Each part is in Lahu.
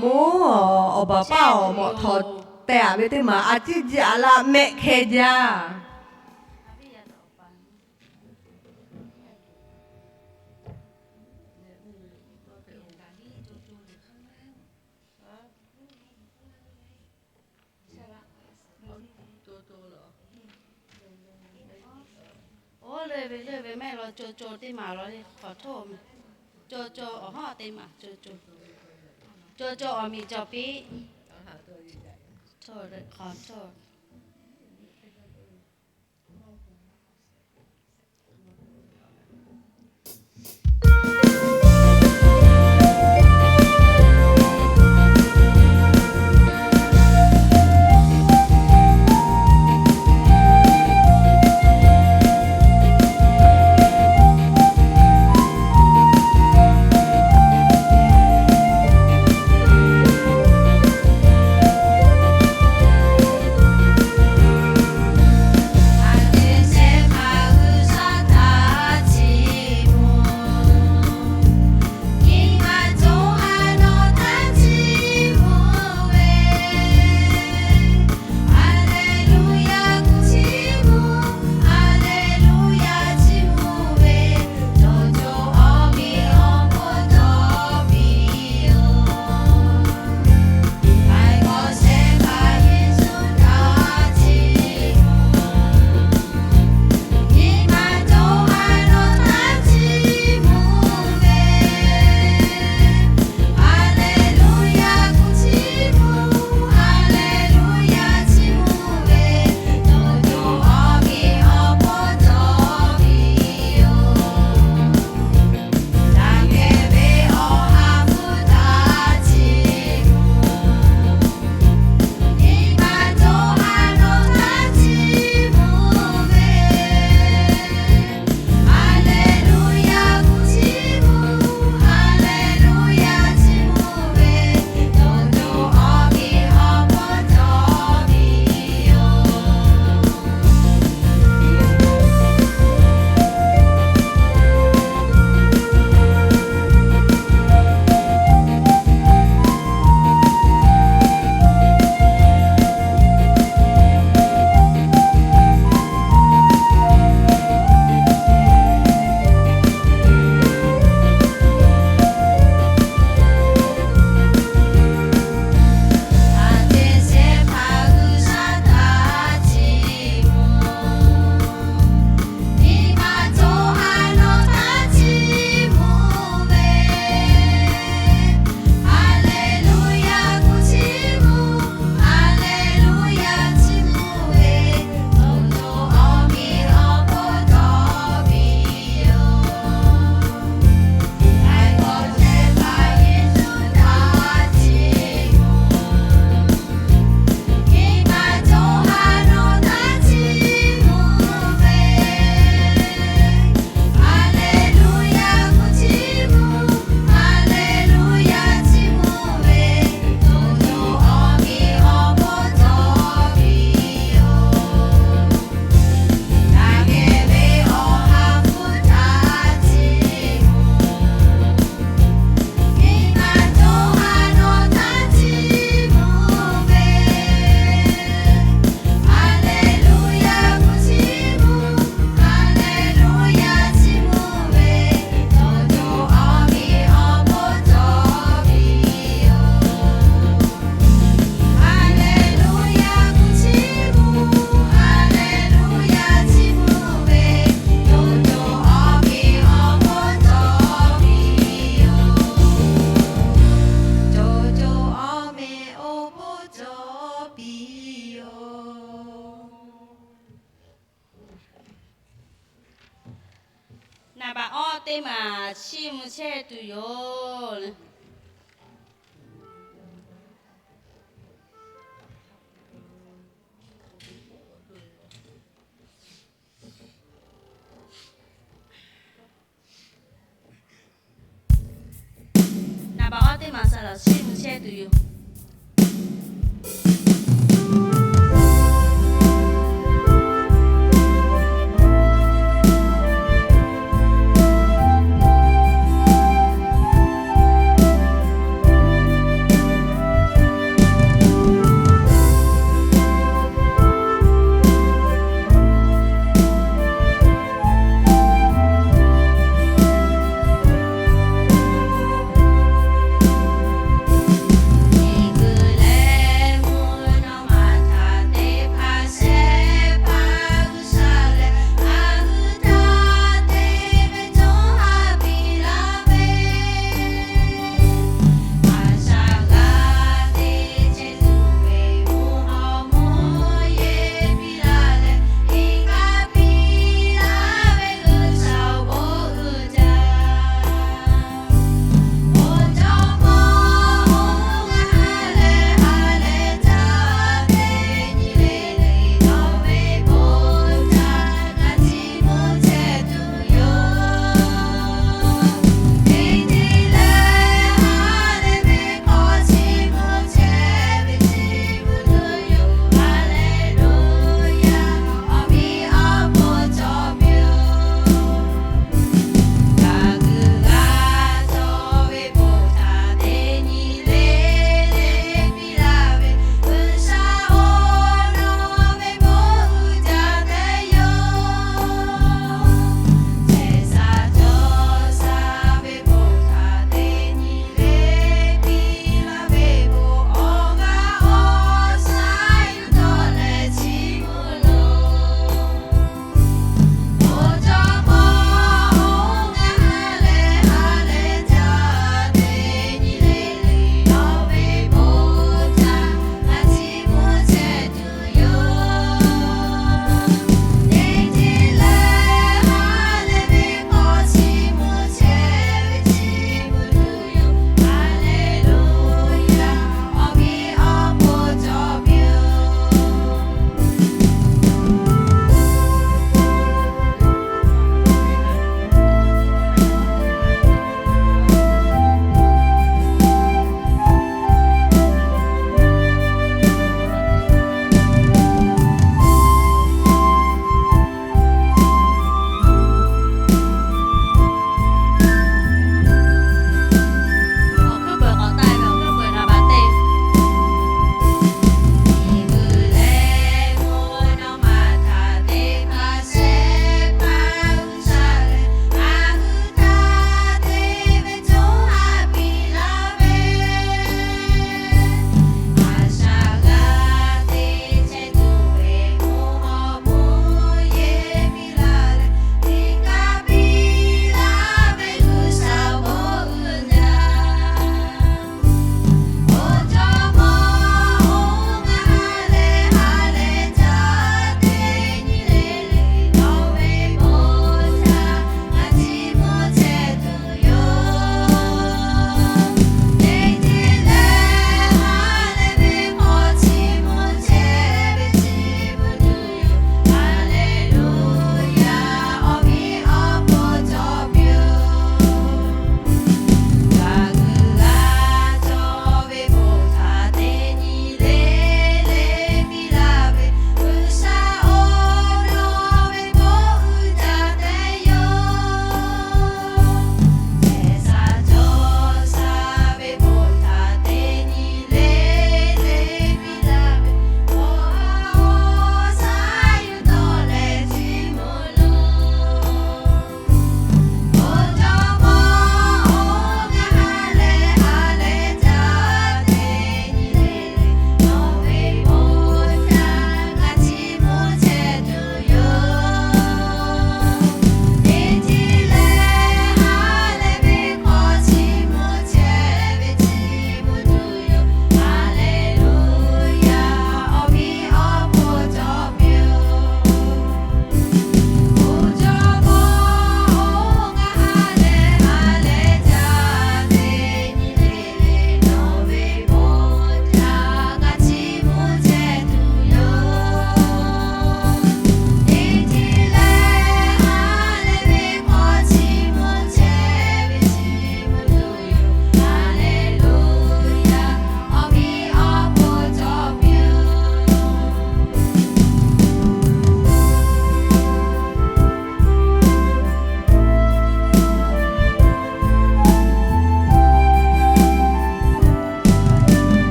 Moˉ, awˬ baˬ paˇ awˬ mawꞈ htawˍ tehˬ aꞈ ve teˇ maˬ a ciˉ ji a laˇ mehˆ hkeh jaˇ. Oˇ leuˆ ve leuˆ ve mehˆ law co co teˇ maˬ law le, hk'awꞈ htoˇ ma. Co co awˬ hawˉ teˇ maˬ co co. Co co awˬ miˬ cawˬ piˇ. Hk'awꞈ htoˇ. Naˍ baꞈ awˇ teˇ maˬ chiˇ mvuh chehˇ tuˬ yoˬ. Naˍ baꞈ awˇ teˇ maˬ saˍ laˍ chiˇ mvuh chehˇ tuˬ yoˬ.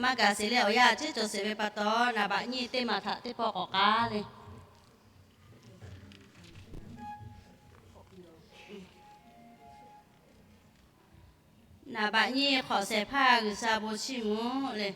Maˇ gaˬ sheˍ leh awˬ yanˇ ceˉ cawˬ sheˍ ve pa taw, naˍ baꞈ nyiˇ teˇ maˬ htaꞈ teˇ pawˆ k'awꞈ k'aˉ le. Naˍ baꞈ nyiˇ hk'awꞈ shehˍ hpaˇ G'uiˬsha bon chiˇ mvuh le.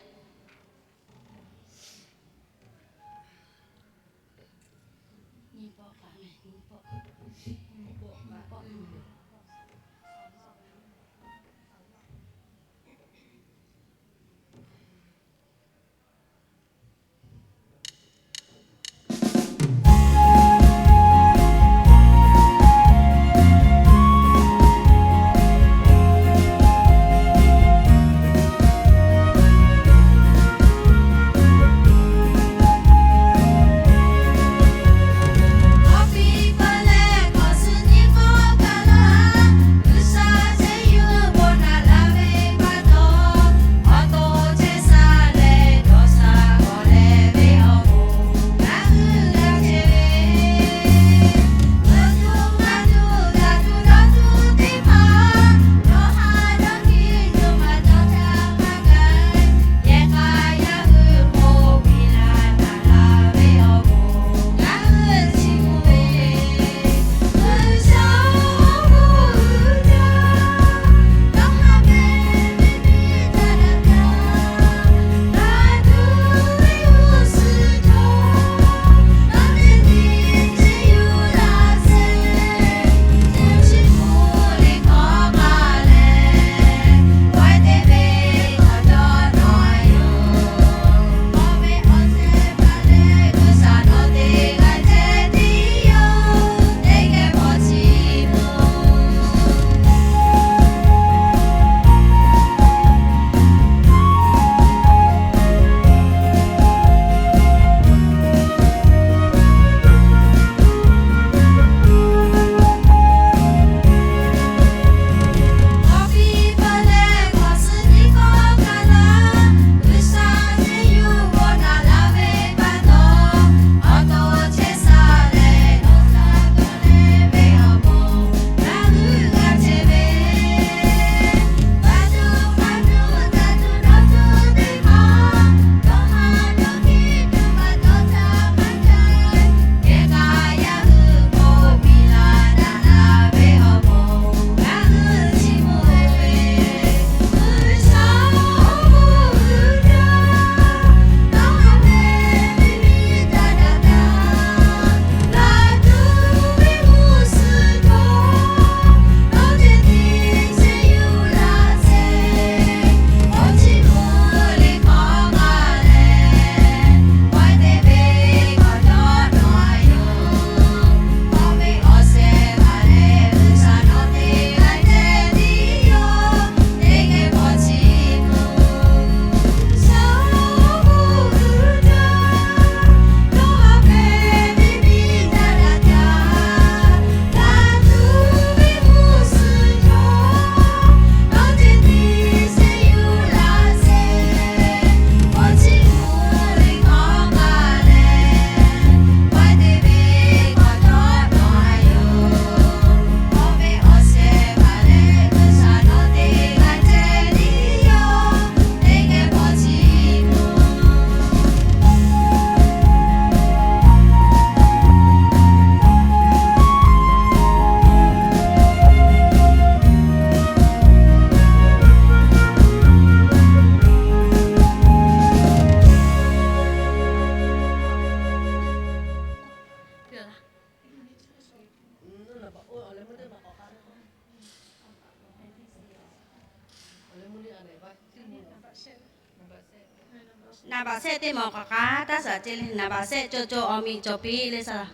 Naˍ baꞈ shehˆ teˇ maˬ k'awꞈ k'aˉ taˇ shaˍ ce le. Naˍ baꞈ shehˆ co co awˬ miˬ cawˬ piˇ le saˍ laꞈ.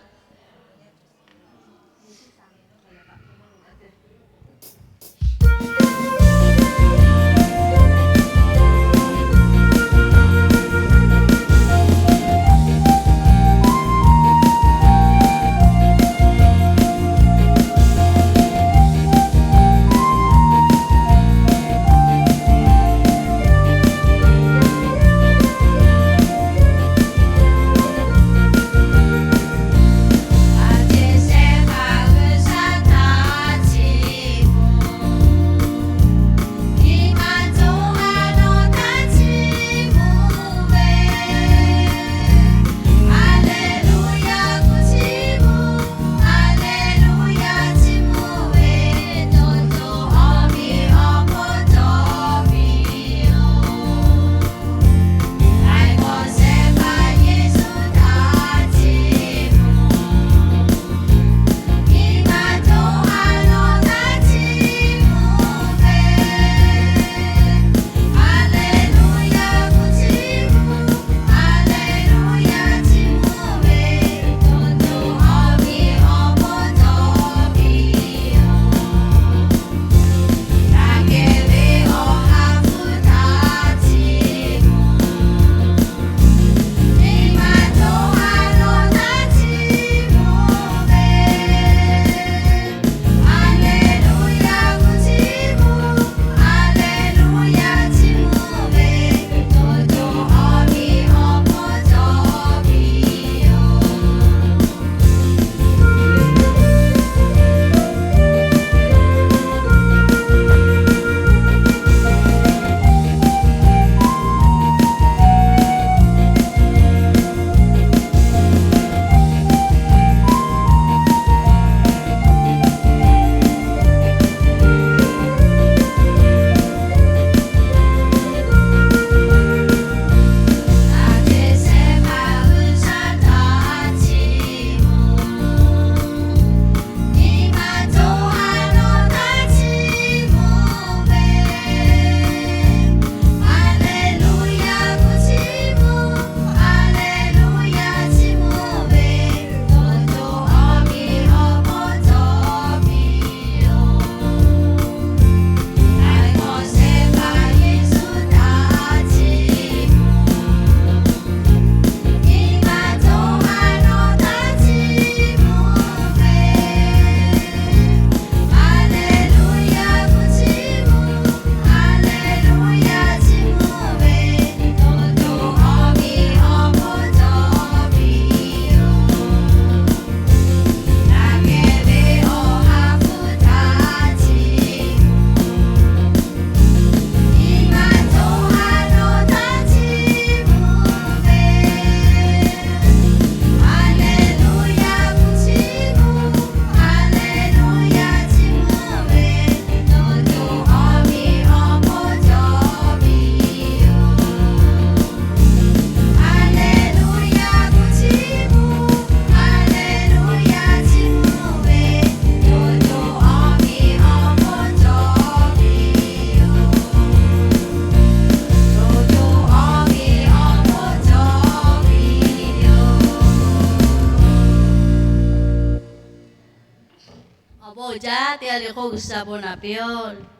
Teˇ g'aˇ le k'o G'uiˬsha bon naꞈ piˇ-oˆ.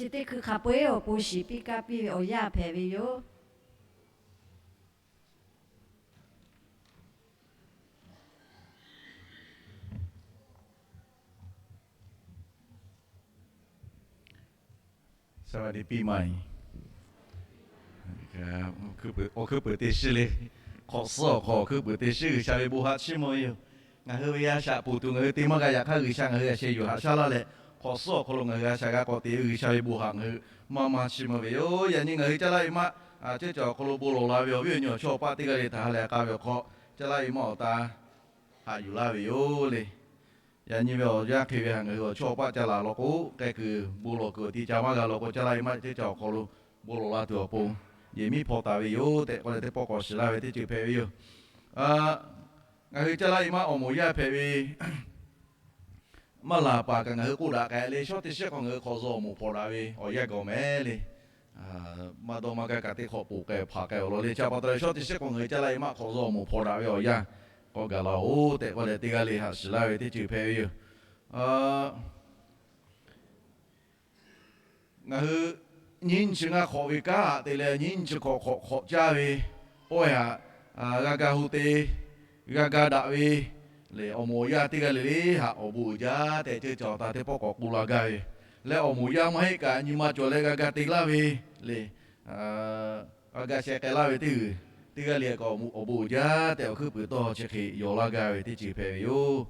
Chi teˇ hkui hk'a peu-eˬ awˬ pon shiˍ piˇ kaˇ piˇ ve awˬ yanˇ hpehꞈ ve yoˬ. สวัสดีปีใหม่ Awˬ hkuiˉ peuˍ teˇ shiˉ le. Hk'awꞈ suhˉ awˬ hk'aw lo hkuiˉ peuˍ teˇ shiˉ G'uiˬsha ve bon haꞈ chiˇ mvuh ve yoˬ. Ngaˬ hui ve a shaꞈ poˬ tuˬ ngaˬ hui te maˇ g'a yaꞈ hk'aˇ, G'uiˬsha ngaˬ hui a sheh yuˬ haꞈ shaˉ laˇ leh, hk'awꞈ suhˉ awˬ hk'aw lo ngaˬ hui a shaꞈ g'a k'awꞈ te ve G'uiˬsha ve bon haꞈ ngaˬ hui maˇ maˇ chiˇ mvuh ve yoˬ. Yaꞈ nyi ngaˬ hui caˇ laˇ ve maˇ, ceˇ cawˬ awˬ hk'aw lo bon lawˬ la ve awˬ viˉ awˬ nyi awˬ chawˇ awˬ paˆ teˇ g'aˇ le htaꞈ ha lehˬ k'a ve awˬ hk'aw, caˇ laˇ ve maˇ awˬ ta haꞈ yuˬ laˇ ve yoˬ le. Yaꞈ nyi ve awˬ yanˇ hk'e ve htaꞈ ngaˬ hui awˬ chawˇ awˬ paˆ caˇ laˬ law k'o, k'ai kuiˬ bon lawˬ kuiˬ awˬ ti ca maˇ g'a law k'o, caˇ laˇ ve maˇ ceˇ cawˬ awˬ hk'aw lo bon lawˬ la tuˬ awˬ pon, yehˬ miˉ hpaw taˍ ve yoˬ tehꞈ k'oˆ leh teˇ pawˆ k'awꞈ shiˍ laˇ ve teˇ ceuˬ hpehꞈ ve yoˬ. Ngaˬ hui caˇ laˇ ve maˇ awˬ moˍ yaˇ hpehꞈ ve maˇ laˬ paˍ kaꞈ ngaˬ hui k'oˆ daꞈ k'ai le. Shawˉ teˇ shiˉ hk'aw ngaˬ hui hk'awꞈ zaw awˬ moˍ hpaw daꞈ ve awˬ yanˇ gaˬ mehˍ le. Maˇ dawˇ maˇ gaˇ kaꞈ teˇ hk'awꞈ poˬ k'ai hpaˍ k'ai awˬ lawn le. Chi pa taw leh shawˉ teˇ shiˉ hk'aw ngaˬ hui caˇ laˇ ve maˇ hk'awꞈ zaw awˬ moˍ hpaw daꞈ ve awˬ yanˇ k'awꞈ gaˬ la-oˬ tehꞈ k'oˆ leh teˇ g'aˇ le haꞈ shiˍ laˇ ve teˇ ceuˬ hpehꞈ ve yoˬ. Ngaˬ hui nyiˇ nyi chi ngaˇ hk'awꞈ ve kanˉ haꞈ te leh nyiˇ nyi chi hk'awꞈ hk'awꞈ hk'awꞈ caˇ ve pawehˇ haꞈ, g'a ga hu te, g'a ga daꞈ ve le. Awˬ moˍ awˬ yaˇ teˇ g'aˇ le le haꞈ awˬ bon uiˍ jaˇ tehꞈ ceˇ cawˬ taˍ teˇ pawˆ k'awꞈ k'oˆ la gaˇ ve leh, awˬ moˍ yaˇ maˇ heˆ kaꞈ nyi ma cawˬ leh g'a ga te laˇ ve le, g'a ga sheh k'ai laˇ ve teˇ g'uiˬ teˇ g'aˇ le kaꞈ awˬ bon uiˍ jaˇ tehꞈ awˬ hkuiˉ peuˍ tawˇ chi hk'e yaw laˇ gaˇ ve teˇ ceuˬ hpehꞈ ve yoˬ.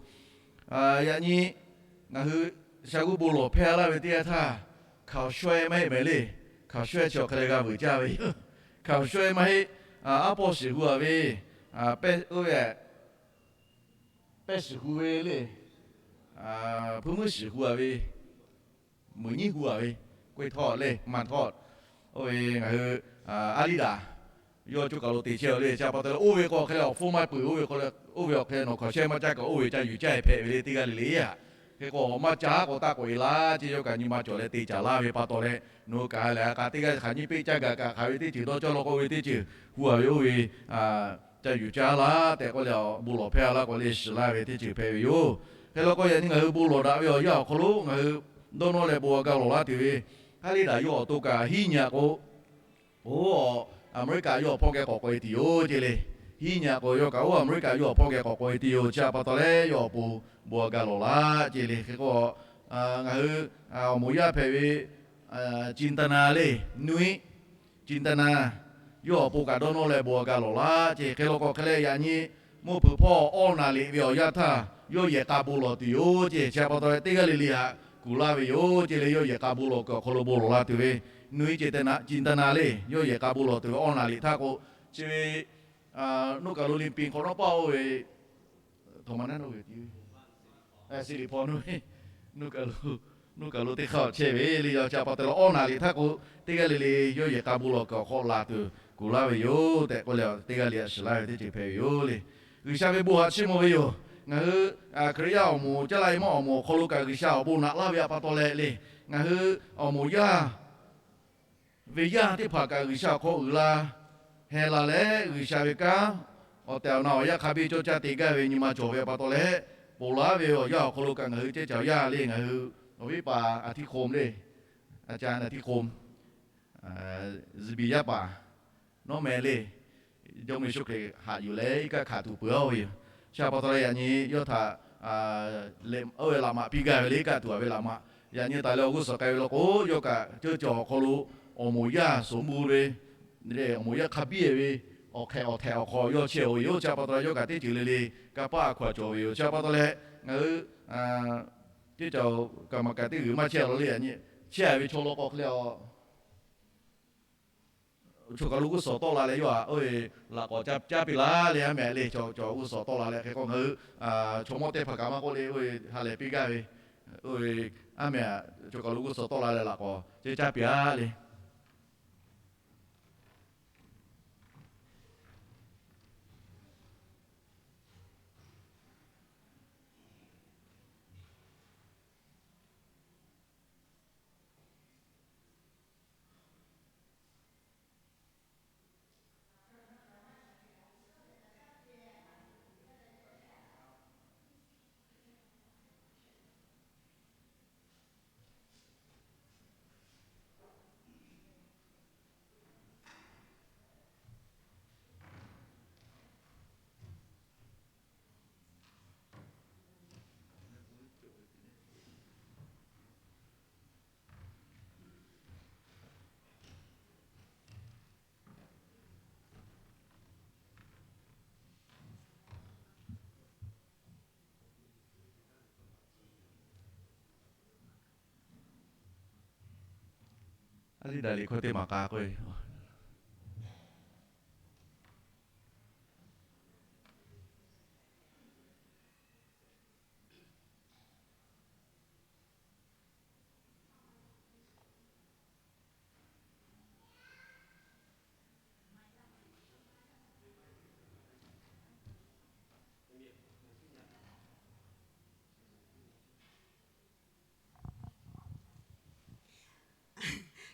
Yaꞈ nyi ngaˬ hui sha g'uˇ bon lawˬ hpehˇ laˇ ve teˇ yanˇ htaˇ, hkaoˍ shawehˇ maˇ heˆ mehˍ le. Hkaoˍ shawehˇ chi awˬ hk'e leh g'a vuiˬ caˇ ve yoˬ. Hkaoˍ shawehˇ maˇ heˆ. Aˉ pawˇ shiˍ hu-a ve, pehˇ, oˇ ve, pehˇ shiˍ hu ve le, hpuiˇ muiˉ shiˍ hu-a ve, muiˬ nyiˉ hu-a ve, k'oˆ ve htawˇ le maˇ htawˇ, oˇ ve ngaˬ hui aˉ liˇ daꞈ yawˇ cawˬ kaˬ lo te chehˇ-a le. Chi pa taw leh oˇ ve k'o hk'e leh awˬ hpfuhˇ maˇ peuˬ. Oˇ ve k'o, oˇ ve awˬ hk'e nawˬ hkaoˍ shawehˇ maˇ caˇ kaꞈ oˇ ve ca yuˬ caˇ-e hpehꞈ ve le teˇ g'aˇ le le. Hk'e k'o maˇ caˇ k'o taˇ k'oꞈ-e laˇ ceˇ. Yawˇ kaꞈ nyi ma cawˬ leh te caˍ laˇ ve pa taw leh, nawˬ hui kaꞈ lehˬ k'a teˇ g'aˇ hk'aˬ nyiˇ peˆ caˇ gaˬ kaꞈ hk'aˬ ve teˇ ceuˬ dawˇ cawˇ law k'o oˇ ve teˇ ceuˬ hu-a ve oˇ ve ca yuˬ caˇ laˇ tehꞈ k'oˆ leh bon lawˬ hpehˇ laˇ k'o le shiˍ laˇ ve teˇ ceuˬ hpehꞈ ve yoˬ. Hk'e law k'o yaꞈ nyi ngaˬ hui bon lawˬ daꞈ ve awˬ yanˇ awˬ hk'aw lo ngaˬ hui dawˇ nawˇ leh bon g'a ga lawˬ laˇ tuˬ ve, haˉ liˇ daꞈ yawˇ awˬ to kaꞈ hiˉ nyi-a k'o, oˇ, Aˍmeˍriˆkaꞈ yawˇ awˬ hpawˇ geh k'awꞈ k'oꞈ-e tuˬ yoˬ ceˇ le. Hiˉ nyi-a k'o yawˇ kaꞈ oˇ Aˍmeˍriˆkaꞈ yawˇ awˬ hpawˇ geh k'awꞈ k'oꞈ-e tuˬ yoˬ. Chi pa taw leh yawˇ awˬ pon bon g'a ga lawˬ laˇ ceˇ le. Hk'e k'o, ngaˬ hui awˬ moˍ yaˇ hpehꞈ ve Cintana le, Nuiˉ Cintana, yawˇ awˬ pon kaꞈ dawˇ nawˇ leh bon g'a ga lawˬ laˇ ceˇ. Hk'e law k'o hk'e leh yaꞈ nyi mvuhˇ hpeuꞈ hpawˇ awˇ naˍ liꞈ ve awˬ yanˇ htaˇ yawˇ yehˬ k'a bon lawˬ tuˬ yoˬ ceˇ. Chi pa taw leh teˇ g'aˇ le le haꞈ kuˬ laˇ ve yoˬ ceˇ le. Yawˇ yehˬ k'a bon lawˬ kuiˬ awˬ hk'aw lo bon lawˬ la tuˬ ve Nuiˉ Cintana le, yawˇ yehˬ k'a bon lawˬ tuˬ ve awˇ naˍ liꞈ htaˇ k'o, chi ve nuˇ kaˬ lo liꞈ piˍ hk'awꞈ nawˉ paˇ oˇ ve Siˍliˍ hpaw nuˇ, nuˇ kaˬ lo teˇ hk'aˇ chehˇ ve le. Yawˇ chi pa taw leh awˇ naˍ liꞈ htaˇ k'o, teˇ g'aˇ le le yawˇ yehˬ k'a bon lawˬ kuiˬ awˬ hk'aw laˬ tuˬ kuˬ laˇ ve yoˬ tehꞈ k'oˆ leh teˇ g'aˇ le haꞈ shiˍ laˇ ve teˇ ceuˬ hpehꞈ ve yoˬ le. G'uiˬsha ve bon haꞈ chiˇ mvuh ve yoˬ. Ngaˬ hui Hkriꞈ yaˇ awˬ moˍ caˇ laˇ ve maˇ awˬ moˍ awˬ hk'aw lo kaꞈ G'uiˬsha awˬ bon naꞈ laˇ ve pa taw leh le, Ngaˬ hui awˬ moˍ yaˇ ve yaˇ teˇ hpaˍ kaꞈ G'uiˬsha awˬ hk'aw uiˍ la, heh la leh G'uiˬsha ve kanˉ awˬ tehˬ awˬ na awˬ yanˇ hk'a biˇ cawˇ caˇ te gaˇ ve nyi ma cawˬ ve pa taw leh, ponˬ laˇ ve awˬ yanˇ awˬ hk'aw lo kaꞈ ngaˬ hui ceh caˬ awˬ yanˇ le, ngaˬ hui awˬ viˉ paˍ a htiˇ hk'o le, a ca na htiˇ hk'o, ziˍ biˍ yaˇ paˍ nawˉ meh le, Jawˇmawˇ Yeˍsuˆ Hkriꞈ haꞈ yuˬ leh iˉ kaˆ hkanˍ tuˬ peuˬ-a ve yoˬ. Chi pa taw leh yaꞈ nyi yawˇ htaꞈ oˇ ve laꞈ maꞈ piˇ gaˇ ve le, iˉ kaˆ tuˬ a ve laꞈ maꞈ. Yaꞈ nyi taˍ leh awˬ g'uˇ suhˍ k'ai ve law k'o, yawˇ kaꞈ ceuˇ cawˬ awˬ hk'aw lo awˬ moˍ yaˇ suhˍ mvuh ve, awˬ moˍ yaˇ hk'a biˇ ve awˬ hk'ehꞈ awˬ htehꞈ awˬ hk'aw yawˇ chehˇ-oˬ ve yoˬ. Chi pa taw leh yawˇ kaꞈ teˇ ceuˬ le le kanˇ paˆ a hkaw-anˬ cawˬ ve yoˬ. Chi pa taw leh ngaˬ hui teˇ ceuˬ kaꞈ maˍ kaꞈ teˇ g'uiˬ maˇ chehˇ la le, yaꞈ nyi chehˇ-a ve chaw law k'aw hk'e le, choˬ kaˬ lo g'uˇ suhˍ tawˆ la leh yawˇ-aꞈ oˇ ve laꞈ k'awꞈ caˇ piˇ laˇ le, aˉ meh le, chaw g'uˇ suhˍ tawˆ la leh hk'e k'o ngaˬ hui chaw mawˇ teˇ hpaˍ kaꞈ maˇ k'oˆ le, oˇ ve ha lehˬ piˇ gaˇ ve, oˇ ve aˉ meh-aꞈ choˬ kaˬ lo g'uˇ suhˍ tawˆ la leh laꞈ k'awꞈ caˇ piˇ-a le. A liˇ daꞈ liꞈ hkawˇ teˇ maˬ k'a k'oˆ-e.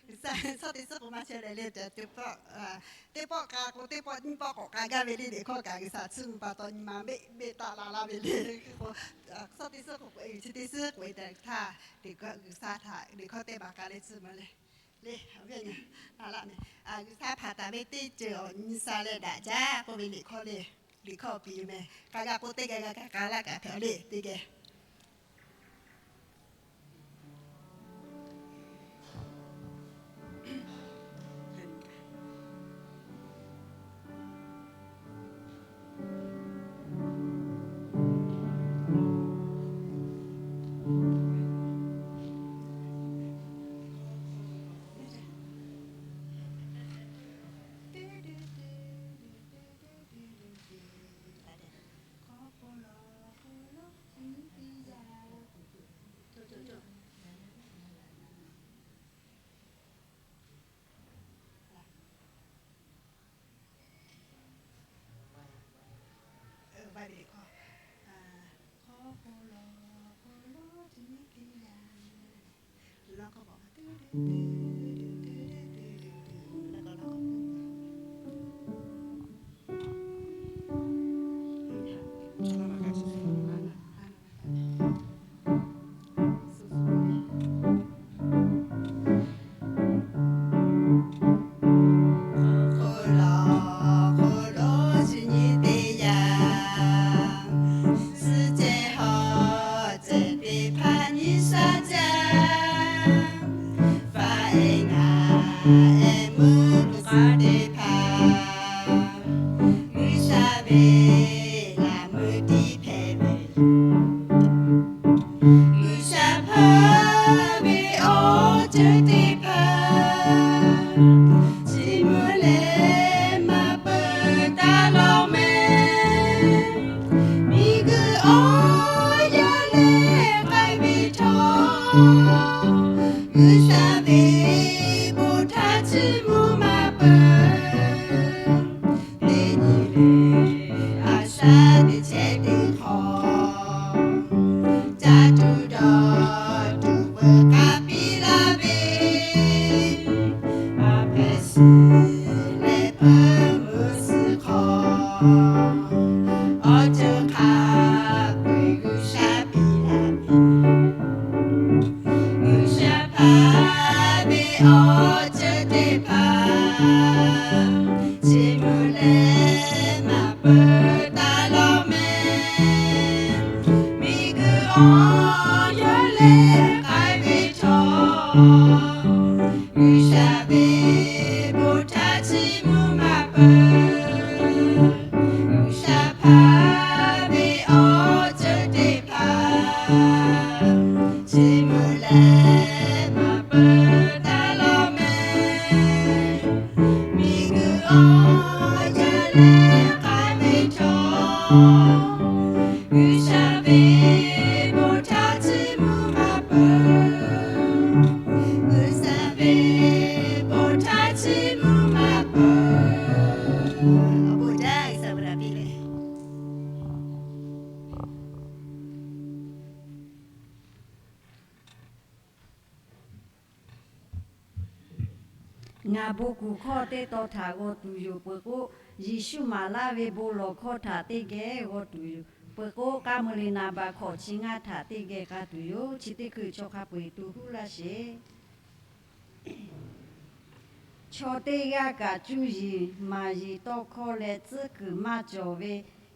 G'uiˬsha, chaw teˇ suhˉ k'o maˇ chehˇ leh le, teˇ pawˆ, teˇ pawˆ k'a k'o teˇ pawˆ nyiˇ pawˆ k'awꞈ k'a gaˇ ve le, liꞈ hkawˇ kaꞈ G'uiˬsha tsuhˇ pa taw nyi ma meˆ meˆ taˆ la laˇ ve le. Chaw teˇ suhˉ k'o, chi teˇ suhˉ k'oꞈ-e htaˇ, G'uiˬsha htaꞈ liꞈ hkawˇ teˇ maˬ k'a leh tsuhˇ ma le. Le, a ve nyi, a laˇ meh, G'uiˬsha hpanˍ taˍ ve teˇ ceuˬ awˬ nyi sha leh daꞈ jaˇ k'oˆ ve liꞈ hkawˇ le, liꞈ hkawˇ piˇ meh, k'a g'a k'o teˇ geh g'a kaꞈ k'a laˇ kaꞈ hpehꞈ le teˇ geh. Hk'aw lo, hk'aw lo chi nyi teˇ yanˇ, suhˆ ceh hawˉ ceh teˇ hpaˍ nyi sha jaˇ. Faˍ ehˉ ngaˬ ehˉ meuˇ g'uˇ suhˍ teˇ hpaˍ, G'uiˬsha ve laꞈ meuˇ tiˉ hpehꞈ ve yoˬ. G'uiˬsha hpaˇ ve awˬ ceuˬ teˇ hpaˍ, chi meuˇ leh maˇ peuˬ taˍ lawˬ meh. Miˬguiˬ awˬ yaˇ leh k'ai ve htawˇ, G'uiˬsha ve bon htaˇ chi mvuhˇ maˇ peuˬ. Teˇ nyi le, a shaˉ teˇ chehˇ teˇ hk'awꞈ, caˇ tuˬ dawˬ tuˬ veuꞈ k'a piˇ la. leh peuˬ meuˇ suhˍ hk'aw, awˬ ceuˬ hk'a peu-eˬ G'uiˬsha piˇ laˇ ve. G'uiˬsha hpaˇ ve awˬ ceuˬ teˇ hpaˍ, chi mvuh leh maˇ peuˬ taˍ lawˬ mehˍ. Miˬguiˬ awˬ yawˇ leh k'ai ve chaw, G'uiˬsha ve bon htaꞈ chiˇ mvuh maˇ peuˬ. G'uiˬsha hpaˇ ve awˬ ceuˬ teˇ hpaˍ, chi mvuh leh maˇ peuˬ taˍ lawˬ mehˍ. Miˬguiˬ awˬ yawˇ leh k'ai ve chaw, G'uiˬsha ve bon htaꞈ chiˇ mvuh maˇ peuˬ. G'uiˬsha ve bon htaꞈ chiˇ mvuh maˇ peuˬ. Awˬ bon jaˇ G'uiˬsha ve laꞈ piˇ leh Ngaˬ bon kuˬ hkawˇ teˇ tawn htaꞈ g'aw tuˬ yoˬ. Peuˬ k'o, Yeˍsuˆ maˍ laˇ ve bon lawˬ hkawˇ htaꞈ teˇ geh g'aw tuˬ yoˬ. Peuˬ k'o, k'aˇ meuˇ le naˍ baˬ hkawꞈ chi ngaˇ htaꞈ teˇ geh k'a tuˬ yoˬ. Chi teˇ hkui chaw hk'a peu-eˬ tu huˉ laˇ sheˍ. Chaw teˇ g'aˇ kaꞈ cuˇ yiˍ maˍ yiˍ tawˇ hkawˇ leh tcuhˉ kuiˬ maˇ cawˬ ve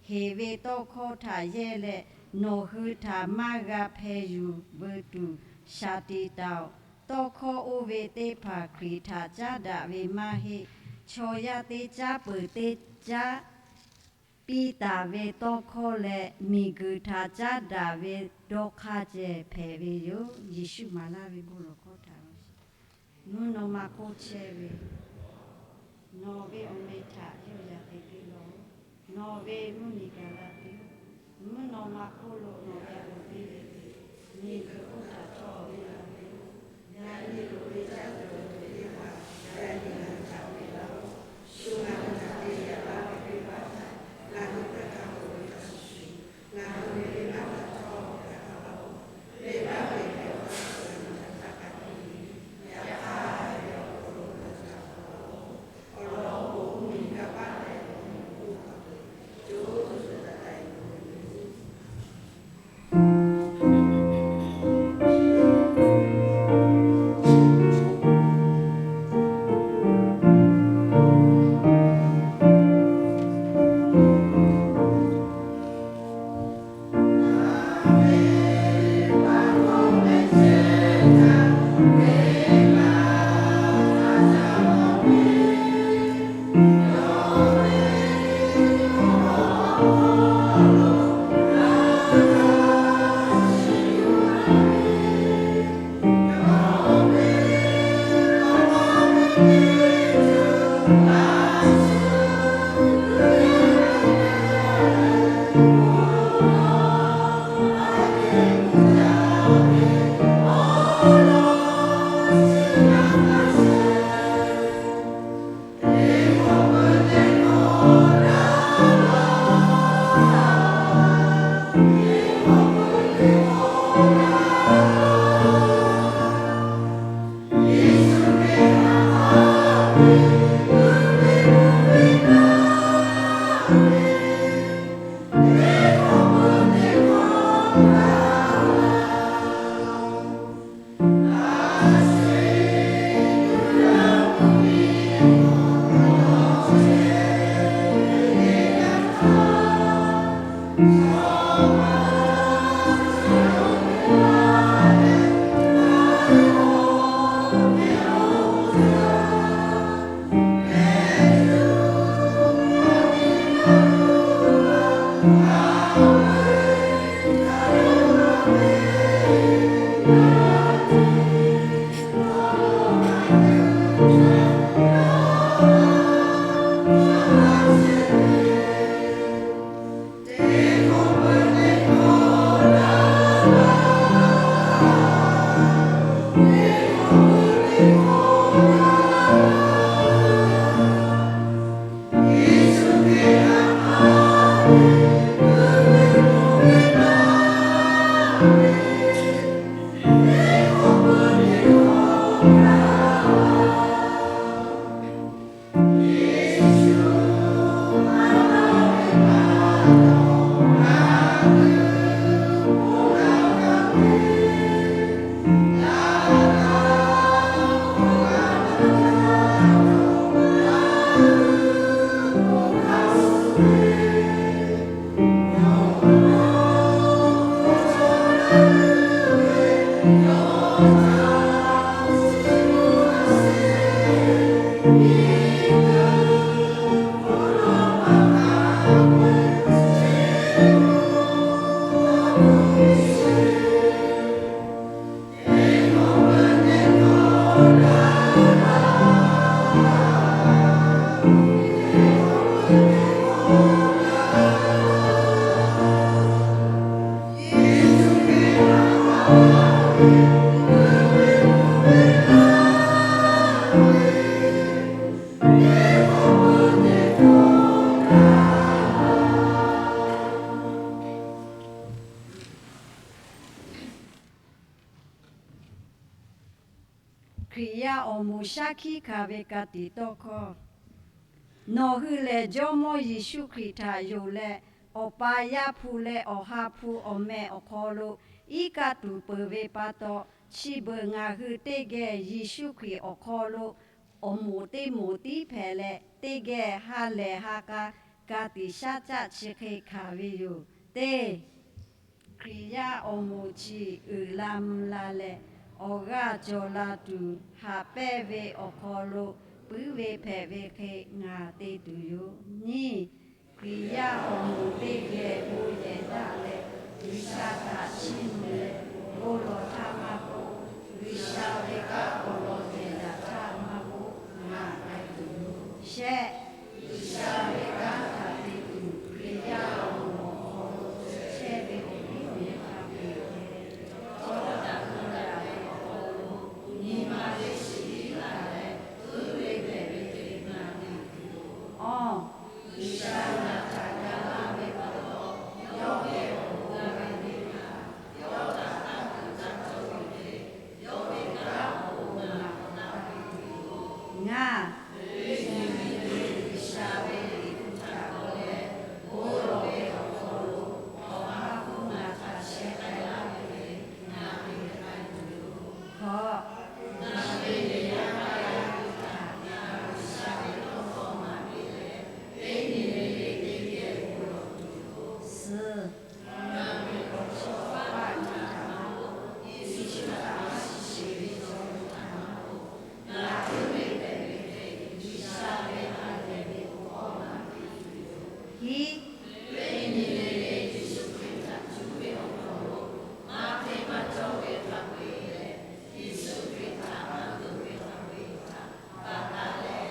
heˍ ve tawˇ hkawˇ htaꞈ yehˇ leh, nawˬ hui htaꞈ maˇ g'a hpeh yuˬ veu tuˬ, shaˍ tiꞈ taˍ-oꞈ. Tawˇ hkawˇ oˇ ve teˇ hpaˍ Hkriꞈ htaꞈ caˉ daꞈ ve maˇ heˆ. Chaw yaˇ teˇ caˉ peuˬ teˇ caˉ piˇ taˍ ve tawˇ hkawˇ leh, miˬguiˬ htaꞈ caˉ daꞈ ve dawˇ hk'aˇ ceh hpehꞈ ve yoˬ. Yeˍsuˆ maˍ laˇ ve bon lawˬ hkawˇ htaꞈ mvuhˇ naw ma hk'oˆ chehˇ ve, nawˬ ve awˬ meh htaꞈ yawˇ yaꞈ te piˇ laˇ-oˆ. Nawˬ ve mvuhˇmiˬ gaˬ la piˇ-oˆ. Mvuhˇ naw ma hk'oˆ lo nawˬ ve awˬ bon piˇ ve, miˬguiˬ hk'oˆ htaꞈ cawˬ ve laˇ piˇ-oˆ. Yaꞈ nyi loꞈ ve caˇ tuˬ ve teˇ hpaˍ yaꞈ nyi g'a caˇ ve laˇ-oˆ. Shu ngaˬ hui htaꞈ te yaꞈ laˇ ve venˇbaˆ htaꞈ ngaˬ hui hpehꞈ hk'a peu-eˬ htaꞈ shuˍ shuˍ, ngaˬ hui ve venˇbaˆ htaꞈ cawˬ ve htaꞈ hk'a laˇ-oˆ. Venˇbaˆ ve hk'e awˬ hk'aˇ suh ngaˬ hui htaꞈ hk'a kaꞈ piˇ ve, yaꞈ hk'aˇ ve awˬ hk'aw lo ngaˬ hui htaꞈ hk'a laˇ-oˆ. Awˬ lawn k'o, mvuhˇmiˬ kanˇ paˆ leh awˬ mvuhˇ hk'a peu-eˬ co co taiˍ taiˍ yoˬ. Hkriꞈ yaˇ awˬ moˍ shaˉ hkiˆ hkanˍ ve ka tiꞈ tawˇ hkawˇ. Nawˬ hui lehˬ Jawˇmawˇ Yeˍsuˆ Hkriꞈ htaꞈ yonˍ leh, Awˬ pa Yaˇ hpu leh Awˬ ha hpu awˬ meh awˬ hk'aw lo iˉ kaˆ tuˬ peuˬ ve pa taw, chi beuꞈ ngaˬ hui teˇ geh Yeˍsuˆ Hkriꞈ awˬ hk'aw lo awˬ moˍ teˇ moˍ tiˉ hpehꞈ leh, teˇ geh ha lehˬ ha k'a ka tiꞈ shaˉ caˆ chi hk'e hkanˍ ve yoˬ. Teˇ, Hkriꞈ yaˇ awˬ moˍ chi uiˍ la mvuh la leh, awˬ g'aˇ cawˬ la tuˬ haꞈ pehnˇ ve awˬ hk'aw lo puiˉ ve hpehꞈ ve hk'e ngaˬ te tuˬ yoˬ. Nyiˇ, Hkriꞈ yaˇ awˬ moˍ teˇ geh bon yehˬ daꞈ leh, G'uiˬsha htaꞈ chiˇ mvuh leh bon lawˬ htaˇ maˇ k'oˆ, G'uiˬsha ve kanˉ awˬ lawn yehˬ daꞈ htaˇ maˇ k'oˆ, ngaˬ k'ai tuˬ yoˬ. Shehˆ, G'uiˬsha ve kanˉ htaꞈ te tuˬ Hkriꞈ yaˇ awˬ moˍ awˬ hk'aw lo chehˇ ve awˬ viˉ awˬ nyi hk'a peu-eˬ, tawˇ hkawˇ htaꞈ gu daꞈ ve awˬ hk'aw lo nyi ma ve shiˍ tiˉ taˍ leh, puiˉ ve hpehꞈ ve hk'e ngaˬ te tuˬ yoˬ. Awˬ, G'uiˬsha ngaˬ htaꞈ ga laˇ ve pa taw, yawˇ ve awˬ bon ga ve teˇ hpaˍ yawˇ htaꞈ tanˇ tuˬ taˇ cawˇ ve hk'e, yawˇ ve kanˉ awˬ bon ngaˬ htaꞈ taˇ piˇ tuˬ yoˬ. Ngaˬ, G'uiˬsha ve Liꞈ hpu htaꞈ k'awꞈ leh bon lawˬ ve awˬ hk'aw lo, Awˬ ha hpu ngaˬ htaꞈ sheh k'ai laˇ ve hk'e ngaˬ te k'ai tuˬ yoˬ. Hkawꞈ, ngaˬ ve yehˬ yaˇ paˇ yaˇ hui htaꞈ ngaˬ G'uiˬsha ve tawˇ hkawˇ maˍ piˇ leh, teˇ nyi le le teˇ geh bon lawˬ tuˬ yoˬ. Suhˍ, ngaˬ ve awˬ chawˇ paˆ htaꞈ maˇ k'oˆ, Yeˍsuˆ htaꞈ maˇ shiˍ sheˍ ve chaw hui htaꞈ maˇ k'oˆ, ngaˬ puiˉ ve hpehꞈ ve hk'e, G'uiˬsha ve ha lehˬ ve awˬ hkawˇ maˍ piˇ tuˬ yoˬ. Hiˉ, teˇ nyi le le Yeˍsuˆ Hkriꞈ htaꞈ cuˇ ve awˬ hk'aw lo maˇ hteˇ maˇ cawˇ ve hk'a peu-eˬ leh, Yeˍsuˆ Hkriꞈ htaꞈ maˇ keuˆ ve hk'a peu-eˬ htaꞈ baˬ taˍ leh,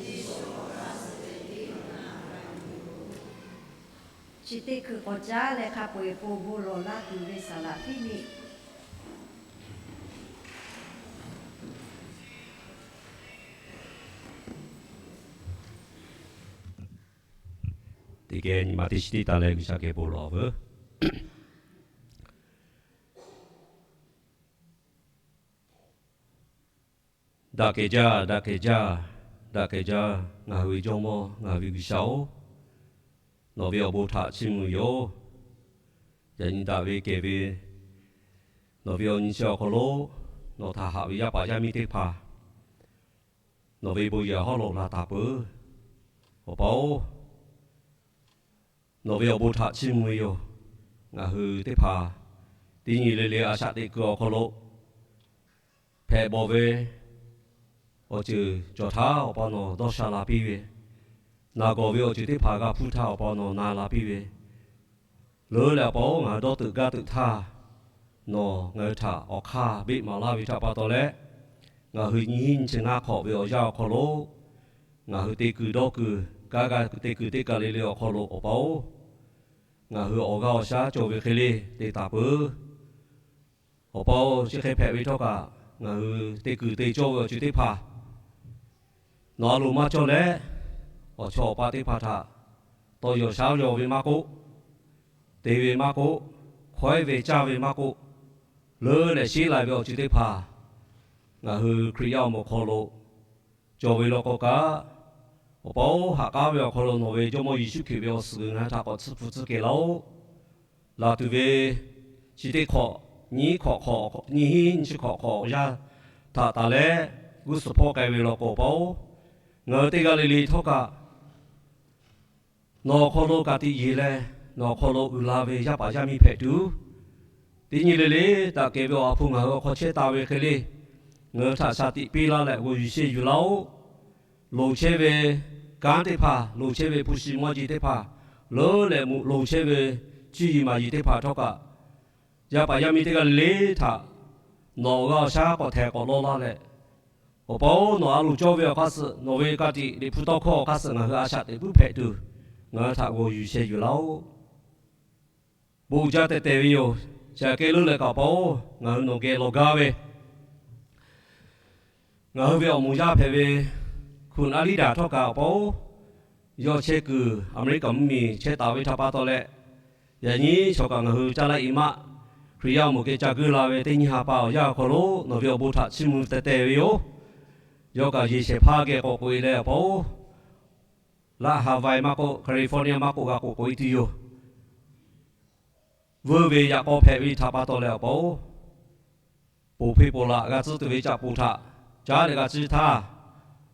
Yeˍsuˆ awˬ hk'aˇ suh ve teˇ yanˇ htaꞈ g'a nyi-oˬ. Chi teˇ hkui k'awꞈ caˉ leh hk'a peu-eˬ po bon lawˬ laˇ tuˬ ve saˍ laꞈ piˇ ve teˇ geh nyi ma teˇ shiˍ tiˉ taˍ leh G'uiˬsha geh bon lawˬ veuˬ. Daꞈ kehˬ jaˇ, daꞈ kehˬ jaˇ, daꞈ kehˬ jaˇ, ngaˬ hui ve Jawˇmawˇ, ngaˬ hui ve G'uiˬsha-oˬ, nawˬ ve awˬ bon htaꞈ chiˇ mvuh yoˬ. Yaꞈ nyi daꞈ ve kehˬ ve nawˬ ve awˬ nyi chi awˬ hk'aw lo, nawˬ htaꞈ haꞈ ve yaˇ paˍ yaˇ miˇ teˇ hpaˍ nawˬ ve bon yehˬ hawˉ lo la taˍ peuˬ. Awˬ pa-oˬ, nawˬ ve awˬ bon htaꞈ chiˇ mvuh ve yoˬ. Ngaˬ hui teˇ hpaˍ teˇ nyi le le a shaꞈ teꞈ kuiˬ awˬ hk'aw lo hpehꞈ bawˬ ve awˬ ceuˬ cawˬ htaˇ, Awˬ pa nawˬ dawˇ sha la piˇ ve, naˬ gawˬ ve awˬ ceuˬ teˇ hpaˍ g'a hpuˇ htaˇ, Awˬ pa nawˬ na la piˇ ve, leuˉ leh Awˬ pa-oˬ, ngaˬ hui dawˇ teuꞈ gaˇ teuꞈ htaˇ, nawˬ ngaˬ hui htaꞈ awˬ hk'aˇ beˆ maˍ laˇ ve htaꞈ pa taw leh, ngaˬ hui nyiˇ hinˉ nyiˇ chi ngaˇ hk'awꞈ ve awˬ yanˇ awˬ hk'aw lo, ngaˬ hui te kuiˬ dawˇ kuiˬ, gaˇ gaˇ te kuiˬ teˇ kaˬ le le awˬ hk'aw lo Awˬ pa-oˬ, ngaˬ hui awˬ g'aˇ awˬ shaˉ cawˬ ve hk'e le te taˍ peuˬ. Awˬ pa-oˬ, chi hk'e hpehꞈ ve htawˇ kaꞈ, ngaˬ hui te kuiˬ te cawˇ ve awˬ ceuˬ teˇ hpaˍ nawˬ a loˍ maˇ cawˇ leh, awˬ chawˇ awˬ pa teˇ hpaˍ htaꞈ tawˇ yaw shaˉ yaw ve maˇ k'oˆ, te ve maˇ k'oˆ, hkawehˉ ve caˇ ve maˇ k'oˆ, leuˉ leh sheˉ lai ve awˬ ceuˬ teˇ hpaˍ ngaˬ hui Hkriꞈ yaˇ awˬ moˍ hk'aw lo cawˬ ve law k'o kaꞈ, Awˬ pa-oˬ, ha k'aˉ ve awˬ hk'aw lo nawˬ ve Jawˇmawˇ Yeˍsuˆ Hkriꞈ ve awˬ suhˍ ngaˬ hui htaꞈ k'awꞈ tsuhˇ hpu tsuhˇ kehˬ laˇ-oˆ. Laˬ tuˬ ve chi teˇ hk'awꞈ, nyiˇ hk'awꞈ hk'awꞈ, nyiˇ hinˉ nyiˇ chi hk'awꞈ hk'awꞈ awˬ yanˇ htaꞈ taˍ leh g'uˇ suhˍ hpawˇ k'ai ve law k'o, Awˬ pa-oˬ, ngaˬ hui teˇ g'aˇ le le htawˇ kaꞈ nawˬ awˬ hk'aw lo ka tiꞈ yeˬ leh, nawˬ awˬ hk'aw lo uiˍ la ve yaˇ paˍ yaˇ miˇ hpehꞈ tuˬ, teˇ nyi le le daꞈ kehˬ ve Awˬ ha hpu ngaˬ hui awˬ hk'aw chehˇ taˍ ve hk'e le, ngaˬ hui htaꞈ shaˍ tiꞈ piˇ laˇ leh g'uˇ yuˬ sheˍ yuˬ laˇ-oˆ. loˍ chehˇ ve kanˉ teˇ hpaˍ, loˍ chehˇ ve hpu shi mawˇ jeˬ teˇ hpaˍ, leuˉ leh mvuhꞈ loˍ chehˇ ve cuˇ yiˍ maˍ yiˍ teˇ hpaˍ htawˇ kaꞈ, yaˇ paˍ yaˇ miˇ teˇ g'aˇ le le htaꞈ nawˬ awˬ g'aˇ awˬ shaˉ k'awꞈ hteh k'awꞈ lawˇ laˇ leh, awˬ pa-oˬ, nawˬ a loˍ cawˇ ve awˬ hk'aˇ suh, nawˬ ve ka tiꞈ Liꞈ hpu tawˇ hkawˇ awˬ hk'aˇ suh ngaˬ hui a shaꞈ teꞈ puiˉ hpehꞈ tuˬ, ngaˬ hui htaꞈ g'awˬ yuˬ sheh yuˬ laˇ-oˆ. Bon jaˇ tehˬ tehˬ ve yoˬ. Chi aꞈ kehˉ leuˉ leh kaꞈ awˬ pa-oˬ, ngaˬ hui nawˬ geh lawˬ gaˇ ve, ngaˬ hui ve awˬ moˍ yaˇ hpehꞈ ve Hkunˍ Aˉ liˇ daꞈ htawˇ kaꞈ awˬ pa-oˬ, yawˇ chehˇ kuiˬ Aˍmeˍriˆkaˍ mvuhˇmiˬ chehˇ taˍ ve htaꞈ pa taw leh, yaꞈ nyi chaw kaꞈ ngaˬ hui caˇ laˇ i maˇ Hkriꞈ yaˇ awˬ moˍ geh ca guˇ la ve teˇ nyi ha pa awˬ yanˇ awˬ hk'aw lo nawˬ ve awˬ bon htaꞈ chiˇ mvuh tehˬ tehˬ ve yoˬ. Yawˇ kaꞈ yeˬ shehˍ hpaˇ geh k'awꞈ k'oꞈ e leh awˬ pa-oˬ, laˇ Hawaii maˇ k'oˆ, California maˇ k'oˆ, g'a k'oꞈ k'oꞈ e tuˬ yoˬ. Vuiˇ ve yaꞈ k'aw hpehꞈ ve htaꞈ pa taw leh awˬ pa-oˬ, ponˬ hpeˇ ponˬ laꞈ g'a tcuhˉ tuˬ ve caꞈ ponˬ htaꞈ caˉ leh g'a tcuhˉ htaˇ,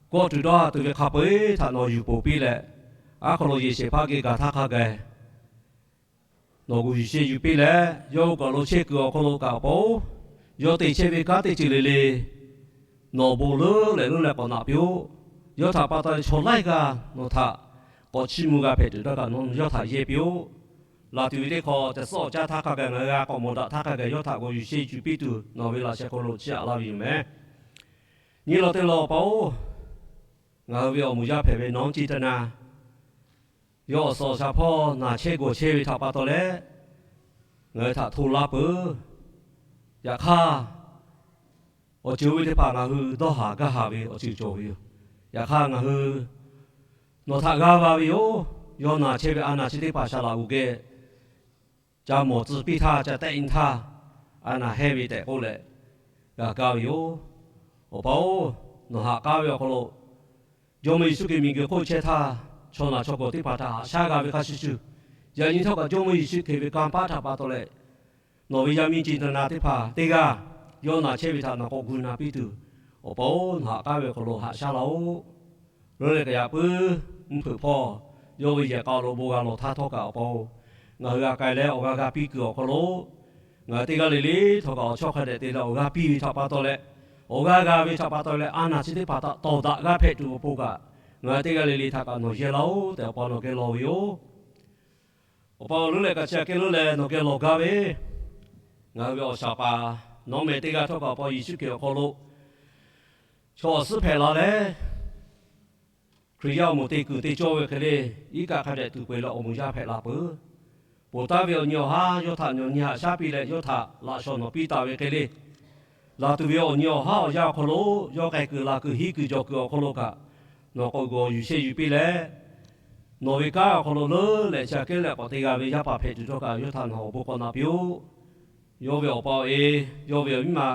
kawˇ tuˬ dawˇ ha tuˬ ve hk'a peu-eˬ htaꞈ nawˬ yuˬ ponˬ piˇ leh, aˉ hk'aw lo yeˬ shehˍ hpaˇ geh gaˬ htaˇ hk'a gaˬ nawˬ g'awˬ yuˬ sheh yuˬ piˇ leh, yawˇ hui kaꞈ lo chehˇ kuiˬ awˬ hk'aw lo kaꞈ awˬ pa-oˬ, yawˇ te chehˇ ve kanˉ teˇ ceuˬ le le nawˬ bon leuˉ leh leuˉ leh k'awꞈ naꞈ piˇ-oˆ. Yawˇ htaꞈ pa taw leh chaw laiˉ g'aˇ nawˬ htaꞈ k'awꞈ chiˇ mvuh g'a hpehꞈ tuˬ htaˇ kaꞈ nawˬ yawˇ htaꞈ yehˇ piˇ-oˆ. Laˬ tuˬ ve teˇ hk'awꞈ ca suhˉ awˬ caˇ htaˇ hk'a gaˬ ngaˬ hui g'a k'awꞈ mawˬ daꞈ htaˇ hk'a gaˬ yawˇ htaꞈ g'awˬ yuˬ sheh yuˬ piˇ tuˬ nawˬ ve laꞈ sheh hk'aw lo chiˇ aꞈ laˇ ve yoˬ meh. Nyi law teˇ law awˬ pa-oˬ, ngaˬ hui ve awˬ moˍ yaˇ hpehꞈ ve nawˬ ceˇ taˇ na, yawˇ awˬ suhˍ awˬ shaˍ hpawˇ naˬ chehˇ gawˬ chehˇ ve htaꞈ pa taw leh ngaˬ hui htaꞈ hto laˇ peuˬ. Yaꞈ hk'aˇ, awˬ ceuˬ oˇ ve teˇ hpaˍ ngaˬ hui dawˇ haˍ gaˇ haˍ ve awˬ ceuˬ cawˬ ve yoˬ. Yaꞈ hk'aˇ ngaˬ hui nawˬ htaꞈ g'aˇ va ve yoˬ. Yawˇ naˬ chehˇ ve a naˬ chi teˇ hpaˍ shaˍ laꞈ g'oˬ geh ca mawˬ tcuh piˇ htaˇ, ca tehˆ nyi htaˇ, a naˬ hehnˇ ve tehꞈ k'oˆ leh g'a kaˇ ve yoˬ. Awˬ pa-oˬ, nawˬ haꞈ k'aˉ ve awˬ hk'aw lo Jawˇmawˇ Yeˍsuˆ Hkriꞈ miˬguiˬ hk'oˆ chehˇ htaˇ, chaw naˬ chaw gawˬ teˇ hpaˍ htaꞈ haꞈ shaˉ g'a ve hk'a shuˍ shuˍ, yaꞈ nyi htawˇ kaꞈ Jawˇmawˇ Yeˍsuˆ Hkriꞈ ve kanˇ paˆ htaꞈ pa taw leh nawˬ ve yaˇ miˇ ceˇ taˇ na teˇ hpaˍ teˇ g'aˇ yawˇ naˬ chehˇ ve htaꞈ nawˬ k'awꞈ gu na piˇ tuˬ, awˬ pa-oˬ, nawˬ haꞈ k'aˉ ve awˬ hk'aw lo haꞈ shaˉ laˇ-oˆ. Leuˉ leh kaꞈ yaꞈ puiˉ mvuhˇ hpeuꞈ hpawˇ yawˇ ve yehˬ k'a lo bon g'a lawˬ htaˇ htawˇ kaꞈ awˬ pa-oˬ, ngaˬ hui g'a k'ai leh awˬ g'aˇ g'a piˇ kuiˬ awˬ hk'aw lo ngaˬ hui teˇ g'aˇ le le htawˇ kaꞈ awˬ chawˇ hk'a dehꞈ te leh awˬ g'aˇ piˇ ve htaꞈ pa taw leh, awˬ g'aˇ g'a ve htaꞈ pa taw leh a naˬ chi teˇ hpaˍ htaꞈ tawˍ daꞈ g'aˇ hpehꞈ tuˬ awˬ pon kaꞈ, ngaˬ hui teˇ g'aˇ le le htaꞈ kaꞈ nawˬ yehˇ laˇ-oˆ tehꞈ awˬ pa nawˬ geh lawˬ ve yoˬ. Awˬ pa-oˬ, leuˉ leh kaꞈ chi aꞈ kehˉ leuˉ leh nawˬ geh lawˬ gaˇ ve, ngaˬ hui ve awˬ shaˍ paˍ nawˉ meh teˇ g'aˇ htawˇ kaꞈ awˬ pa Yeˍsuˆ Hkriꞈ awˬ hk'aw lo chaw awˬ suhˉ hpehꞈ la leh, Hkriꞈ yaˇ awˬ moˍ te kuiˬ te cawˇ ve hk'e le, iˉ kaˆ hk'a dehꞈ tuˬ peuˬ leh awˬ moˍ yaˇ hpehꞈ la peuˬ. Ponˬ taˍ ve awˬ nyi awˬ haˉ yawˇ htaꞈ nawˬ nyi haꞈ shaˉ piˇ leh yawˇ htaꞈ laꞈ shawnˍ nawˬ piˇ taˍ ve hk'e le, laˬ tuˬ ve awˬ nyi awˬ haˉ awˬ yanˇ awˬ hk'aw lo, yawˇ k'ai kuiˬ laˬ kuiˬ hiˉ kuiˬ jawˬ kuiˬ awˬ hk'aw lo kaꞈ, nawˬ k'awꞈ g'awˬ yuˬ sheh yuˬ piˇ leh, nawˬ ve kanˉ awˬ hk'aw lo leuˉ leh chi aꞈ kehˉ leh k'awꞈ te g'a ve yaˇ paˍ hpehꞈ tuˬ htawˇ kaꞈ yawˇ htaꞈ nawˬ awˬ bon k'awꞈ naꞈ piˇ-oˆ. Yawˇ ve awˬ pa awˬ e, yawˇ ve awˬ miˇ ma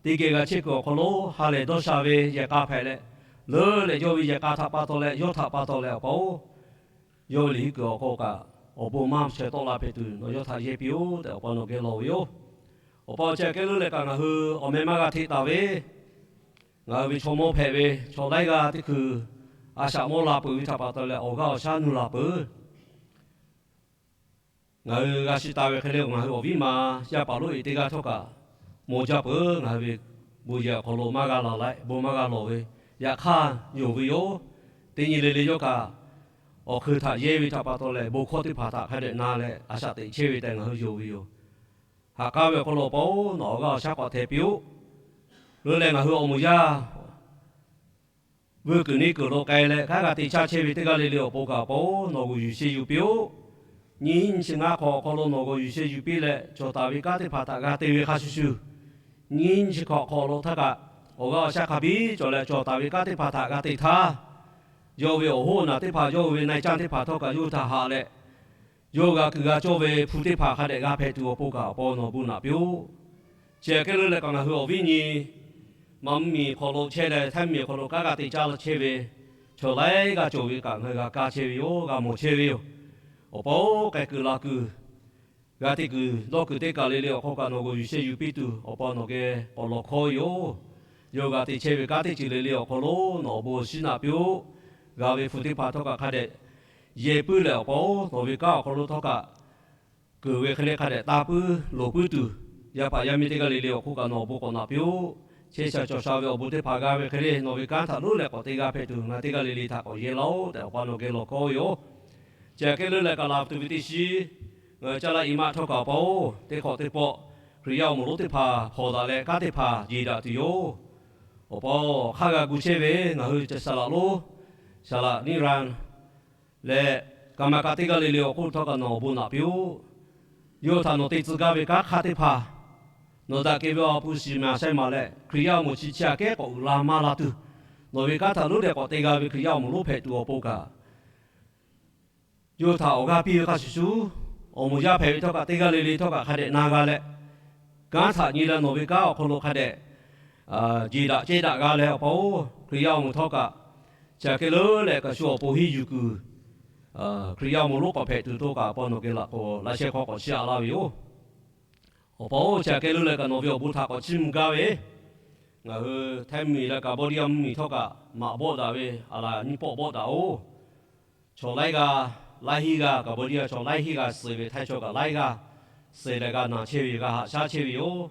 teˇ geh g'a chehˇ kuiˬ awˬ hk'aw lo ha lehˬ dawˇ sha ve yehˬ k'a hpehꞈ leh, leuˉ leh yawˇ ve yehˬ k'a htaꞈ pa taw leh yawˇ htaꞈ pa taw leh awˬ pa-oˬ, yawˇ ve liꞈ hiˉ kuiˬ awˬ hk'aw kaꞈ awˬ bon maˇ sheh tawˆ la hpehꞈ tuˬ nawˬ yawˇ htaꞈ yehˇ piˇ-oˆ tehꞈ awˬ pa nawˬ geh lawˬ ve yoˬ. Awˬ pa awˬ chi aꞈ kehˉ leuˉ leh kaꞈ ngaˬ hui awˬ meh maˇ g'a hteꞈ taˍ ve, ngaˬ hui ve chaw mawˇ hpehꞈ ve chaw laiˉ g'aˇ teˇ hkui a shaꞈ mawˇ la peuˬ ve htaꞈ pa taw leh awˬ g'aˇ awˬ shaˉ nuˇ la peuˬ. Ngaˬ hui g'a shiˍ taˍ ve hk'e le, ngaˬ hui awˬ viˉ ma yaˇ paˍ lonˉ e teˇ g'aˇ htawˇ kaꞈ mawˬ jaˇ peuˬ. Ngaˬ hui ve bon yehˬ awˬ hk'aw lo maˇ g'a laˬ leh bon maˇ g'a lawˬ ve, yaꞈ hk'aˇ yonˍ ve yoˬ. Teˇ nyi le le yawˇ kaꞈ awˬ hk'eun htaꞈ yehˇ ve htaꞈ pa taw leh bon hkawˇ teˇ hpaˍ htaꞈ hk'a dehꞈ na leh a shaꞈ teꞈ chehˇ ve tehꞈ ngaˬ hui yonˍ ve yoˬ. Haꞈ k'aˉ ve awˬ hk'aw lo awˬ pa-oˬ, nawˬ awˬ g'aˇ awˬ shaˉ k'awꞈ hteh piˇ-oˆ. Leuˉ leh ngaˬ hui awˬ moˍ yaˇ vuiˇ kuiˬ neˇ kuiˬ lo k'ai leh kanˉ g'a te caˇ chehˇ ve teˇ g'aˇ le le awˬ pon kaꞈ awˬ pa-oˬ, nawˬ g'awˬ yuˬ sheh yuˬ piˇ-oˆ. Nyiˇ nyi chi ngaˇ hk'awꞈ awˬ hk'aw lo nawˬ g'awˬ yuˬ sheh yuˬ piˇ leh cawˬ taˍ ve kanˉ teˇ hpaˍ htaꞈ g'a te ve hk'a shuˍ shuˍ, nyiˇ nyi chi hk'awꞈ hk'awꞈ lo htaˇ kaꞈ awˬ g'aˇ awˬ shaˉ hk'a biˇ cawˬ leh cawˬ taˍ ve kanˉ teˇ hpaˍ htaꞈ g'a te htaˇ, yawˇ ve awˬ hoˉ naˬ teˇ hpaˍ, yawˇ hui ve na-e caˇ teˇ hpaˍ htawˇ kaꞈ yawˇ hui htaꞈ haꞈ leh, yawˇ hui g'a kuiˬ g'a cawˇ ve hpu teˇ hpaˍ hk'a dehꞈ g'a hpehꞈ tuˬ awˬ pon kaꞈ awˬ pa nawˬ bon naꞈ piˇ-oˆ. Chi aꞈ kehˉ leuˉ leh kaꞈ ngaˬ hui awˬ viˉ nyi Manˇ mvuhˇmiˬ hk'aw lo chehˇ leh Htaiˇ mvuhˇmiˬ hk'aw lo kanˉ g'a te caˇ la chehˇ ve chaw laiˉ g'aˇ cawˬ ve kaꞈ ngaˬ hui g'a kaˇ chehˇ ve yoˬ, g'a mawˬ chehˇ ve yoˬ. Awˬ pa-oˬ, k'ai kuiˬ la kuiˬ, g'a te kuiˬ dawˇ kuiˬ teˇ kaˬ le le awˬ hk'aw kaꞈ nawˬ g'awˬ yuˬ sheh yuˬ piˇ tuˬ awˬ pa nawˬ geh k'awꞈ lawˬ hkawˇ ve yoˬ. Yawˇ g'a te chehˇ ve kanˉ teˇ ceuˬ le le awˬ hk'aw lo nawˬ awˬ bon awˬ shinˉ naꞈ piˇ-oˆ. G'a ve hpu teˇ hpaˍ htawˇ kaꞈ hk'a dehꞈ yehˬ puiˉ leh awˬ pa-oˬ, nawˬ ve kanˉ awˬ hk'aw lo htawˇ kaꞈ keunˍ ve hk'e le hk'a dehꞈ taˇ puiˉ loˍ puiˉ tuˬ, yaˇ paˍ yaˇ miˇ teˇ g'aˇ le le awˬ hk'oˆ kaꞈ nawˬ awˬ bon k'awꞈ naꞈ piˇ-oˆ. chehˇ sha cawˬ sha ve awˬ bon teˇ hpaˍ g'a ve hk'e le, nawˬ ve kanˉ htaꞈ lonˉ leh k'awꞈ te g'a hpehꞈ tuˬ ngaˬ teˇ g'aˇ le le htaꞈ k'awꞈ yehˇ laˇ-oˆ tehꞈ, Awˬ pa nawˬ geh lawˬ kawˇ ve yoˬ. Chi hk'e le leh kaꞈ laˬ tuˬ ve teˇ shiˉ, ngaˬ hui caˇ laˇ i maˆ htawˇ kaꞈ Awˬ pa-oˬ, teˇ hk'awꞈ teˇ pawˆ Hkriꞈ yaˇ awˬ moˍ lonˉ teˇ hpaˍ hpawnˬ daꞈ leh kanˉ teˇ hpaˍ jeˬ daꞈ tuˬ yoˬ. Awˬ pa-oˬ, awˬ hk'aˇ g'a gu chehˇ ve ngaˬ hui ca saˍ laꞈ lonˉ, saˍ laꞈ niˆ ra leh, kaꞈ maˇ kaꞈ teˇ g'aˇ le le awˬ hk'oˆ htawˇ kaꞈ nawˬ awˬ bon naꞈ piˇ-oˆ. Yawˇ htaꞈ nawˬ te tcuh gaˇ ve kanˉ hk'aˇ teˇ hpaˍ, nawˬ daꞈ kehˬ ve awˬ ha hpu shiˍ maˍ shaiˍ maˍ leh, Hkriꞈ yaˇ awˬ moˍ chi chi aꞈ kehˉ k'awꞈ uiˍ la maˇ la tuˬ, nawˬ ve kanˉ htaꞈ lonˉ leh k'awꞈ te g'a ve Hkriꞈ yaˇ awˬ moˍ lonˉ hpehꞈ tuˬ awˬ pon kaꞈ, yawˇ htaꞈ awˬ g'aˇ piˇ ve hk'a shuˍ shuˍ, awˬ moˍ yaˇ hpehꞈ ve htawˇ kaꞈ teˇ g'aˇ le le htawˇ kaꞈ hk'a dehꞈ na g'a leh, kanˉ htaꞈ nyi leh nawˬ ve kanˉ awˬ hk'aw lo hk'a dehꞈ jeˬ daꞈ cehˇ daꞈ g'a leh, Awˬ pa-oˬ, Hkriꞈ yaˇ awˬ moˍ htawˇ kaꞈ chi hk'e le leh kaꞈ shu awˬ pon henˇ yuˬ kuiˬ, Hkriꞈ yaˇ awˬ moˍ lonˉ k'awꞈ hpehꞈ tuˬ htawˇ kaꞈ Awˬ pa nawˬ geh laꞈ k'awꞈ laꞈ sheh hk'aw k'awꞈ chiˇ aꞈ laˇ ve yoˬ. Awˬ pa-oˬ, chi hk'e le leh kaꞈ nawˬ ve awˬ bon htaꞈ k'awꞈ chiˇ mvuh gaˇ ve, ngaˬ hui Htaiˇ mvuhˇmiˬ leh Cambodia mvuhˇmiˬ htawˇ kaꞈ maꞈ bawˆ daꞈ ve, aˬ laˬ nyiˇ pawˆ bawˆ daꞈ-oˬ. Chaw laiˉ g'aˇ, laiˉ hinˉ g'aˇ, Cambodia chaw laiˉ hinˉ g'aˇ suh ve, Htaiˇ chaw kaꞈ laiˉ g'aˇ suh leh g'a naˬ chehˇ ve, g'a haꞈ shaˉ chehˇ ve yoˬ.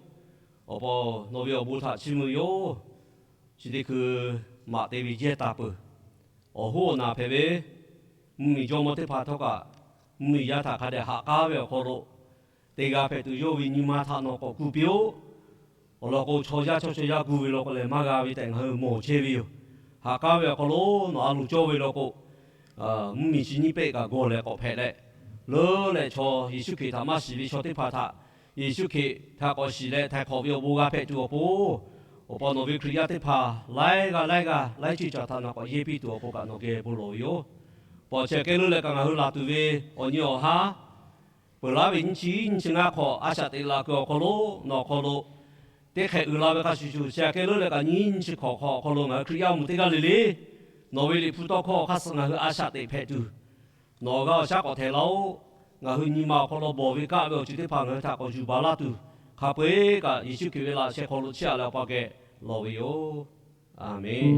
Awˬ pa, nawˬ ve awˬ bon htaꞈ chiˇ mvuh yoˬ. Chi teˇ hkui maꞈ te ve yehˇ taˍ peuˬ. Awˬ hoˉ awˬ naˬ hpehꞈ ve mvuhˇmiˬ jawˇmawˇ teˇ hpaˍ htawˇ kaꞈ, mvuhˇmiˬ yaˇ htaꞈ hk'a dehꞈ haꞈ k'aˉ ve awˬ hk'aw lo te g'a hpehꞈ tuˬ, yawˇ ve nyi ma htaꞈ nawˬ k'awꞈ kuˬ piˇ-oˆ. Awˬ lawn k'o, chaw yaˇ chaw chaw yaˇ gu ve law k'o lehˬ maˇ g'a ve tehꞈ ngaˬ hui mawˬ chehˇ ve yoˬ. Haꞈ k'aˉ ve awˬ hk'aw lo nawˬ a loˍ cawˇ ve law k'o, mvuhˇmiˬ chi nyiˇ pehˆ kaꞈ gawˬ leh k'awꞈ hpehꞈ leh, leuˉ leh chaw Yeˍsuˆ Hkriꞈ htaꞈ maˇ shiˍ ve chaw teˇ hpaˍ htaꞈ Yeˍsuˆ Hkriꞈ htaꞈ k'awꞈ shiˍ leh htaiˍ hk'awꞈ ve awˬ bon g'a hpehꞈ tuˬ awˬ pon, Awˬ pa nawˬ ve Hkriꞈ yaˇ teˇ hpaˍ laiˉ g'aˇ laiˉ g'aˇ laiˉ ceuˬ caˬ htaꞈ nawˬ k'awꞈ yehˇ piˇ tuˬ awˬ pon kaꞈ nawˬ geh bon lawˬ ve yoˬ. Awˬ pa, chi hk'e le leh kaꞈ ngaˬ hui laˬ tuˬ ve awˬ nyi awˬ haˉ peuˬ laˉ ve nyiˇ chi nyiˇ chi ngaˇ hk'awꞈ a shaꞈ teꞈ la kuiˬ awˬ hk'aw lo, nawˬ awˬ hk'aw lo teˇ hk'ehꞈ uiˍ la ve hk'a shuˍ shuˍ, chi hk'e le leh kaꞈ nyiˇ nyiˇ chi hk'awꞈ hk'awꞈ awˬ hk'aw lo ngaˬ hui Hkriꞈ yaˇ awˬ moˍ teˇ g'aˇ le le nawˬ ve Liꞈ hpu tawˇ hkawˇ awˬ hk'aˇ suh ngaˬ hui a shaꞈ teꞈ hpehꞈ tuˬ, nawˬ g'a awˬ shaˉ k'awꞈ htehꞈ laˇ-oˆ. Ngaˬ hui nyi ma awˬ hk'aw lo bawˬ ve kaˆ ve awˬ ceuˬ teˇ hpaˍ ngaˬ hui htaꞈ k'awꞈ yuˬ baˬ laˇ tuˬ, hk'a peu-eˬ kaꞈ Yeˍsuˆ Hkriꞈ ve laꞈ sheh hk'aw lo chiˇ aꞈ leh Awˬ pa geh lawˬ ve yoˬ. Aˬmenˍ.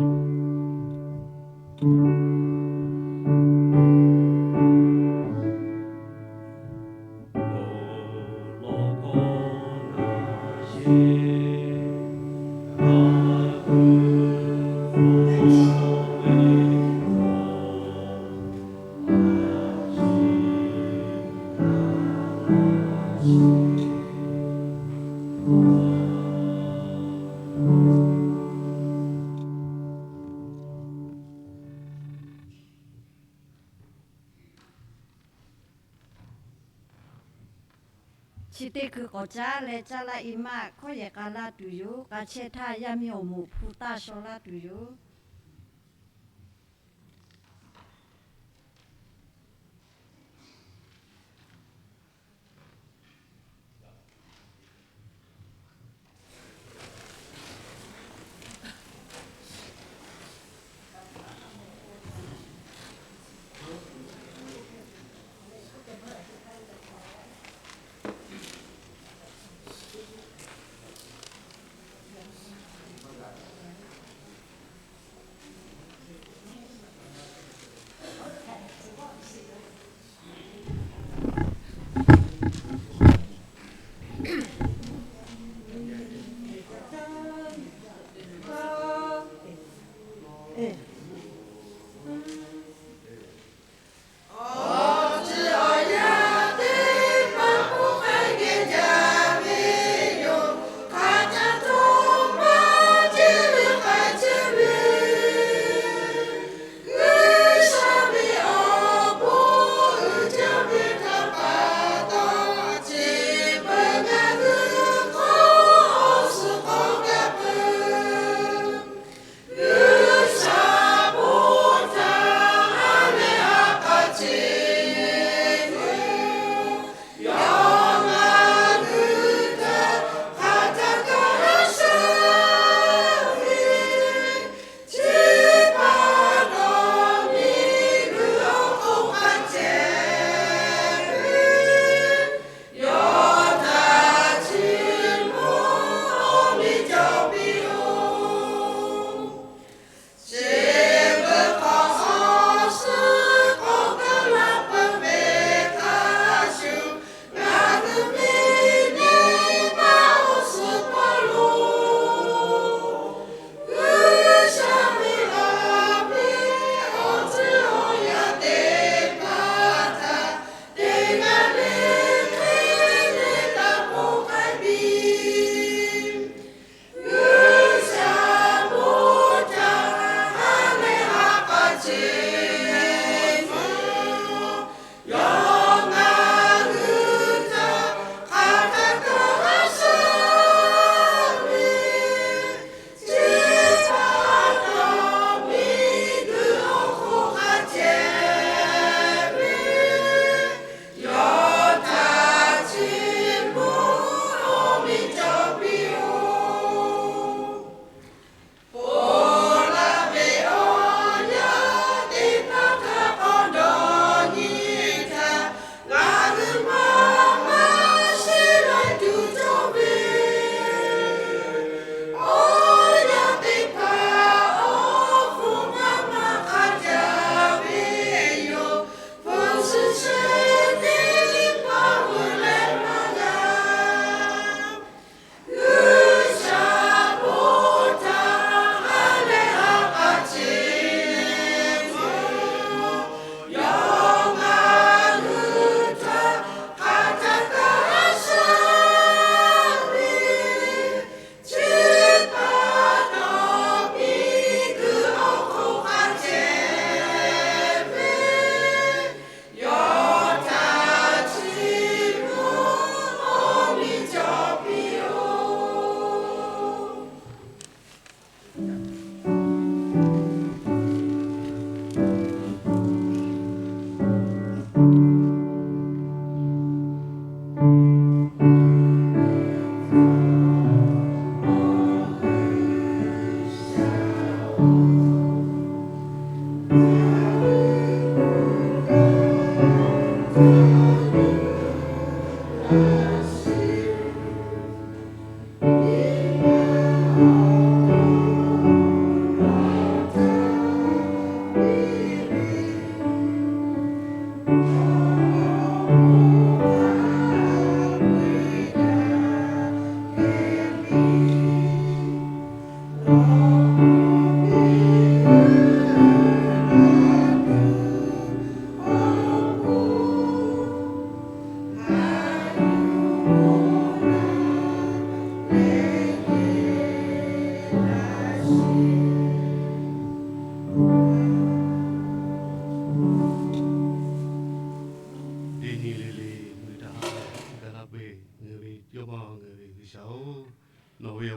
Chi teˇ hkui k'awꞈ caˉ leh caˇ laˇ i maˆ hkawˇ yehˬ k'a laˇ tuˬ yoˬ. K'a chehˇ htaˇ yaˇ miˇ awˬ moˍ hpu taˇ shaw laˇ tuˬ yoˬ.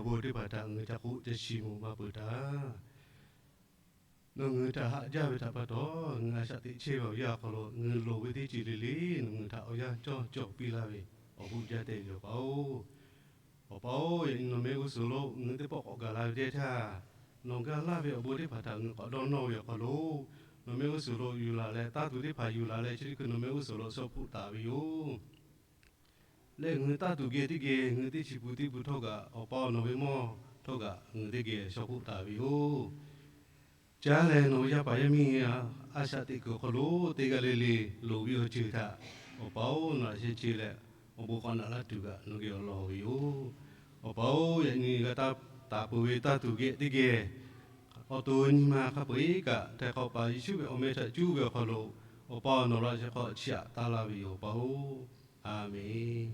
bon teˇ hpaˍ htaꞈ ngaˬ hui ca k'oˆ ca shiˍ mvuh maˇ peuˬ htaˇ, nawˬ ngaˬ hui htaꞈ haꞈ jaˇ ve htaꞈ pa taw, ngaˬ hui a shaꞈ teꞈ chehˇ ve awˬ yanˇ awˬ hk'aw lo ngaˬ hui loˍ ve teˇ ceuˬ le le nawˬ ngaˬ hui htaꞈ awˬ yanˇ cawˇ cawˬ piˇ laˇ ve awˬ bon jaˇ tehꞈ yoˬ, Awˬ pa-oˬ. Awˬ pa-oˬ, yaꞈ nyi nawˬ mehˆ g'uˇ suhˍ lo ngaˬ hui teˇ pawˆ k'awꞈ gaˬ la ve teˇ htaˇ, nawˬ gaˇ laˇ ve awˬ bon teˇ hpaˍ htaꞈ ngaˬ hui k'awꞈ dawˇ nawˇ ve awˬ hk'aw lo, nawˬ mehˆ g'uˇ suhˍ lo yuˬ laˬ leh, taˇ tuˬ teˇ hpaˍ yuˬ laˬ leh, chi teˇ hkui nawˬ mehˆ g'uˇ suhˍ lo shaw hpoˆ taˍ ve yoˬ. Leh ngaˬ hui taˇ tuˬ geh teˇ geh ngaˬ hui teˇ chi pun teˇ pun htawˇ kaꞈ, Awˬ pa-oˬ, nawˬ ve mawˇ htawˇ kaꞈ ngaˬ hui teˇ geh shaw k'oˆ taˍ ve yoˬ. Caˇ leh nawˬ ve yaˇ paˍ yaˇ miˇ a shaꞈ teꞈ kuiˬ awˬ hk'aw lo teˇ g'aˇ le le loˍ ve awˬ ceuˬ htaꞈ, Awˬ pa-oˬ, nawˬ laꞈ sheh ce leh awˬ bon k'awꞈ naꞈ laˇ tuˬ kaꞈ nawˬ geh awˬ lawn ve yoˬ. Awˬ pa-oˬ, yaꞈ nyi g'a taˇ taˍ peuˬ ve taˇ tuˬ geh teˇ geh awˬ to nyi ma hk'a peu-eˬ kaꞈ, htaiˍ hk'awꞈ paˍ Yeˍsuˆ ve awˬ meh htaꞈ cuˇ ve awˬ hk'aw lo, Awˬ pa-oˬ, nawˬ laꞈ sheh hk'aw chiˇ aꞈ taˇ laˇ ve yoˬ, Awˬ pa-oˬ. A menˬ.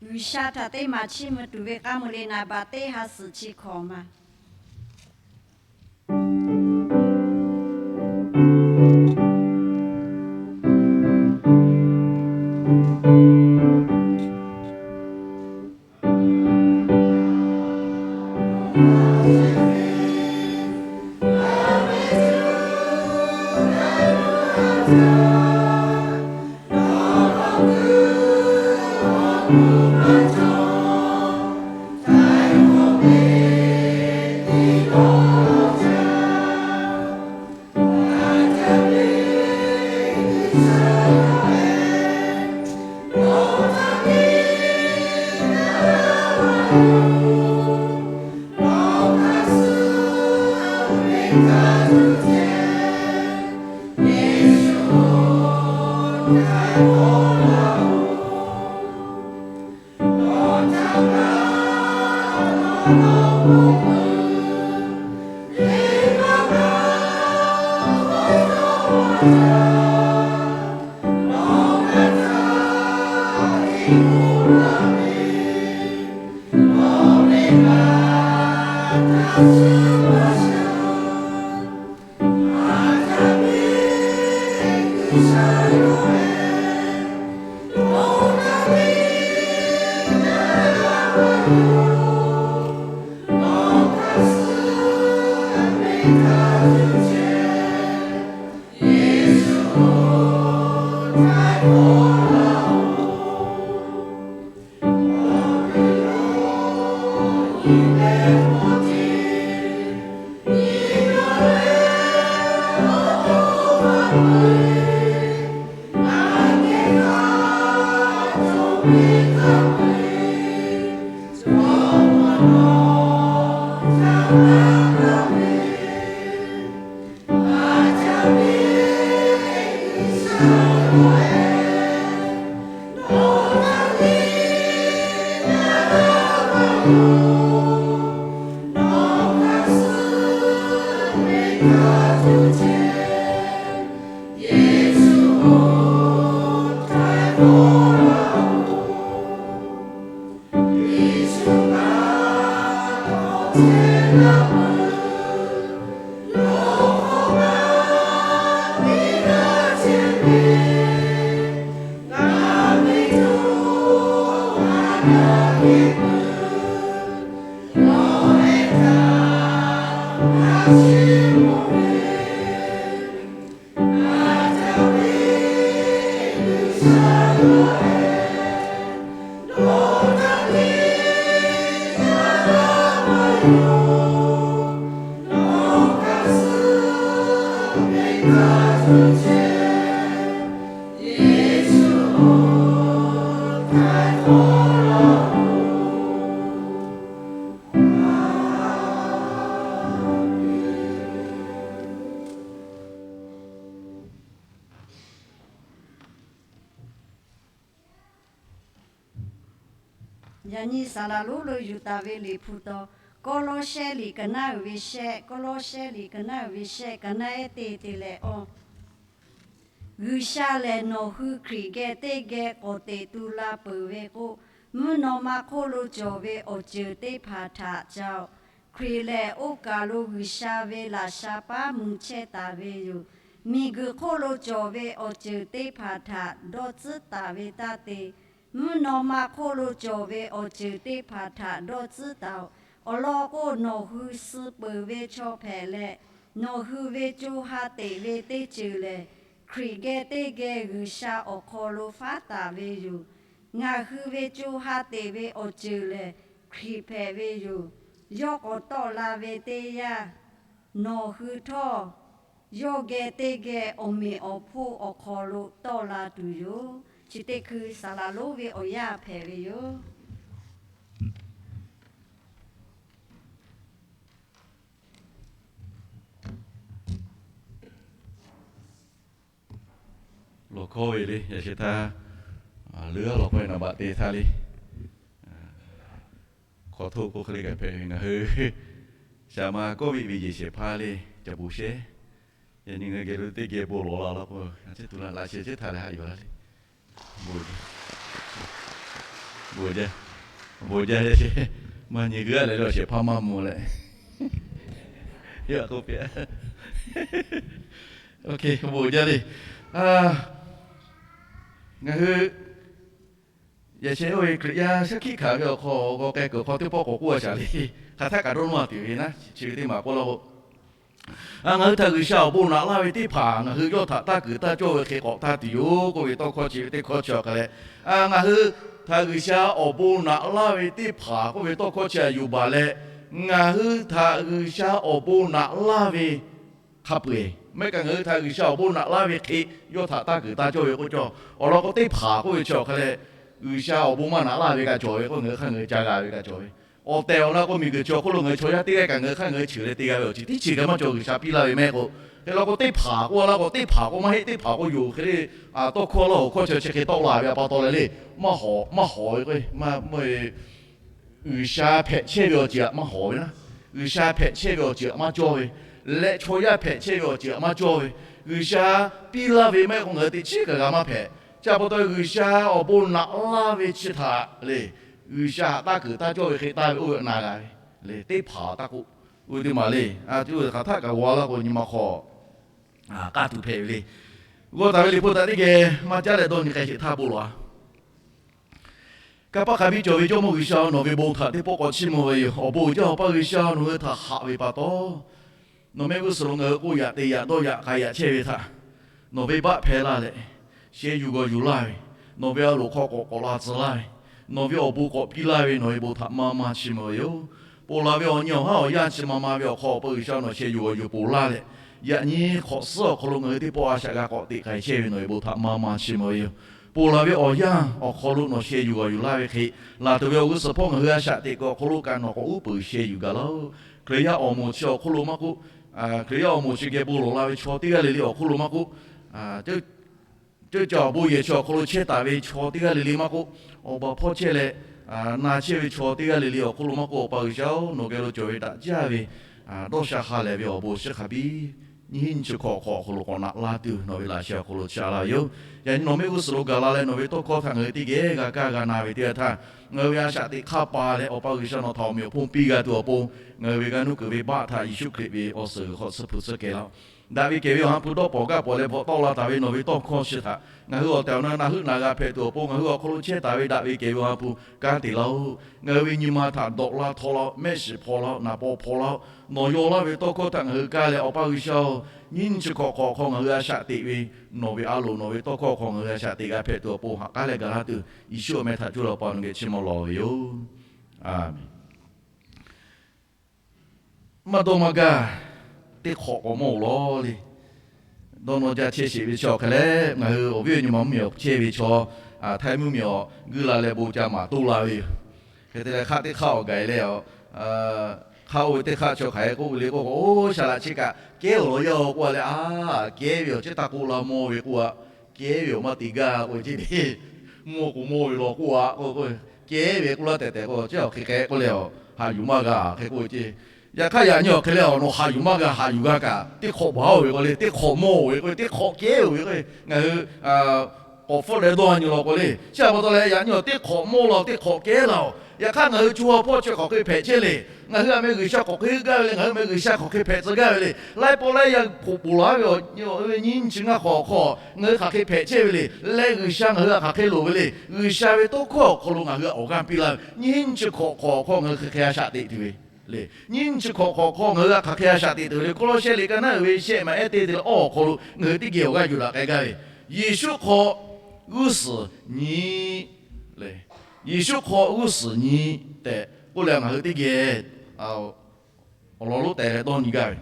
G'uiˬsha htaꞈ teˇ maˬ chiˇ mvuh tuˬ ve k'aˇ mvuh le naˍ baꞈ teˇ ha suhˍ chi hkawꞈ ma. Yaꞈ nyi saˍ laˍ lonˉ lo yuˬ taˍ ve Liꞈ hpu taw, Kawˇlawˇsehˇ liꞈ ka naˉ uiˍ ve shehˆ, Kawˇlawˇsehˇ liꞈ ka naˉ uiˍ ve shehˆ, ka naˉ ehˉ teˇ te leh awˇ. G'uiˬsha lehˬ, nawˬ hui Hkriꞈ geh teˇ geh k'awꞈ teꞈ tu la peuˬ ve k'o, mvuhˇ naw ma hk'oˆ lo cawˬ ve awˬ ceuˬ teˇ hpaˍ htaꞈ caˇ-oˬ. Hkriꞈ lehˬ, oˇ kaˬ lo G'uiˬsha ve laꞈ sha paˉ mui chehˇ taˍ ve yoˬ. Miˬguiˬ hk'oˆ lo cawˬ ve awˬ ceuˬ teˇ hpaˍ htaꞈ dawˇ tcuhˉ taˍ ve taˇ te. Mvuhˇ naw ma hk'oˆ lo cawˬ ve awˬ ceuˬ teˇ hpaˍ htaꞈ dawˇ tcuhˉ taˍ-oꞈ. Awˬ lawn k'o, nawˬ hui suh peuˬ ve chaw hpehꞈ leh, nawˬ hui ve co ha teꞈ ve teˇ ceuˬ lehˬ, Hkriꞈ geh teˇ geh G'uiˬsha awˬ hk'aw lo faˉ taˍ ve yoˬ. Ngaˬ hui ve co ha teꞈ ve awˬ ceuˬ lehˬ, Hkriꞈ hpehꞈ ve yoˬ. Yawˇ k'awꞈ tawˆ la ve teˇ yanˇ, nawˬ hui htawˇ yawˇ geh teˇ geh awˬ meꞈ awˬ hponˇ awˬ hk'aw lo tawˆ la tuˬ yoˬ. Chi teˇ hkui saˍ laꞈ lonˉ ve awˬ yanˇ hpehꞈ ve yoˬ. Lawˬ hkawˇ ve le, yaꞈ sheh htaˇ, leuˉ lawˬ hkawˇ ve naˍ baꞈ te htaˇ le, hk'aw htoˆ k'oˆ hk'e le kaꞈ hpehꞈ ve, ngaˬ hui shaˍ ma kawˆ ve ve yehˬ shehˍ hpaˇ le, ca bon sheˉ. Yaꞈ nyi ngaˬ hui geh lo teˇ geh bon lawˬ la laˇ k'o, a chehˇ tuˬ la laꞈ sheh chehˇ htaˇ leh haꞈ yuˬ la le. Bon jaˇ, bon jaˇ, maˇ nyi g'aˇ leh lawˬ shehˍ hpaˇ maˇ mvuh leh, yaꞈ k'oˆ piˇ. Bon jaˇ le. Ngaˬ hui yaꞈ sheh oˇ ve Hkriꞈ yaˇ shaˉ hkiˆ hkanˍ ve awˬ hk'aw g'aw k'ai kuiˬ hk'aw teˇ pawˆ k'awꞈ k'oˆ a shaˍ le. Hk'aˬ htaˆ kaꞈ dawˇ nawˇ a tuˬ ve naˉ, chi ve teˇ maˬ k'oˆ laˇ k'o, ngaˬ hui htaꞈ G'uiˬsha awˬ bon naꞈ laˇ ve teˇ hpaˍ ngaˬ hui yawˇ htaꞈ taˇ kuiˬ taˇ cawˇ ve hk'e k'awꞈ htaˇ tuˬ yoˬ k'oˆ ve tawˇ hkawˇ chi ve teˇ hkawˇ chi awˬ hk'a leh, ngaˬ hui htaꞈ G'uiˬsha awˬ bon naꞈ laˇ ve teˇ hpaˍ k'oˆ ve tawˇ hkawˇ chi a yuˬ baˬ leh, ngaˬ hui htaꞈ G'uiˬsha awˬ bon naꞈ laˇ ve hk'a peu-eˬ maˇ heˆ kaꞈ ngaˬ hui htaꞈ G'uiˬsha awˬ bon naꞈ laˇ ve hk'e yawˇ htaꞈ taˇ kuiˬ taˇ cawˇ ve k'oˆ cawˇ. Awˬ lawn k'o, teˇ hpaˍ k'oˆ ve chi awˬ hk'a leh, G'uiˬsha awˬ bon maˇ naꞈ laˇ ve kaꞈ cawˬ ve k'o, ngaˬ hui hk'aˇ ngaˬ hui ca g'a ve kaꞈ cawˬ ve. Awˬ tehˬ awˬ na k'o, miˬguiˬ chi awˬ hk'oˆ lo ngaˬ hui chaw yaˇ teˇ g'aˇ kaꞈ ngaˬ hui hk'aˇ ngaˬ hui cheuˬ leh te g'a ve awˬ ceuˬ teˇ ceuˬ kaꞈ maˇ cawˬ. G'uiˬsha piˇ laˇ ve meh k'o, hk'e law k'o teˇ hpaˍ k'oˆ laˇ k'o, teˇ hpaˍ k'o maˇ heˆ, teˇ hpaˍ k'o yoˬ hk'e le, tawˇ hkawˇ laˇ awˬ hkawˇ chi chi hk'e tawˆ la ve a pa taw leh le, maˇ hawˍ, maˇ hawˍ ve k'o, G'uiˬsha hpehꞈ chehˇ ve awˬ ceuˬ htaꞈ maˇ hawˍ ve naˉ, G'uiˬsha hpehꞈ chehˇ ve awˬ ceuˬ htaꞈ maˇ cawˇ ve, leh chaw yaˇ hpehꞈ chehˇ ve awˬ ceuˬ htaꞈ maˇ cawˇ ve, G'uiˬsha piˇ laˇ ve maˇ heˆ k'o ngaˬ hui teꞈ chiˉ kaꞈ g'a maˇ hpehꞈ. Chi a pa taw G'uiˬsha awˬ bon naꞈ laˇ ve chi htaꞈ le, G'uiˬsha htaꞈ taˇ kuiˬ taˇ cawˇ ve hk'e taˇ ve oˇ ve na g'a ve le, teˇ hpaˍ taˇ k'oˆ, oˇ ve teˇ maˬ le, a, oˇ ve hk'aˬ htaˆ kaꞈ g'aw laˇ k'o nyi ma hk'aw k'aˇ tuˬ hpehꞈ ve le. G'aw taˍ ve Liꞈ hpu htaꞈ teˇ geh maˇ caˉ leh dawˇ nyi k'ai sheˍ htaˇ bon lawˬ a. Kanˇ paˆ hk'a biˇ cawˬ ve Jawˇmawˇ G'uiˬsha, nawˬ ve bon htaꞈ teˇ pawˆ k'awꞈ chiˇ mvuh ve yoˬ. Awˬ bon uiˍ jaˇ Awˬ pa G'uiˬsha, nawˬ hui htaꞈ haꞈ ve pa taw, nawˬ mehˆ g'uˇ suhˍ lo ngaˬ hui k'oˆ yaꞈ te yaꞈ dawˇ yaꞈ k'ai yaꞈ chehˇ ve htaꞈ nawˬ venˇbaˆ hpehˇ laˇ leh, sheh yuˬ g'awˬ yuˬ laˇ ve, nawˬ ve a loˍ hk'aw k'awꞈ k'awꞈ la tcuh laˇ ve, nawˬ ve awˬ bon k'awꞈ piˇ laˇ ve nawˬ ve bon htaꞈ maˇ maˇ chiˇ mvuh ve yoˬ. Ponˬ laˬ ve awˬ nyi awˬ haˉ awˬ yanˇ chi ma ma ve awˬ hk'aw Awˬ pa G'uiˬsha nawˬ sheh yuˬ g'awˬ yuˬ ponˬ laˇ leh, yaꞈ nyi hk'awꞈ suhˉ awˬ hk'aw lo ngaˬ hui teˇ pawˆ a shaꞈ g'a k'awꞈ teꞈ k'ai chehˇ ve nawˬ ve bon htaꞈ maˇ maˇ chiˇ mvuh ve yoˬ. Ponˬ laˬ ve awˬ yanˇ awˬ hk'aw lo nawˬ sheh yuˬ g'awˬ yuˬ laˇ ve hk'e, laˬ tuˬ ve awˬ g'uˇ suhˍ hpawˇ ngaˬ hui a shaꞈ teꞈ kuiˬ awˬ hk'aw lo kaꞈ nawˬ k'awꞈ uˉ peunˍ sheh yuˬ gaˬ laˇ-oˆ. Hkriꞈ yaˇ awˬ moˍ chi awˬ hk'oˆ lo maˇ k'oˆ, Hkriꞈ yaˇ awˬ moˍ chi geh bon lawˬ la ve chaw teˇ g'aˇ le le awˬ hk'oˆ lo maˇ k'oˆ, ceuˇ caˬ awˬ bon yehˬ chi awˬ hk'aw lo chehˇ taˍ ve chaw teˇ g'aˇ le le maˇ k'oˆ, awˬ baˬ hpawˇ chehˇ leh na chehˇ ve chaw teˇ g'aˇ le le awˬ hk'oˆ lo maˇ k'oˆ, Awˬ pa G'uiˬsha-oˬ, nawˬ geh lo cawˬ ve daꞈ jaˇ ve dawˇ sha ha lehˬ ve awˬ bon chi hk'a biˇ nyiˇ hinˉ nyiˇ chi hkawꞈ hk'awꞈ awˬ hk'aw lo k'awꞈ naꞈ laˇ tuˬ nawˬ ve laꞈ sheh awˬ hk'aw lo chaꞈ laˇ ve yoˬ. Yaꞈ nyi nawˬ mehˆ g'uˇ suhˍ lo gaˬ la leh nawˬ ve tawˇ hkawˇ htaꞈ ngaˬ hui teˇ geh g'a kaˇ g'a na ve teˇ g'aˇ htaˇ, ngaˬ hui ve a shaꞈ teꞈ hk'aˇ pa leh Awˬ pa G'uiˬsha nawˬ htaꞈ awˬ meꞈ awˬ hponˇ piˇ g'a tuˬ awˬ pon, ngaˬ hui ve g'aˇ nuˇ kuiˬ ve baˆ htaꞈ Yeˍsuˆ Hkriꞈ ve awˬ suhˍ g'uiˬ hk'aw tsuhˇ hpu tsuhˇ kehˬ laˇ-oˆ. Daꞈ ve kehˬ ve Awˬ ha hpu dawˇ pawˍ gaˇ pawˍ leh bvuhꞈ tawˆ la taˍ ve nawˬ ve tawˇ hkawˇ chi htaꞈ ngaˬ hui awˬ tehˬ awˬ na na heuˆ na g'a hpehꞈ tuˬ awˬ pon, ngaˬ hui awˬ hk'aw lo chehˇ taˍ ve daꞈ ve kehˬ ve Awˬ ha hpu kanˉ te laˇ-oˆ. Ngaˬ hui ve nyi ma htaꞈ dawꞈ laˇ htaw laˇ-oˆ, mehˆ shiˍ hpaw laˇ-oˆ, naˍ paw hpaw laˇ-oˆ. Nawˬ yaw laˇ ve tawˇ hkawˇ htaꞈ ngaˬ hui kaˇ leh Awˬ pa G'uiˬsha-oˬ, nyiˇ nyi chi hk'awꞈ hk'awꞈ hk'aw ngaˬ hui a shaꞈ teꞈ ve, nawˬ ve a loˍ nawˬ ve tawˇ hkawˇ hk'aw ngaˬ hui a shaꞈ teꞈ g'a hpehꞈ tuˬ awˬ pon haꞈ k'aˉ leh gaˬ laˇ tuˬ, Yeˍsuˆ awˬ meh htaꞈ cuˇ leh Awˬ pa nawˬ geh chiˇ mvuh lawˬ ve yoˬ. Aˬmenˍ. Maˇ dawˇ maˇ gaˇ, teˇ hk'awꞈ k'awꞈ mawˇ-oˬ lawˬ le. Dawˇ nawˇ jaˇ chehˇ sheˍ ve chaw hk'e leh, ngaˬ hui awˬ viˉ awˬ nyi ma mvuhˇmiˬ awˬ chehˇ ve chaw, Htaiˇ mvuhˇmiˬ awˬ g'uˇ la leh bon ca maˍ toˇ la ve yoˬ. Hk'e te leh hk'aˆ teˇ hk'aˆ awˬ gaˬ leh, hk'aˆ oˇ ve teˇ hk'aˆ chaw hk'aˬ hk'e k'oˆ ve le k'oˆ k'o, oˇ shaˍ laꞈ chi kaꞈ kehˉ-oˬ law yaˇ-oˬ k'oˆ a leh, a, kehˉ ve awˬ ceˇ taˇ k'oˆ la mawˇ ve k'oˆ a, kehˉ ve awˬ maˇ te gaˇ k'oˆ ve ceˇ le. Mawˇ k'o mawˇ ve law k'oˆ a k'oˆ k'o, kehˉ ve k'oˆ laˇ tehꞈ tehꞈ k'o, chi awˬ hk'e hk'e k'oˆ leh, haꞈ yuˬ maˇ g'a hk'e k'oˆ ve ceˇ. Yaꞈ hk'aˇ yaꞈ nyi awˬ hk'e leh nawˬ haꞈ yuˬ maˇ g'a, haꞈ yuˬ g'a kaꞈ teˇ hk'awꞈ baˬ-oˬ ve k'o le, teˇ hk'awꞈ mawˇ-oˬ ve k'o le, teˇ hk'awꞈ kehˉ-oˬ ve k'o le, ngaˬ hui k'awꞈ hpfuhˆ leh dawˇ nyi law k'o le. Chi a pa taw leh yaꞈ nyi awˬ teˇ hk'awꞈ mawˇ law, teˇ hk'awꞈ kehˉ laˇ-oˬ. Yaꞈ hk'aˇ ngaˬ hui co ha hpawˇ chi hk'aˬ hk'e hpehꞈ chehˇ le. Ngaˬ hui aꞈ meh G'uiˬsha hk'aˬ hk'e heuˆ gaˇ ve le, ngaˬ hui meh G'uiˬsha hk'aˬ hk'e hpehꞈ tcuh gaˇ ve le. Laiˉ pawˆ laiˉ yaˇ hpoꞈ poˬ laˬ ve awˬ nyi ve nyiˇ chi ngaˇ hk'awꞈ hk'aw ngaˬ hui hk'aˬ hk'e hpehꞈ chehˇ ve le. Leh G'uiˬsha ngaˬ hui htaꞈ hk'aˬ hk'e loˍ ve le. G'uiˬsha ve tawˇ hkawˇ awˬ hk'aw lo ngaˬ hui htaꞈ awˬ g'aˇ piˇ laˇ ve nyiˇ chi hk'awꞈ hk'aw ngaˬ hui hk'aˬ hk'e a shaꞈ teꞈ tuˬ ve le. Nyiˇ chi hk'awꞈ hk'aw ngaˬ hui htaꞈ hk'aˬ hk'e a shaꞈ teꞈ tuˬ ve le. Kawˇlawˇshehˆ liꞈ ka naˉ uiˍ ve shehˆ maˬ ehˉ teˇ te leh awˬ hk'aw lo ngaˬ hui teˇ geh awˬ g'aˇ yuˬ daꞈ k'ai gaˇ ve, Yeˍsuˆ hk'aw g'uˇ suhˍ nyi le. Yeˍsuˆ hk'aw g'uˇ suhˍ nyi tehꞈ k'oˆ leh ngaˬ hui teˇ geh awˬ lawn lonˉ tehꞈ dawˇ nyi gaˇ ve.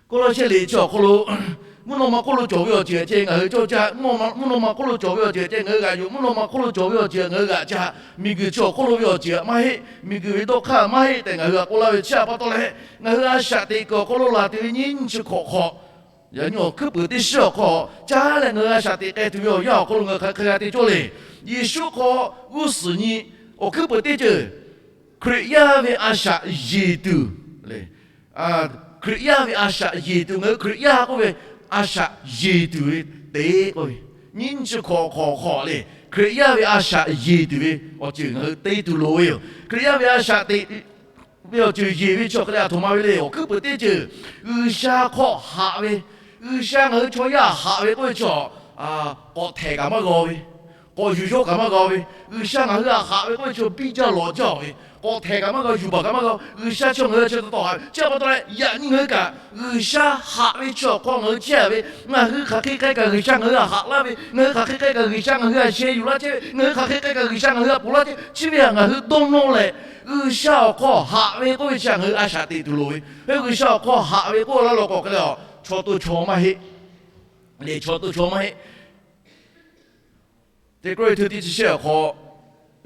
Kawˇlawˇshehˆ liꞈ chi awˬ hk'aw lo mvuhˇ naw ma hk'oˆ lo cawˬ ve awˬ ceuˬ ceh ngaˬ hui cawˇ caˇ. Mvuhˇ naw ma hk'oˆ lo cawˬ ve awˬ ceuˬ ceh ngaˬ hui g'aꞈ yuˬ. Mvuhˇ naw ma hk'oˆ lo cawˬ ve awˬ ceuˬ ngaˬ hui g'aꞈ caˇ. Miˬguiˬ chi awˬ hk'oˆ lo ve awˬ ceuˬ maˇ heˆ. Miˬguiˬ ve dawˇ hk'aˇ maˇ heˆ tehꞈ ngaˬ hui htaꞈ k'oˆ laˇ ve chi htaꞈ pa taw leh, ngaˬ hui a shaꞈ teꞈ kuiˬ awˬ hk'aw lo laˬ tuˬ ve nyiˇ chi hk'awꞈ hk'aw, yaꞈ nyi awˬ hkuiˉ puiˍ teˇ shiˉ awˬ hk'aw caˉ leh ngaˬ hui a shaꞈ teꞈ k'ai tuˬ ve awˬ yanˇ awˬ hk'aw lo ngaˬ hui hk'aˬ hk'e g'a te cawˇ le. Yeˍsuˆ hk'aw g'uˇ suhˍ nyi awˬ hkuiˉ puiˍ teˇ ceuˬ, Hkriꞈ yaˇ ve a shaꞈ yeˬ tuˬ le. Hkriꞈ yaˇ ve a shaꞈ yeˬ tuˬ, ngaˬ hui Hkriꞈ yaˇ k'oˆ ve a shaꞈ yeˬ tuˬ ve te k'oˆ ve, nyiˇ chi hk'awꞈ hk'awꞈ hk'aw le, Hkriꞈ yaˇ ve a shaꞈ yeˬ tuˬ ve awˬ ceuˬ ngaˬ hui te tuˬ loˍ ve yoˬ. Hkriꞈ yaˇ ve a shaꞈ teꞈ ve awˬ ceuˬ yeˬ ve chi awˬ hk'e le, aˬ htoꞈ ma ve le, awˬ hkuiˉ puiˍ teˇ ceuˬ, G'uiˬsha hk'aw haꞈ ve, G'uiˬsha ngaˬ hui chaw yaˇ haꞈ ve k'oˆ ve chi, k'awꞈ htehˍ kaꞈ maˇ g'a ve, k'awꞈ yuˬ yawˇ kaꞈ maˇ g'a ve, G'uiˬsha ngaˬ hui htaꞈ haꞈ ve k'oˆ ve chi biˇ jaˇ lawꞈ jaˇ ve, k'awꞈ htehˍ kaꞈ maˇ g'a, yuˬ baˬ kaꞈ maˇ g'a, G'uiˬsha chi ngaˬ hui chi taw taw haꞈ ve chi pa taw leh, yaꞈ nyi ngaˬ hui kaꞈ G'uiˬsha haꞈ ve chi awˬ hk'aw ngaˬ hui chehˇ ve, ngaˬ hui hk'aˬ hk'e k'ai kaꞈ G'uiˬsha ngaˬ hui htaꞈ haꞈ laˇ ve, ngaˬ hui hk'aˬ hk'e k'ai kaꞈ G'uiˬsha ngaˬ hui htaꞈ sheh yuˬ laˇ chehˇ ve, ngaˬ hui hk'aˬ hk'e k'ai kaꞈ G'uiˬsha ngaˬ hui htaꞈ ponˬ laˇ chehˇ, chi ve htaꞈ ngaˬ hui dawˇ nawˇ leh, G'uiˬsha awˬ hk'aw haꞈ ve k'oˆ ve chi htaꞈ ngaˬ hui a shaꞈ teꞈ tuˬ loˍ ve. Hk'e G'uiˬsha awˬ hk'aw haꞈ ve k'oˆ laˇ law k'o hk'e le, chaw to chaw maˇ heˆ le, chaw to chaw maˇ heˆ. Teˇ Kawˇrenˍhtuˆ teˇ chi shehˆ awˬ hk'aw,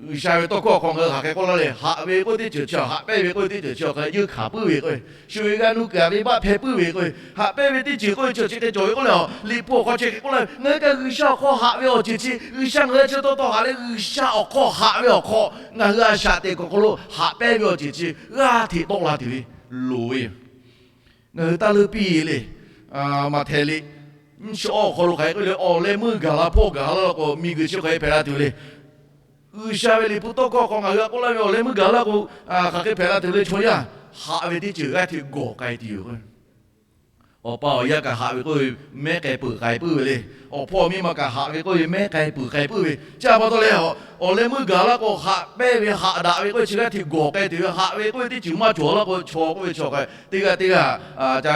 G'uiˬsha ve tawˇ hkawˇ awˬ hk'aw ngaˬ hui hk'aˬ hk'e k'oˆ laˇ le, haꞈ ve k'oˆ ve teˇ ceuˬ chi, haꞈ pehnˇ ve k'oˆ ve teˇ ceuˬ chi hk'e yeuˇ hkanˍ puiˉ ve k'o, shu ve g'a nu kaꞈ ve baˆ hpehˇ puiˉ ve k'o, haꞈ pehnˇ ve teˇ ceuˬ k'oˆ ve chi hk'e cawˬ ve k'oˆ le, Liꞈ hpu awˬ hk'aw chi hk'e k'oˆ laˇ ve, ngaˬ hui kaꞈ G'uiˬsha awˬ hk'aw haꞈ ve awˬ ceuˬ chi, G'uiˬsha ngaˬ hui chi taw taw haꞈ leh G'uiˬsha awˬ hk'aw haꞈ ve awˬ hk'aw, ngaˬ hui a shaꞈ teꞈ kuiˬ awˬ hk'aw lo haꞈ pehnˇ ve awˬ ceuˬ chi g'aˇ hteꞈ tawˆ la tuˬ ve loˍ ve yoˬ. Ngaˬ hui taˇ leuˇ piˇ le. Maꞈhtehˍ liꞈ nyiˇ chi awˇ awˬ hk'aw lo hk'aˬ hk'e k'oˆ le, awˬ leh meuˇ gaˬ la hpawˇ gaˬ la law k'o, miˬguiˬ chi hk'aˬ hk'e hpehꞈ la tuˬ le. G'uiˬsha ve Liꞈ hpu tawˇ hkawˇ hk'aw ngaˬ hui htaꞈ k'oˆ laˇ ve, awˬ leh meuˇ gaˬ la k'o, hk'aˬ hk'e hpehꞈ la tuˬ le. Chaw yaˇ haꞈ ve teˇ ceuˬ g'aˇ hteꞈ gawˬ k'ai tuˬ yoˬ. Awˬ pa awˬ yaˇ kaꞈ haꞈ ve k'oˆ ve mehˉ k'ai peuˬ k'ai puiˉ ve le. Awˬ hpawˇ miˇ ma kaꞈ haꞈ ve k'oˆ ve mehˉ k'ai peuˬ k'ai puiˉ ve. Chi pa taw leh, awˬ leh meuˇ gaˬ la k'o, haꞈ pehnˇ ve haꞈ daꞈ ve k'oˆ ve chi g'aˇ hteꞈ gawˬ k'ai tuˬ ve, haꞈ ve k'oˆ ve teˇ ceuˬ maˇ cawˬ la k'o, chaw k'oˆ ve chaw hk'e teˇ g'aˇ teˇ g'aˇ ca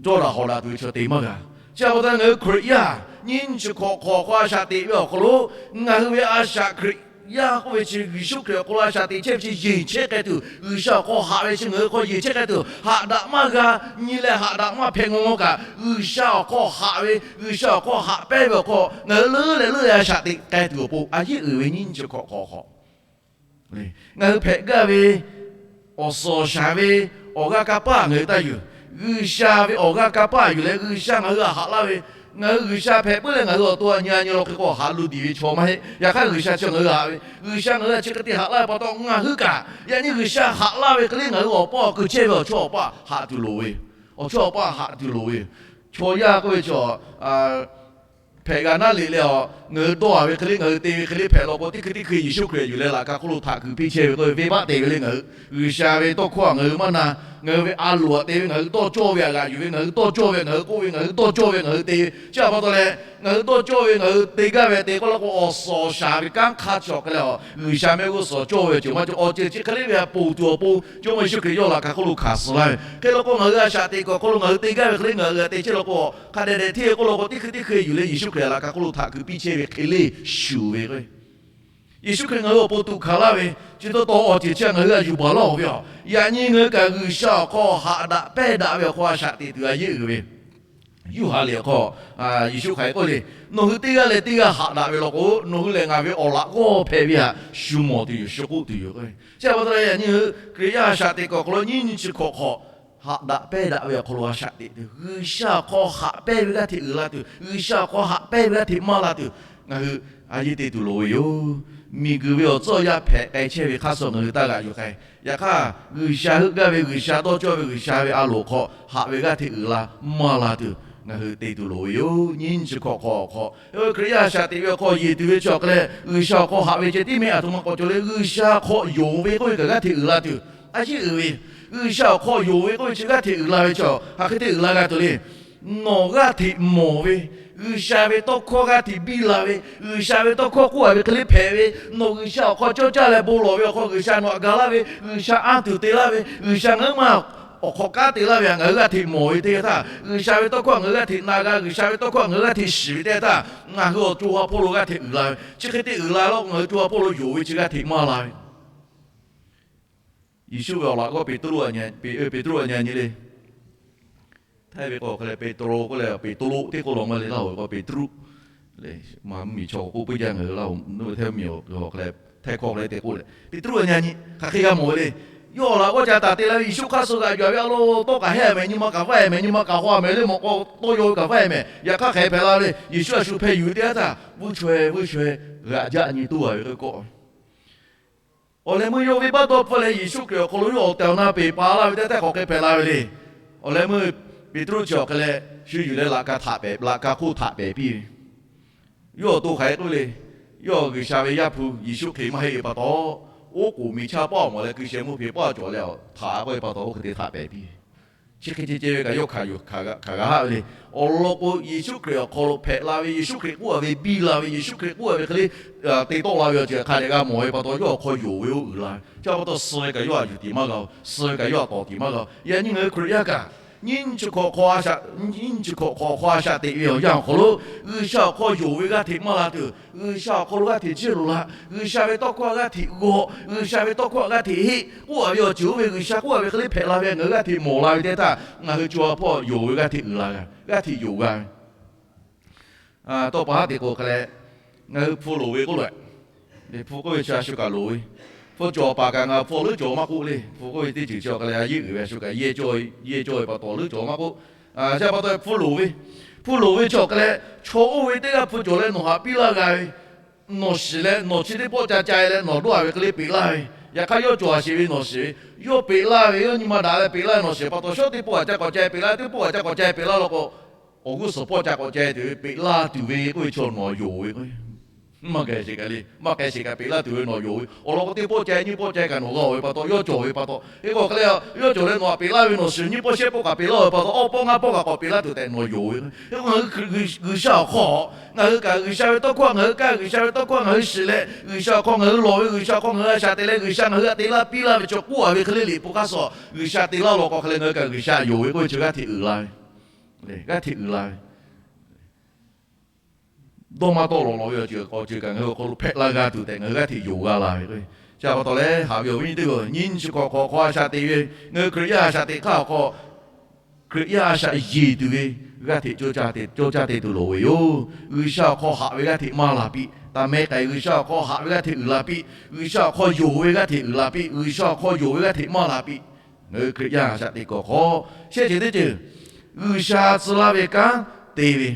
jawˇ daꞈ hawˍ daꞈ tuˬ ve chaw te maˇ g'a. Chi pa taw ngaˬ hui Hkriꞈ yaˇ nyiˇ chi hk'awꞈ hk'awꞈ hk'aw a shaꞈ teꞈ ve awˬ hk'aw lo, ngaˬ hui ve a shaꞈ Hkriꞈ yaˇ k'oˆ ve chi Yeˍsuˆ Hkriꞈ awˬ hk'aw lo a shaꞈ teꞈ chehˇ ve chi yeˬ chehˇ k'ai tuˬ, G'uiˬsha awˬ hk'aw haꞈ ve chi ngaˬ hui hk'aw yeˬ chehˇ k'ai tuˬ, haꞈ daꞈ maˇ g'a. Nyi leh haꞈ daꞈ maˇ hpehꞈ ngaw ngaw kaꞈ, G'uiˬsha awˬ hk'aw haꞈ ve, G'uiˬsha awˬ hk'aw haꞈ pehnˇ ve awˬ hk'aw ngaˬ hui leuˉ leh leuˉ leh a shaꞈ teꞈ k'ai tuˬ awˬ pon a yeˉ uiˍ ve nyiˇ chi hk'awꞈ hk'awꞈ hk'awꞈ ngaˬ hui hpehꞈ gaˇ ve awˬ suhˍ awˬ shaˍ ve awˬ g'aˇ kanˇ paˆ ngaˬ hui taˇ yuˬ. G'uiˬsha ve awˬ g'aˇ kanˇ paˆ yuˬ leh G'uiˬsha ngaˬ hui htaꞈ haꞈ laˇ ve, ngaˬ hui G'uiˬsha hpehꞈ puiˉ leh ngaˬ hui awˬ to a nyi a nyi law hk'e k'o haꞈ lo diˬ ve chaw maˇ heˆ. Yaꞈ hk'aˇ G'uiˬsha chi ngaˬ hui haꞈ ve, G'uiˬsha ngaˬ hui htaꞈ chi hk'e te haꞈ laˇ ve pa taw, ngaˬ hui kaꞈ yaꞈ nyi G'uiˬsha haꞈ laˇ ve hk'e le ngaˬ hui awˬ paˇ awˬ ku chehˇ ve awˬ chawˇ awˬ paˇ haꞈ tuˬ loˍ ve yoˬ. Awˬ chawˇ awˬ paˇ haꞈ tuˬ loˍ ve yoˬ. Chaw yaˇ k'oˆ ve chaw hpehꞈ g'a naˉ liꞈ leh, ngaˬ hui dawˇ a ve hk'e le, ngaˬ hui te ve hk'e le hpehꞈ law k'o, teˇ hkui teˇ hkui Yeˍsuˆ Hkriꞈ yuˬ leh laꞈ ka hk'oˆ lo htaꞈ kuiˬ piˇ chehˇ ve k'oˆ ve venˇbaˆ te ve le. Ngaˬ hui G'uiˬsha ve tawˇ hkawˇ htaꞈ ngaˬ hui maˇ na. Ngaˬ hui ve a loˍ htaꞈ te ve, ngaˬ hui dawˇ cawˇ ve htaꞈ g'aꞈ yuˬ ve, ngaˬ hui dawˇ cawˇ ve, ngaˬ hui k'oˆ ve, ngaˬ hui dawˇ cawˇ ve ngaˬ hui te ve, chi htaꞈ pa taw leh, ngaˬ hui dawˇ cawˇ ve ngaˬ hui te gaˇ ve te k'oˆ laˇ k'o, awˬ suhˍ awˬ shaˍ ve kanˉ hk'aˇ chaw hk'e le, G'uiˬsha mehˆ g'uˇ suhˍ cawˇ ve ceuˬ maˇ cawˇ, awˬ ceuˬ chi hk'e le ve htaꞈ ponˬ tuˬ awˬ pon Jawˇmawˇ Yeˍsuˆ Hkriꞈ yawˇ laꞈ ka hk'oˆ lo hkanˍ suh laˇ ve hk'e law k'o, ngaˬ hui a shaꞈ teꞈ kuiˬ awˬ hk'aw lo ngaˬ hui te gaˇ ve hk'e le ngaˬ hui g'a te chehˇ law k'o, hk'a dehꞈ dehꞈ hteˇ k'oˆ law k'o, teˇ hkui teˇ hkui yuˬ leh Yeˍsuˆ Hkriꞈ laꞈ ka hk'oˆ lo htaꞈ kuiˬ piˇ chehˇ ve hk'e le shuˍ ve k'o, Yeˍsuˆ Hkriꞈ ngaˬ hui awˬ pon tuꞈ hkanˍ laˇ ve chi taw taw awˬ ceuˬ chi ngaˬ hui htaꞈ yuˬ baˬ laˇ ve yoˬ. Yaꞈ nyi ngaˬ hui kaꞈ G'uiˬsha awˬ hk'aw haꞈ daꞈ pehnˇ daꞈ ve awˬ hk'aw a shaꞈ teꞈ tuˬ a yeˉ uiˍ ve Yoˇhanˬ liꞈ awˬ hk'aw, Yeˍsuˆ Hkriꞈ k'oˆ le, nawˬ hui teˇ g'aˇ leh teˇ g'aˇ haꞈ daꞈ ve law k'o, nawˬ hui lehˬ ngaˬ ve awˬ laꞈ g'awˇ hpehꞈ ve htaꞈ shu mawˬ tuˬ yoˬ, shu k'oˆ tuˬ yoˬ. Chi pa taw leh yaꞈ nyi ngaˬ hui Hkriꞈ yaˇ a shaꞈ teꞈ kuiˬ awˬ hk'aw lo nyiˇ nyi chi hk'awꞈ hk'awꞈ haꞈ daꞈ pehnˇ daꞈ ve awˬ hk'aw lo a shaꞈ teꞈ tuˬ, G'uiˬsha awˬ hk'aw haꞈ pehnˇ ve g'aˇ hteꞈ uiˍ la tuˬ, G'uiˬsha awˬ hk'aw haꞈ pehnˇ ve g'aˇ hteꞈ maˇ la tuˬ, ngaˬ hui a yeˇ te tuˬ loˍ ve yoˬ. Miˬguiˬ ve awˬ tcuhˉ awˬ yanˇ hpehꞈ k'ai chehˇ ve hk'aˇ suh ngaˬ hui taˇ g'aꞈ yuˬ k'ai. Yaꞈ hk'aˇ, G'uiˬsha heuˆ gaˇ ve, G'uiˬsha dawˇ cawˇ ve, G'uiˬsha ve a loˍ hk'aw haꞈ ve g'aˇ hteꞈ uiˍ la maˇ la tuˬ, ngaˬ hui te tuˬ loˍ ve yoˬ. Nyiˇ chi hk'awꞈ hk'aw hk'aw, Hkriꞈ yaˇ a shaꞈ teꞈ ve awˬ hk'aw yeˬ tuˬ ve chi awˬ hk'a leh, G'uiˬsha awˬ hk'aw haꞈ ve ceh tiˉ mehˆ aˬ htoꞈ ma k'awꞈ cawˬ le. G'uiˬsha hk'aw yonˍ ve k'oˆ ve kaꞈ g'aˇ hteꞈ uiˍ la tuˬ, a yeˉ uiˍ ve, G'uiˬsha awˬ hk'aw yonˍ ve k'oˆ ve chi g'aˇ hteꞈ uiˍ la ve chi, hk'aˬ hk'e te uiˍ la g'a tuˬ le. Nawˬ g'aˇ hteꞈ mawˬ ve, G'uiˬsha ve tawˇ hkawˇ g'aˇ hteꞈ biˇ la ve, G'uiˬsha ve tawˇ hkawˇ k'oˆ a ve hk'e le hpehꞈ ve, nawˬ G'uiˬsha awˬ hk'aw cawˇ caˇ leh bon lawˬ ve awˬ hk'aw G'uiˬsha nawˬ htaꞈ ga laˇ ve, G'uiˬsha anˇ tuˬ te laˇ ve, G'uiˬsha ngaˬ hui ma awˬ hk'aw kanˉ te laˇ ve htaꞈ ngaˬ hui g'aˇ hteꞈ mawˬ ve teˇ g'aˇ htaˇ, G'uiˬsha ve tawˇ hkawˇ ngaˬ hui g'aˇ hteꞈ na g'a, G'uiˬsha ve tawˇ hkawˇ ngaˬ hui g'aˇ hteꞈ shiˍ ve teˇ g'aˇ htaˇ, ngaˬ hui awˬ co ha hpawˇ lo g'aˇ hteꞈ uiˍ la ve. Chi hk'e te uiˍ la law k'o, ngaˬ hui co ha hpawˇ lo yonˍ ve chi g'aˇ hteꞈ maˇ la ve. Yeˍsuˆ ve awˬ laꞈ k'o, Peˍtruˆ, Peˍtruˆ a nyi nyi le. Htaiˇ ve k'o hk'aˬ leh Peˍtruˆ k'oˆ leh, Peˍtruˆ teˇ k'oˆ law maˇ le, Laˇ hoꞈ k'o Peˍtruˆ. Maˇ mvuhˇmiˬ chaw k'oˆ puiˉ jaˇ, ngaˬ hui Laˇ hoꞈ nuˇ ve htaiˇ mvuhˇmiˬ awˬ hk'aw leh, htaiˇ hkawˇ hk'aˬ leh teˇ k'oˆ leh, Peˍtruˆ a nyi nyi hk'aˬ hk'e g'a mawˬ ve le. Yawˇ awˬ laꞈ k'o ca taˍ te la ve, Yeˍsuˆ hk'aˇ suh g'aꞈ yuˬ a ve a lo, tawˇ kaꞈ heˆ mehˍ, nyi ma kaꞈ vaiˇ mehˍ, nyi ma kaꞈ haw mehˍ le, mawꞈ k'aw tawˇ yaw ve kaꞈ vaiˇ mehˍ. Yaꞈ hk'aˇ hk'aˬ hk'e hpehꞈ la ve le. Yeˍsuˆ a shu hpeh yuˬ ve teˇ g'aˇ htaˇ, vuˇ chaweh vuˇ chaweh g'aꞈ jaˆ nyi toˇ a ve k'o, awˬ leh meuˇ yawˇ venˇbaˆ dawˇ hpfuhˇ leh Yeˍsuˆ Hkriꞈ awˬ hk'aw lo yawˇ awˬ tehˬ awˬ na peˬ paˍ laˇ ve teˇ htaˇ hk'aˬ hk'e hpehꞈ la ve le. Awˬ leh meuˇ Peˍtruˆ chi awˬ hk'e leh shu yuˬ leh laꞈ ka htaꞈ pehˍ, laꞈ ka hk'oˆ htaꞈ pehˍ piˇ ve, yawˇ awˬ to hk'aˬ hk'e k'oˆ ve le. Yawˇ G'uiˬsha ve Yaˇ hpu Yeˍsuˆ Hkriꞈ maˇ heˆ ve pa taw, oˉ k'oˍ miˬ chaˇ paˇ awˬ mawˬ leh hkui sheh mvuhˇ hpe paˇ cawˬ leh htaꞈ k'oˆ ve pa taw, oˇ hk'e te htaꞈ pehˍ piˇ ve. Chi hk'e ceh ceh ve kaꞈ yawˇ hkanˍ yuˬ hkanˍ g'a haˆ ve le. Awˬ lawn k'o, Yeˍsuˆ Hkriꞈ awˬ hk'aw lo hpehꞈ la ve, Yeˍsuˆ Hkriꞈ k'oˆ a ve biˇ la ve, Yeˍsuˆ Hkriꞈ k'oˆ a ve hk'e le te tawˆ la ve awˬ ceuˬ hk'a dehꞈ g'a mawˬ ve pa taw, yawˇ awˬ hk'aw yonˍ ve oˇ uiˍ la ve. Chi pa taw suh ve kaꞈ yawˇ htaꞈ yuˬ tiˍ maˇ g'a-oˬ, suh ve kaꞈ yawˇ htaꞈ tawˍ tiˍ maˇ g'a-oˬ. Yaꞈ nyi ngaˬ hui Hkriꞈ yaˇ kaꞈ, nyiˇ chi hk'awꞈ hk'aw a shaꞈ teꞈ ve awˬ yanˇ awˬ hk'aw lo, G'uiˬsha awˬ hk'aw yonˍ ve g'aˇ hteꞈ maˇ la tuˬ, G'uiˬsha awˬ hk'aw lo g'aˇ hteꞈ chehˇ loꞈ la, G'uiˬsha ve tawˇ hkawˇ g'aˇ hteꞈ g'aw, G'uiˬsha ve tawˇ hkawˇ g'aˇ hteꞈ heˆ k'oˆ a ve awˬ ceuˬ oˇ ve G'uiˬsha k'oˆ a ve hk'e le hpehꞈ la ve ngaˬ hui g'aˇ hteꞈ mawˬ la ve teˇ htaˇ, ngaˬ hui co ha hpawˇ yonˍ ve g'aˇ hteꞈ uiˍ la g'a, g'aˇ hteꞈ yonˍ g'a ve. Tawˇ pa haˉ teꞈ k'o hk'a leh, ngaˬ hui hpu loˍ ve k'oˆ lo, hpu k'oˆ ve chi a shu kaꞈ loˍ ve, hpu cawˬ paˍ kaꞈ ngaˬ hpu leuˉ cawˬ maˇ k'oˆ le. Hpu k'oˆ ve teˇ ceuˬ chi awˬ hk'a leh a yeˉ uiˍ ve a shu kaꞈ yehˇ cawˇ ve pa taw leuˉ cawˬ maˇ k'oˆ. Chi pa taw hpu loˍ ve, hpu loˍ ve chi awˬ hk'a leh, chaw oˇ ve teˇ g'aˇ hpu cawˬ leh nawˬ htaꞈ piˇ laˇ g'a ve, nawˬ shiˍ leh nawˬ chi teˇ pawˆ ca ca leh nawˬ dawˇ a ve hk'e le peꞈ laˇ ve, yaꞈ hk'aˇ yawˇ cawˬ a sheˍ ve nawˬ shiˍ ve, yawˇ peꞈ laˇ ve yawˇ nyi ma daꞈ leh peꞈ laˇ ve nawˬ shiˍ pa taw, shawˉ teˇ pawˆ a ca k'awꞈ ca peꞈ laˇ, teˇ pawˆ a ca k'awꞈ ca peꞈ laˇ law k'o, awˬ g'uˇ suhˍ pawˆ ca k'awꞈ ca tuˬ ve peꞈ laˇ tuˬ ve k'oˆ ve chaw nawˬ yonˍ ve k'o, maˇ k'ai sheˍ kaꞈ le, maˇ k'ai sheˍ kaꞈ peꞈ laˇ tuˬ ve nawˬ yonˍ ve. Awˬ lawn k'o, teˇ pawˆ ca nyiˇ pawˆ ca kaꞈ nawˬ g'a-oˬ ve pa taw, yawˇ cawˬ ve pa taw, hk'e k'o hk'a leh, yawˇ cawˬ leh nawˬ htaꞈ peꞈ laˇ ve nawˬ shiˍ nyiˇ pawˆ shehˆ pawˆ kaꞈ peꞈ laˇ-oˬ ve pa taw, awˇ pawˆ ngaˇ pawˆ kaꞈ k'awꞈ peꞈ laˇ tuˬ tehꞈ nawˬ yonˍ ve. Hk'e k'o ngaˬ hui G'uiˬsha awˬ hk'aw, ngaˬ hui kaꞈ G'uiˬsha ve tawˇ hkawˇ, ngaˬ hui kaꞈ G'uiˬsha ve tawˇ hkawˇ ngaˬ hui shiˍ leh, G'uiˬsha awˬ hk'aw ngaˬ hui lawˬ ve, G'uiˬsha awˬ hk'aw ngaˬ hui a shaꞈ teꞈ leh, G'uiˬsha ngaˬ hui htaꞈ te laˇ piˇ laˇ ve chaw k'oˆ a ve hk'e le liꞈ hpu hk'aˇ suh G'uiˬsha te laˇ law k'o hk'a leh, ngaˬ hui kaꞈ G'uiˬsha yonˍ ve k'oˆ ve chi g'aˇ hteꞈ uiˍ la ve, g'aˇ hteꞈ uiˍ la ve. Dawˇ maˇ tawˆ lawˬ lawˬ ve awˬ ceuˬ kaꞈ ngaˬ hui awˬ hk'aw lo hpehꞈ la g'a tuˬ tehꞈ ngaˬ hui g'aˇ hteꞈ yonˍ g'a la ve k'o, chi pa taw leh haꞈ ve awˬ viˉ nyi teˇ g'aˇ, nyiˇ chi hk'awꞈ hk'aw hk'aw a shaꞈ teꞈ ve, ngaˬ hui Hkriꞈ yaˇ a shaꞈ teꞈ hk'aˇ awˬ hk'aw Hkriꞈ yaˇ a shaꞈ yeˬ tuˬ ve g'aˇ hteꞈ cawˇ caˇ te tuˬ loˍ ve yoˬ. G'uiˬsha awˬ hk'aw haꞈ ve g'aˇ hteꞈ maˇ la piˇ. Taˇ meh k'ai, G'uiˬsha awˬ hk'aw haꞈ ve g'aˇ hteꞈ uiˍ la piˇ. G'uiˬsha awˬ hk'aw yonˍ ve g'aˇ hteꞈ uiˍ la piˇ. G'uiˬsha awˬ hk'aw yonˍ ve g'aˇ hteꞈ maˇ la piˇ. Ngaˬ hui Hkriꞈ yaˇ a shaꞈ teꞈ kuiˬ awˬ hk'aw shehˆ ceuˬ teˇ ceuˬ, G'uiˬsha tcuh laˇ ve kanˉ te ve,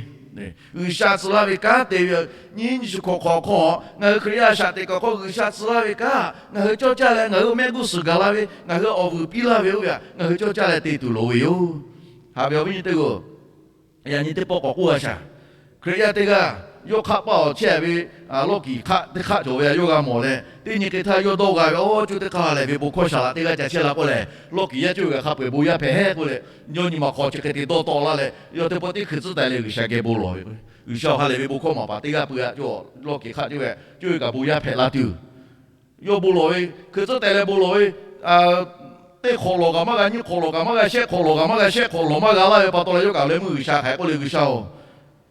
G'uiˬsha tcuh laˇ ve kanˉ te ve, nyiˇ chi hk'awꞈ hk'aw hk'aw ngaˬ hui Hkriꞈ yaˇ a shaꞈ teꞈ kuiˬ awˬ hk'aw G'uiˬsha tcuh laˇ ve kanˉ ngaˬ hui cawˇ caˇ leh ngaˬ hui mehˆ g'uˇ suhˍ gaˬ la ve, ngaˬ hui awˬ vuiˬ piˇ laˇ ve oˇ ve htaꞈ ngaˬ hui cawˇ caˇ leh te tuˬ loˍ ve yoˬ. Haꞈ ve awˬ viˉ nyi teˇ g'aˇ, yaꞈ nyi teˇ pawˆ k'awꞈ k'oˆ a shaˍ. Hkriꞈ yaˇ teˇ g'aˇ yawˇ hk'aˆ paˆ awˬ chehˇ ve lawˇ kiˍ hk'aˆ teˇ hk'aˆ cawˬ ve a yawˇ g'a mawˬ leh, teˇ nyi hk'e htaˇ yawˇ dawˇ g'a ve, awˬ cuˇ teˇ hk'aˇ lehˬ ve bon hkawˇ shaˍ laꞈ teˇ g'aˇ ca chehˇ la k'oˆ lehˬ, lawˇ kiˍ yaˇ cuˇ ve kaꞈ hk'a peu-eˬ bon yaˇ hpehꞈ heˆ k'oˆ leh, yawˇ nyi ma hk'aw chi hk'e te dawˇ tawˆ laˇ leh, yawˇ teˇ pawˆ tiˉ hkui tcuhˉ taiˍ leh G'uiˬsha geh bon lawˬ ve, G'uiˬsha awˬ ha lehˬ ve bon hkawˇ maˍ paˍ teˇ g'aˇ pui-a, lawˇ kiˍ hk'aˆ cuˇ ve, cuˇ ve kaꞈ bon yaˇ hpehꞈ la tuˬ, yawˇ bon lawˬ ve hkui tcuhˉ taiˍ leh bon lawˬ ve, teˇ hk'awꞈ lawˬ kaꞈ maˇ g'a, nyiˇ hk'awꞈ lawˬ kaꞈ maˇ g'a, shehˆ hk'awꞈ lawˬ kaꞈ maˇ g'a, shehˆ hk'awꞈ lawˬ maˇ g'a laˇ ve pa taw leh, yawˇ kaꞈ leh meuˇ G'uiˬsha hk'aˬ hk'e k'oˆ le, G'uiˬsha-oˬ,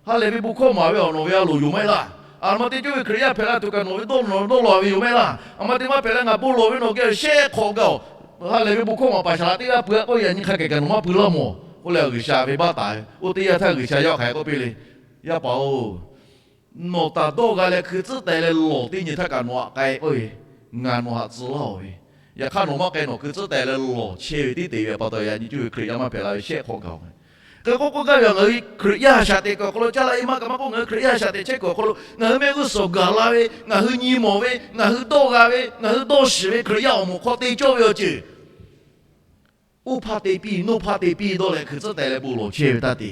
ha lehˬ ve bon hkawˇ maˍ ve awˬ nawˬ ve a loˍ yoˬ maˇ heˆ laˇ. Aˬ ma te cawˇ ve Hkriꞈ yaˇ hpehꞈ la tuˬ kaꞈ nawˬ ve dawˇ nawˬ dawˇ law ve yoˬ maˇ heˆ laˇ. Aˬ ma te maˇ hpehꞈ leh ngaˬ bon lawˬ ve nawˬ geh shehˆ hk'awꞈ gaˬ-oˬ. Ha lehˬ ve bon hkawˇ maˍ paˍ shaˍ laꞈ teˇ g'aˇ pui-a k'oˆ, yaꞈ nyi hk'a kehˬ kaꞈ nawˬ maˇ pui laˇ mawˬ k'oˆ leh, G'uiˬsha ve baˆ taˍ ve oˇ teˇ yanˇ htaˇ G'uiˬsha yawˇ hk'aˬ hk'e k'oˆ piˇ le, Yaˇ paˍ-oˬ, nawˬ taˍ dawˇ g'a leh hkui tcuhˉ taiˍ leh lawˬ teˇ nyi htaˇ kaꞈ nawˬ htaꞈ k'ai k'oˆ ve, ngaˬ nawˬ htaꞈ tcuh laˇ-oˬ ve, yaꞈ hk'aˇ nawˬ maˇ k'ai, nawˬ hkui tcuhˉ taiˍ leh lawˬ chehˇ ve tiˉ te ve pa taw, yaꞈ nyi cawˇ ve Hkriꞈ yaˇ maˇ hpehꞈ la ve shehˆ hk'awꞈ gaˬ-oˬ. Hk'e k'oˆ k'oˆ gaˇ ve, ngaˬ hui Hkriꞈ yaˇ shaꞈ teꞈ kuiˬ awˬ hk'aw lo caˇ laˇ e maˇ kaꞈ maˇ k'oˆ, ngaˬ hui Hkriꞈ yaˇ shaꞈ teꞈ chehˇ kuiˬ awˬ hk'aw lo ngaˬ hui mehˆ g'uˇ suhˍ gaˬ la ve, ngaˬ hui nyi mawˬ ve, ngaˬ hui dawˇ g'a ve, ngaˬ hui dawˇ shiˍ ve, Hkriꞈ yaˇ awˬ moˍ hk'aw te cawˇ ve awˬ ceuˬ oˇ hpaˇ te piˇ, noˇ hpaˇ te piˇ dawˇ leh hkui tcuhˉ taiˍ leh bon lawˬ chehˇ ve taˇ te.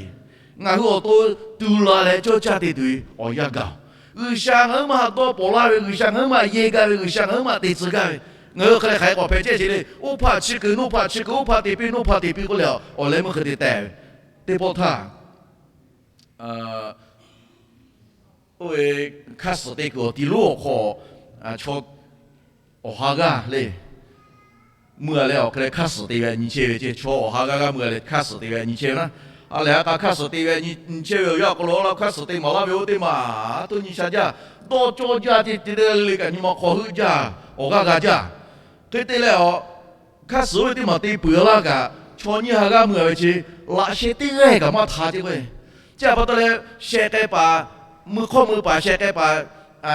Ngaˬ hui awˬ to tu la leh cawˇ caˇ te tuˬ ve awˬ yanˇ gaˬ. G'uiˬsha ngaˬ huiˉ maˬ dawˇ pawnˍ laˇ ve, G'uiˬsha ngaˬ huiˉ maˬ yehˇ gaˇ ve, G'uiˬsha ngaˬ huiˉ maˬ te tcuh gaˇ ve, ngaˬ hui hk'aˬ hk'e k'awꞈ hpehꞈ chehˇ sheˍ le. Oˇ hpaˍ chi kuiˬ, noˇ hpaˍ chi kuiˬ, oˇ hpaˍ te piˇ, noˇ hpaˍ te piˇ k'oˆ leh, awˬ leh meuˇ hk'e te tehꞈ ve teˇ pawˆ htaˇ, oˇ ve hkaˇ suhˍ te kuiˬ awˬ ti lonˉ awˬ hk'aw chaw awˬ ha g'aˇ le mui a leh awˬ hk'e leh hkaˇ suhˍ te ve a nyi chehˇ ve ceˇ. Chaw awˬ ha g'aˇ g'aˇ mui a leh hkaˇ suhˍ te ve a nyi chehˇ ve naˉ. A lehˬ a k'a hkaˇ suhˍ te ve a nyi chehˇ ve awˬ yanˇ awˬ hk'aw lo la hkaˇ suhˍ te maˍ laˇ ve oˇ teˇ maˬ a htoꞈ nyi sha jaˇ. Dawˇ cawˇ jaˇ ce, te te le le kaꞈ nyi ma hk'aw heuˆ jaˇ, awˬ g'aˇ g'a jaˇ. Hk'e te leh a hkaˇ suhˍ oˇ ve teˇ maˬ te peuˬ laˇ kaꞈ, chaw nyiˇ ha g'aˇ mui a ve chi laꞈ sheh teˇ g'aˇ kaꞈ maˇ hta ce k'o. Chi a pa taw leh sheh k'ai paˍ, mui hk'awˇ mui paˍ sheh k'ai paˍ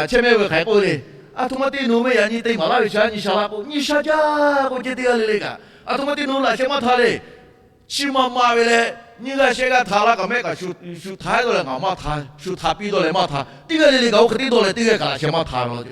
chehˇ mehˆ ve hk'aˬ hk'e k'oˆ le. A htoꞈ ma te nawˬ meh yaꞈ nyi te maˍ laˇ ve chi a nyi sha laˇ k'o, nyi sha jaˇ k'o ce teˇ g'aˇ le le kaꞈ, a htoꞈ ma te nawˬ laꞈ sheh maˇ hta le. Chi ma ma ve leh nyiˇ g'aˇ shehˆ g'aˇ hta laˇ kaꞈ mehˆ kaꞈ shu hta dawˇ leh ngaˬ maˇ hta, shu hta piˇ dawˇ leh maˇ hta. Teˇ g'aˇ le le kaꞈ oˇ hk'e te dawˇ leh teˇ g'aˇ kaꞈ laꞈ sheh maˇ hta ve law ce.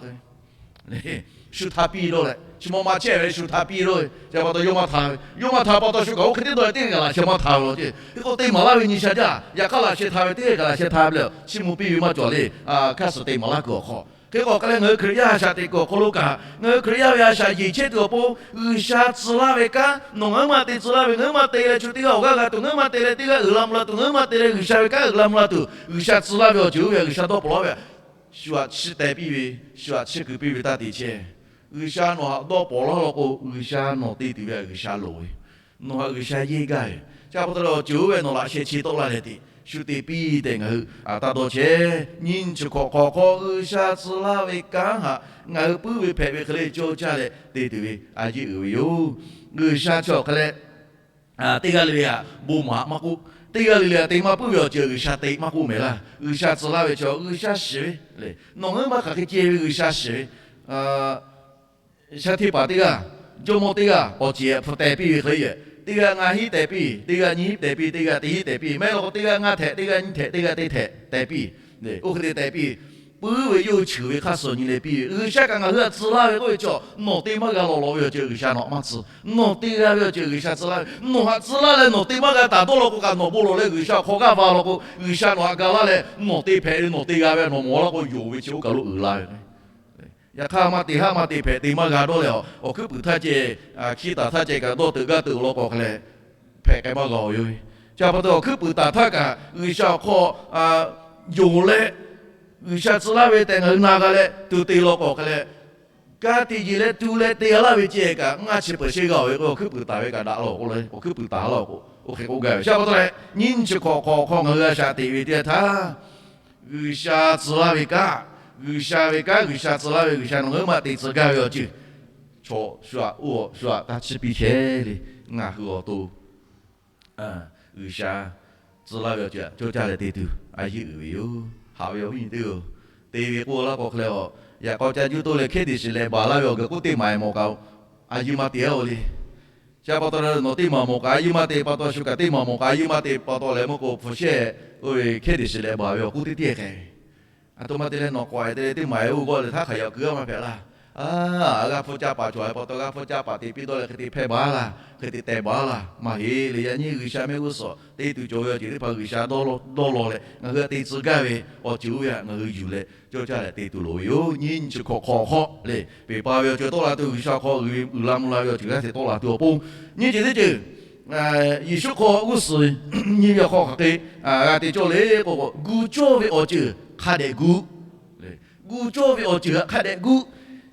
Shu hta piˇ dawˇ leh, chi ma ma chehˇ ve le shu hta piˇ dawˇ ve. Chi pa taw yawˇ maˇ hta ve, yawˇ maˇ hta pa taw shu kaꞈ oˇ hk'e te dawˇ leh teˇ g'aˇ kaꞈ laꞈ sheh maˇ hta ve law ce. Hk'e k'o te maˍ laˇ ve nyi sha jaˇ. Yaꞈ hk'aˇ laꞈ sheh hta ve teˇ g'aˇ kaꞈ laꞈ sheh hta ve le. Chiˇ mvuh piˇ ve maˇ cawˬ le. Hkaˇ suhˍ te maˍ laˇ kuiˬ awˬ hk'aw hk'e k'o hk'e leh ngaˬ hui Hkriꞈ yaˇ a shaꞈ teꞈ kuiˬ awˬ hk'aw lo kaꞈ, ngaˬ hui Hkriꞈ yaˇ ve a shaꞈ yeˬ chehˇ tuˬ awˬ pon, G'uiˬsha tcuh laˇ ve kanˉ nawˬ ngaˬ huiˉ maˬ te tcuh laˇ ve, ngaˬ huiˉ maˬ te leh chu teˇ g'aˇ awˬ g'aˇ g'a tuˬ, ngaˬ huiˉ maˬ te leh teˇ g'aˇ uiˍ la mvuh la tuˬ, ngaˬ huiˉ maˬ te leh G'uiˬsha ve kanˉ uiˍ la mvuh la tuˬ, G'uiˬsha tcuh laˇ ve awˬ ceuˬ oˇ ve htaꞈ G'uiˬsha dawˇ pawnˍ laˇ ve, shu htaꞈ chiˇ teh piˇ ve, shu htaꞈ chiˇ keu piˇ ve taˇ te chehˇ. G'uiˬsha nawˬ htaꞈ dawˇ pawnˍ laˇ law k'o, G'uiˬsha nawˬ te tuˬ ve htaꞈ G'uiˬsha loˍ ve, nawˬ htaꞈ G'uiˬsha yehˇ gaˇ ve, chi pa taw leh awˬ ceuˬ oˇ ve nawˬ laꞈ sheh chi tawˆ la leh te shu te piˇ tehꞈ ngaˬ hui taˇ dawˇ chehˇ. Nyiˇ nyi chi hk'awꞈ hk'awꞈ hk'aw G'uiˬsha tcuh laˇ ve kanˉ htaꞈ ngaˬ hui puiˉ ve hpehꞈ ve hk'e le cawˇ caˇ leh te tuˬ ve a yeˇ uiˍ ve yoˬ. G'uiˬsha chi awˬ hk'e leh teˇ g'aˇ le le htaꞈ bon maˍ maˇ k'oˆ, teˇ g'aˇ le le htaꞈ te maˇ puiˉ ve awˬ ceuˬ G'uiˬsha te maˇ k'oˆ mehˍ laˇ. G'uiˬsha tcuh laˇ ve chi G'uiˬsha shiˍ ve le. Nawˬ ngaˬ huiˉ maˬ hk'aˬ hk'e ceh ve G'uiˬsha shiˍ ve, shaˉ hteˇ paˍ teˇ g'aˇ, jawˇmawˇ teˇ g'aˇ awˬ ceˬ hpfuhˇ teh piˇ ve hk'e le, teˇ g'aˇ ngaˇ hinˉ teh piˇ, teˇ g'aˇ nyiˇ hinˉ teh piˇ, teˇ g'aˇ teˇ hinˉ teh piˇ, maˇ heˆ law k'o teˇ g'aˇ ngaˇ htehꞈ, teˇ g'aˇ nyiˇ htehꞈ, teˇ g'aˇ teˇ htehꞈ teh piˇ. Oˇ hk'e te teh piˇ, puiˉ ve yawˇ hui cheuˬ ve hk'aˇ suh nyi leh piˇ ve. G'uiˬsha kaꞈ ngaˬ hui htaꞈ tcuh laˇ ve k'oˆ ve chi, nawˬ te maˇ g'a lawˬ lawˬ ve awˬ ceuˬ G'uiˬsha nawˬ htaꞈ maˇ tcuh. Nawˬ te g'a ve awˬ ceuˬ G'uiˬsha tcuh laˇ ve. Nawˬ htaꞈ tcuh laˇ leh nawˬ te maˇ g'a taˍ dawˇ law k'o kaꞈ nawˬ bon lawˬ leh G'uiˬsha awˬ hk'aw g'aˇ va law k'o, G'uiˬsha nawˬ htaꞈ ga laˇ leh nawˬ te hpehꞈ ve, nawˬ te g'a ve nawˬ mawˬ laˇ k'o, yonˍ ve chi oˇ kaˬ lo uiˍ la ve. Yaꞈ hk'aˇ maˇ te haˉ maˇ te hpehꞈ te maˇ g'a dawˇ leh, awˬ hkuiˉ puiˍ htaˇ ceh, hkiˇ taˍ htaˇ ceh kaꞈ dawˇ teuꞈ gaˇ teuꞈ law k'o hk'e leh, hpehꞈ k'ai maˇ g'a-oˬ yoˬ. Chi pa taw awˬ hkuiˉ puiˍ taˍ htaˇ kaꞈ G'uiˬsha awˬ hk'aw yonˍ leh, G'uiˬsha tcuh laˇ ve tehꞈ ngaˬ hui na g'a leh tuˬ te law k'o hk'e leh, ka tiꞈ yeˬ leh tu leh te g'a laˇ ve ceh kaꞈ ngaˇ chi peuˬ sheˆ g'a-oˬ ve k'o, awˬ hkuiˉ puiˍ taˍ ve kaꞈ daꞈ law k'o le, awˬ hkuiˉ puiˍ taˍ laˇ-oˬ k'o, oˇ hk'e k'oˆ gaˇ ve. Chi pa taw leh nyiˇ nyi chi hk'awꞈ hk'awꞈ hk'aw ngaˬ hui a shaꞈ teꞈ ve teˇ yanˇ htaˇ, G'uiˬsha tcuh laˇ ve kanˉ, G'uiˬsha ve kanˉ, G'uiˬsha tcuh laˇ ve, G'uiˬsha nawˬ ngaˬ huiˉ maˬ te tcuh gaˇ ve awˬ ceuˬ chaw shu htaꞈ oˇ shu htaꞈ taˇ chiˇ piˇ chehˇ le. Ngaˬ hui awˬ to G'uiˬsha tcuh laˇ ve awˬ ceuˬ htaꞈ cawˇ caˇ leh te tuˬ a yeˇ uiˍ ve yoˬ. Haꞈ ve awˬ viˉ nyi teˇ-oˬ, te ve k'oˆ laˇ k'o hk'e leh, yaꞈ k'aw ca juˇ toˇ leh hkehˉ teꞈ shiˍ leh baˬ laˇ ve awˬ g'uiˬ k'oˆ teˇ maˬ mawˬ kaꞈ a yeˇ maˇ te-a-oˬ le. Chi pa taw leh nawˬ teˇ maˬ mawˬ kaꞈ a yeˇ maˇ te pa taw, shu kaꞈ teˇ maˬ mawˬ kaꞈ a yeˇ maˇ te pa taw leh meuˇ k'o, hpu shehˇ oˇ ve hkehˉ teꞈ shiˍ leh baˬ ve awˬ k'oˆ teˇ teˇ hk'e, a htoꞈ ma te leh nawˬ k'awꞈ-e te leh teˇ maˬ-e oˇ g'awˇ leh htaˇ hk'aˬ yaꞈ kuiˬ g'aˇ maˇ hpehꞈ laˇ. A g'a hpu ca paˍ cawˬ-e pa taw g'a hpu ca paˍ te piˇ dawˇ leh hk'e te hpehˇ baˬ laˇ, hk'e te teh baˬ laˇ. Maˇ heˆ le. Yaꞈ nyi G'uiˬsha mehˆ g'uˇ suhˍ te tuˬ cawˬ ve awˬ ceuˬ teˇ hpaˍ G'uiˬsha dawˇ law leh ngaˬ hui htaꞈ te tcuh gaˇ ve awˬ ceuˬ oˇ ve htaꞈ ngaˬ hui yuˬ leh cawˇ caˇ leh te tuˬ loˍ ve yoˬ. Nyiˇ nyi chi hk'awꞈ hk'awꞈ hk'aw le, peˬ pa ve awˬ ceuˬ tawˆ la tuˬ, G'uiˬsha hk'aw uiˍ la mvuh la ve awˬ ceuˬ g'aˇ hteꞈ tawˆ la tuˬ awˬ pon, nyiˇ ceuˬ teˇ ceuˬ Yeˍsuˆ hk'aw g'uˇ suhˍ nyi ve awˬ hk'aw hk'aˬ hk'e g'a te cawˇ le k'o, gu cawˇ ve awˬ ceuˬ hk'a dehꞈ gu. Gu cawˇ ve awˬ ceuˬ htaꞈ hk'a dehꞈ gu.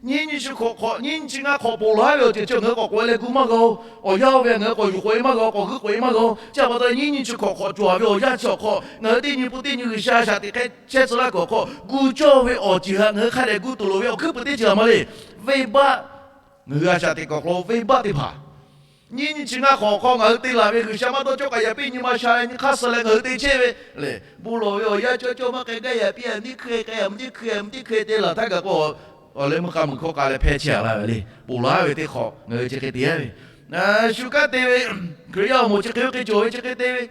Nyiˇ nyi chi hk'awꞈ hk'awꞈ, nyiˇ nyi chi ngaˇ hk'awꞈ ponˬ laˬ ve awˬ ceuˬ chi ngaˬ hui k'awꞈ k'oꞈ-e leh gu maˇ g'a-oˬ. Awˬ yanˇ oˇ ve ngaˬ hui k'awꞈ yuˬ k'oꞈ-e maˇ g'a-oˬ, k'awꞈ g'uiˇ k'oꞈ-e maˇ g'a-oˬ. Chi pa taw nyiˇ nyi chi hk'awꞈ hk'awꞈ cawˬ ve awˬ yanˇ chi awˬ hk'aw ngaˬ hui teˇ nyi pun teˇ nyi G'uiˬsha a shaꞈ teꞈ hk'e chehˇ tcuh laˇ kuiˬ awˬ hk'aw gu cawˇ ve awˬ ceuˬ htaꞈ ngaˬ hui hk'a dehꞈ gu tuˬ loˍ ve awˬ hkuiˉ puiˍ teˇ ceuˬ a ma le. Venˇbaˆ, ngaˬ hui a shaꞈ teꞈ kuiˬ awˬ hk'aw lo venˇbaˆ teˇ hpaˍ nyiˇ nyi chi ngaˇ hk'awꞈ hk'aw ngaˬ hui te laˬ ve G'uiˬsha maˇ dawˇ cawˇ k'ai yaꞈ piˇ nyi ma sha leh nyi hk'aˇ suh leh ngaˬ hui te chehˇ ve le. Bon lawˬ ve awˬ yanˇ cawˇ cawˇ maˇ k'ai gaˇ yaꞈ piˇ a, mvuhˇ teˇ hkui k'ai a, mvuhˇ teˇ hkui a, mvuhˇ teˇ hkui te laˬ htaˇ kaꞈ k'o, awˬ leh meuˇ k'a meuˬ hkawˇ k'a leh hpehˇ chehˇ a laˇ ve le. Ponˬ laˬ ve teˇ hk'awꞈ ngaˬ hui chi hk'e te-a ve, shu kanˉ te ve, Hkriꞈ yaˇ awˬ moˍ chi hk'e ve hk'e cawˬ ve chi hk'e te ve,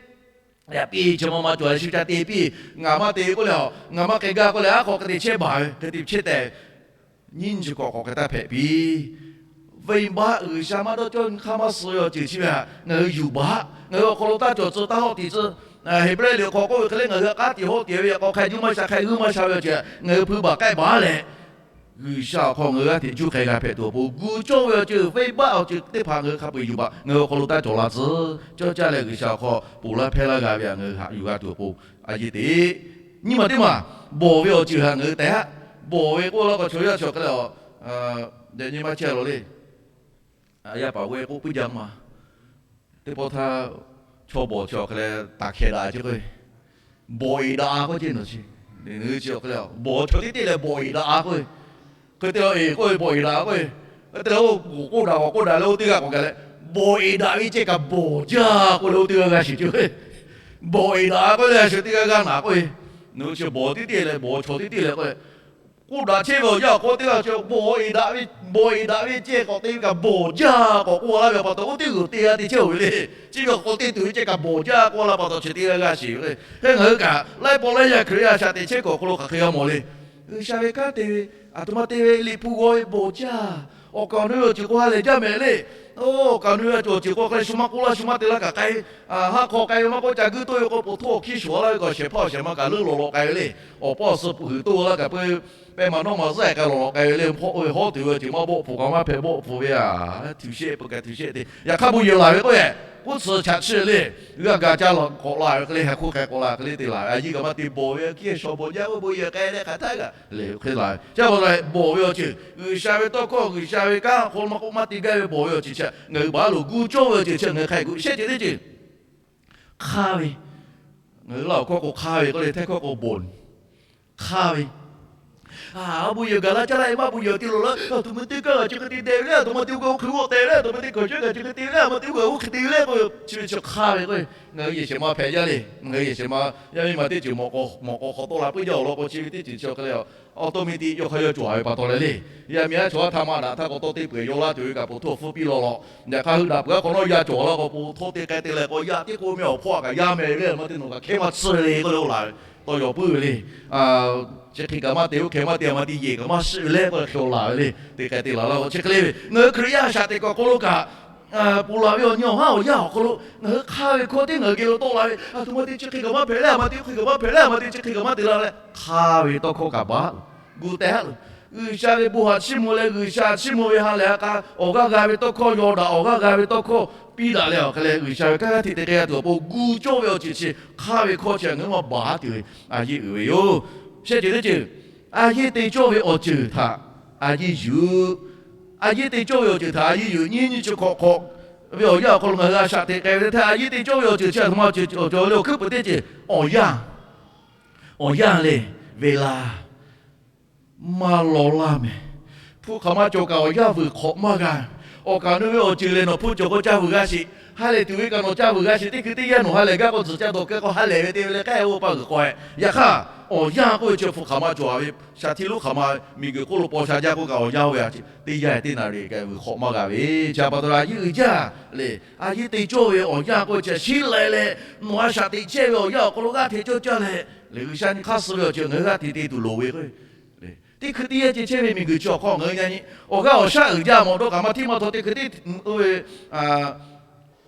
yaꞈ piˇ chi ma ma cawˬ leh shu ca te piˇ. Ngaˬ maˇ te ve k'oˆ leh, ngaˬ maˇ k'ai gaˇ k'oˆ leh, aˉ hk'aw hk'e te chehˇ baˬ ve hk'e te chehˇ tehꞈ, nyiˇ nyi chi hk'awꞈ hk'awꞈ hk'e taˇ hpehꞈ piˇ. Venˇbaˆ G'uiˬsha maˇ dawˇ cawˇ nyi hk'aˇ maˇ suh ve awˬ ceuˬ chi ve htaꞈ ngaˬ hui yuˬ baˬ. Ngaˬ hui awˬ hk'aw lo taˇ cawˬ tcuh taˇ hawˆ tiꞈ tcuh Heˍbrehˇ liꞈ awˬ hk'aw k'oˆ ve hk'e le, ngaˬ hui htaꞈ k'aˉ tiꞈ hawˉ tiꞈ ve yaꞈ k'aw hk'a juˇ maˇ sha, hk'a g'uiˇ maˇ sha ve awˬ ceuˬ ngaˬ hui hpui baˬ k'ehˆ baˬ leh, G'uiˬsha awˬ hk'aw ngaˬ hui g'aˇ hteꞈ juˇ k'ai g'a hpehꞈ tuˬ awˬ pon, gu cawˇ ve awˬ ceuˬ, venˇbaˆ awˬ ceuˬ teˇ hpaˍ ngaˬ hui hk'a peu-eˬ yuˬ baˬ ngaˬ hui awˬ hk'aw lo taˇ cawˬ la tcuh. Cawˇ caˇ leh G'uiˬsha awˬ hk'aw ponˬ laˇ hpehˇ laˇ g'a ve htaꞈ ngaˬ hui haꞈ yuˬ g'a tuˬ awˬ pon, a yeˇ teꞈ. Nyiˇ maˬ teˇ maˬ, bawˬ ve awˬ ceuˬ htaꞈ ngaˬ hui tehꞈ haˆ. Bawˬ ve k'oˆ laˇ k'o, chaw yaˇ chi awˬ hk'e leh, yaꞈ nyi maˇ chehˇ la le. Yaˇ paˍ g'awˇ k'oˆ puiˉ jaˇ ma. Teˇ pawˆ htaˇ, chaw bawˬ chi awˬ hk'e leh taˍ hkehˍ daꞈ ce k'o, bawˬ eˍ daꞈ-a k'oˆ ce nawˬ chi. Chi awˬ hk'e leh bawˬ chaw teˇ teˇ leh bawˬ eˍ daꞈ-a k'oˆ ve, hk'e te la eˍ k'oˆ ve, bawˬ eˍ daꞈ k'oˆ ve, hk'e te la oˇ k'oˆ daꞈ k'awꞈ k'oˆ daꞈ leh oˇ teˇ g'aˇ k'awꞈ gaˬ leh, bawˬ eˍ daꞈ ve ceh kaꞈ bawˬ jaˇ k'oˆ leh oˇ teˇ g'aˇ g'a shiˍ ce. Bawˬ eˍ daꞈ-a k'oˆ leh a shu teˇ g'aˇ g'aˇ naꞈ k'oˆ ve, nawˬ hui chi bawˬ teˇ teˇ leh bawˬ chaw teˇ teˇ leh k'oˆ leh, k'oˆ daꞈ chehˇ ve awˬ yanˇ awˬ hk'aw teˇ g'aˇ chi bawˬ eˍ daꞈ ve, bawˬ eˍ daꞈ ve ceh k'awꞈ te ve kaꞈ bawˬ jaˇ k'awꞈ k'oˆ laˇ ve pa taw, oˇ teˇ g'uˬ te g'a te chehˇ-oˬ ve le. Chi ve awˬ hk'aw te tuˬ ve ceh kaꞈ bawˬ jaˇ k'oˆ laˇ pa taw, chi teˇ g'aˇ g'aˇ shiˍ ve le. Hk'e ngaˬ hui kaꞈ laiˉ pawˆ laiˉ yaˇ Hkriꞈ yaˇ a shaꞈ teꞈ chehˇ kuiˬ awˬ hk'aw lo hk'aˬ hk'e g'a mawˬ le. G'uiˬsha ve kanˉ te ve, aˬ htoꞈ ma te ve, Liꞈ hpu g'aw ve bawˬ jaˇ. Awˬ kaˍ awˬ nu ve awˬ ceuˬ k'o ha lehˬ jaˇ mehˍ le. Awˬ kaˍ awˬ nu ve awˬ ceuˬ k'o hk'e leh shu maˇ k'oˆ laˇ, shu maˇ te laˇ kaꞈ k'ai. Haˆ hk'aw k'ai ve maˇ k'oˆ, ca guiˇ toˇ ve k'o, po htawˇ awˬ hkiˇ shawˍ laˇ ve kaꞈ shehˍ hpaˇ awˬ shehˍ ma kaꞈ leuˉ lawꞈ lawꞈ k'ai ve le. Awˬ paˇ awˬ suh puˬ huiˍ toˇ laˇ kaꞈ peuˬ, pehˇ maˬ nawˉ maˬ zuhˆ k'ai lawꞈ lawꞈ k'ai ve le. Hpawˇ ve hawˉ tuˬ ve awˬ ceuˬ maˇ bawˆ hpfuhˍ kaꞈ maˇ hpehꞈ bawˆ hpfuhˍ ve a, tuˬ shehˆ peuˬ kaꞈ tuˬ shehˆ te. Yaꞈ hk'aˇ bon yehˬ laˬ ve k'oˆ ve, kuˉ tsuhˍ chaꞈ chiˇ le, g'a gaˬ ca lawꞈ k'awꞈ la ve hk'e le, ha hk'oˆ hk'e k'awꞈ la hk'e le te laˬ ve, a yiˇ kaꞈ maˇ te bawˬ ve, a hkiˇ shawˍ bawˬ jaˇ k'oˆ bon yehˬ k'ai leh hk'aˬ htaˇ kaꞈ le hk'e la ve. Chi pa taw leh bawˬ ve awˬ ceuˬ, G'uiˬsha ve tawˇ hkawˇ, G'uiˬsha ve kanˉ awˬ hk'aw lo maˇ k'oˆ maˇ te gaˇ ve bawˬ ve awˬ ceuˬ chi ngaˬ hui baˬ lo gu cawˇ ve awˬ ceuˬ chi ngaˬ hui hk'a g'uˇ shehˆ ceuˬ teˇ ceuˬ. Hk'aˇ ve, ngaˬ hui Laˇ huˍ hkawˇ k'o hk'aˇ ve k'oˆ le, Htaiˇ hkawˇ k'o bon. Hk'aˇ ve, a, bon yehˬ gaˬ laˇ caˇ laˇ ve maˇ bon yehˬ te lawˬ laˇ, aˬ htoꞈ ma te kaˇ g'aꞈ chi hk'e te deh ve le, aˬ htoꞈ ma te oˇ kaꞈ oˇ hk'e g'awˇ teh le, aˬ htoꞈ ma te hkaw chehˇ g'aꞈ chi hk'e te ve le, aˬ htoꞈ ma te oˇ kaꞈ oˇ hk'e te ve le k'o, chi ve chi hk'aˇ ve k'o, ngaˬ hui yehˬ shehˍ ma hpehꞈ jaˇ le. Ngaˬ hui yehˬ shehˍ ma yaˇ miˇ ma teˇ ceuˬ mawꞈ k'aw mawꞈ k'aw hk'awꞈ tawˆ la puiˉ jaˇ awˬ lawn k'o, chi ve teˇ ceuˬ chi awˬ hk'e le, awˬ tawˇ miˇ tiˉ yawˇ hk'aˇ yawˇ cawˬ-a ve pa taw leh le. Yaˇ miˇ aˉ chaw aˉ htaˇ maˇ daꞈ htaˇ k'awꞈ tawˇ teˇ peuˬ yaw laˇ tuˬ ve kaꞈ po htawˇ hpfuhˇ piˇ law law. Yaꞈ hk'aˇ hui daꞈ peuˬ aˉ hk'awꞈ nawˉ yaˇ cawˬ laˇ k'o, po htawˇ te k'ai te leh k'o, yaˇ teˇ k'oˆ meh awˬ hpawˇ kaꞈ yaˇ meh ve le, a ma te nawˬ kaꞈ hkehˇ maˇ tsuhˇ le k'oˆ le oˇ la ve, tawˇ yaw puiˉ ve le. Chi hk'e kaꞈ maˇ te, oˇ hk'e maˇ te, a ma te yehˬ kaꞈ maˇ shiˆ ve le k'oˆ le hk'e oˇ la ve le. Te k'ai te laˬ laˇ k'o, chi hk'e le ve ngaˬ hui Hkriꞈ yaˇ a shaꞈ teꞈ kuiˬ awˬ hk'aw lo kaꞈ, ponˬ laˬ ve awˬ nyi awˬ haˉ awˬ yanˇ awˬ hk'aw lo ngaˬ hui hk'aˇ ve hkawˇ tiˉ ngaˬ hui geh lo tawˆ la ve, aˬ htoꞈ ma te chi hk'e kaꞈ maˇ hpehꞈ le, a ma te oˇ hk'e kaꞈ maˇ hpehꞈ le, a ma te chi hk'e kaꞈ maˇ te la leh, hk'aˇ ve tawˇ hkawˇ kaꞈ baˬ gu teh haˉ loˬ. G'uiˬsha ve bon haꞈ chiˇ mvuh leh G'uiˬsha chiˇ mvuh ve ha lehˬ ha k'a awˬ g'aˇ g'a ve tawˇ hkawˇ yaw daꞈ, awˬ g'aˇ g'a ve tawˇ hkawˇ piˇ daꞈ leh awˬ hk'e leh G'uiˬsha ve kanˉ g'aˇ hteꞈ te k'ai g'a tuˬ awˬ pon gu cawˇ ve awˬ ceuˬ chi hk'aˇ ve hkawˇ chi ngaˬ hui maˇ baˬ tuˬ ve a yeˇ uiˍ ve yoˬ. Shehˆ ceuˬ teˇ ceuˬ, a yeˇ te cawˇ ve awˬ ceuˬ htaꞈ a yeˇ yuˬ. A yeˇ te cawˇ ve awˬ ceuˬ htaꞈ a yeˇ yuˬ. Nyiˇ nyiˇ chi hk'awꞈ hk'awꞈ ve awˬ yanˇ awˬ hk'aw lo ngaˬ hui a shaꞈ teꞈ k'ai ve teˇ htaˇ, a yeˇ te cawˇ ve awˬ ceuˬ chi a htoꞈ ma awˬ ceuˬ awˬ cawˬ le, awˬ hkuiˉ puiˍ teˇ ceuˬ, awˬ yanˇ, awˬ yanˇ le, ve laˇ maˇ law laˇ mehˍ. Hpu hk'aˬ ma cawˬ kaꞈ awˬ yanˇ vuiˬ hk'awꞈ maˇ g'a. Awˬ kaˍ nu ve awˬ ceuˬ lehˬ nawˬ hpu cawˬ k'o caˇ vuiˬ g'a sheˍ. Ha lehˬ tuˬ ve kaꞈ nawˬ caˇ vuiˬ g'a sheˍ. Teˇ hkui teˇ yanˇ nawˬ ha lehˬ gaˇ k'o tzuhˬ ca dawˬ keu k'o ha lehˬ ve te ve leh k'ehˆ oˇ paˇ g'uiˬ k'aw e. Yaꞈ hk'aˇ, awˬ yanˇ k'oˆ ve chi hpu hk'aˬ ma cawˬ ve, shaˍ htiˇ lonˉ hk'aˬ ma miˬ guiˬ hk'oˆ lo paw sha jaˇ k'oˆ kaꞈ awˬ yanˇ oˇ ve a chi teˇ yanˇ teˇ naˍ riˍ kaꞈ vuiˬ hk'awꞈ maˇ g'a ve. Chi pa taw leh a yeˇ uiˍ jaˇ le. A yeˇ te cawˇ ve awˬ yanˇ k'oˆ ve chi a shiˉ lai leh nawˬ a shaꞈ teꞈ chehˇ ve awˬ yanˇ awˬ hk'aw lo g'aˇ hteꞈ cawˇ caˇ leh, le G'uiˬsha nyi hk'aˇ suh ve awˬ ceuˬ ngaˬ hui g'aˇ hteꞈ te tuˬ loˍ ve k'o, teˇ hkui teˇ yanˇ ceh chehˇ ve miˬ guiˬ chi awˬ hk'aw ngaˬ hui yaꞈ nyi awˬ g'aˇ awˬ shaˉ uiˍ jaˇ mawˬ dawˇ kaꞈ maˇ hteˇ maˇ htaw teˇ hkui teˇ oˇ ve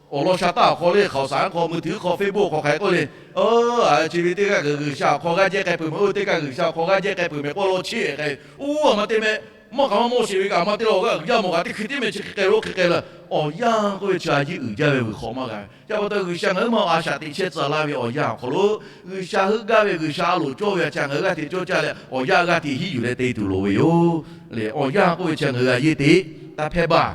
awˬ lawn sha taˇ awˬ hk'aw le, hkaoˍ saˍ hk'aw, mui tuiˬ hk'aw, Facebook hk'aw hk'a k'oˆ le, chi ve teˇ g'aˇ G'uiˬsha awˬ hk'aw g'aˇ jehˇ k'ai peuˬ mehˍ, oˇ teˇ g'aˇ G'uiˬsha awˬ hk'aw g'aˇ jehˇ k'ai peuˬ mehˍ k'oˆ law chehˇ k'ai. Oˇ a ma te meh, mawˇ kaꞈ maˇ mawˇ sheˍ ve kaꞈ a ma te la awˬ g'aˇ uiˍ jaˇ mawˬ kaꞈ teˇ hkui teˇ meh chi hk'e k'ai lo hk'e k'ai la. Awˬ yanˇ k'oˆ ve chi a yeˇ uiˍ jaˇ ve vuiˬ hk'awꞈ maˇ g'a ve. Chi pa taw G'uiˬsha ngaˬ hui maˇ a shaꞈ teꞈ chehˇ tcuh laˇ ve awˬ yanˇ awˬ hk'aw lo, G'uiˬsha heuˆ gaˇ ve G'uiˬsha a loˍ cawˇ ve a chi ngaˬ hui g'aˇ hteꞈ cawˇ caˇ leh awˬ yanˇ g'aˇ hteꞈ hiˉ yuˬ leh te tuˬ loˍ ve yoˬ. Awˬ yanˇ k'oˆ ve chi ngaˬ hui a yeˇ teꞈ taˇ hpehˇ baˬ.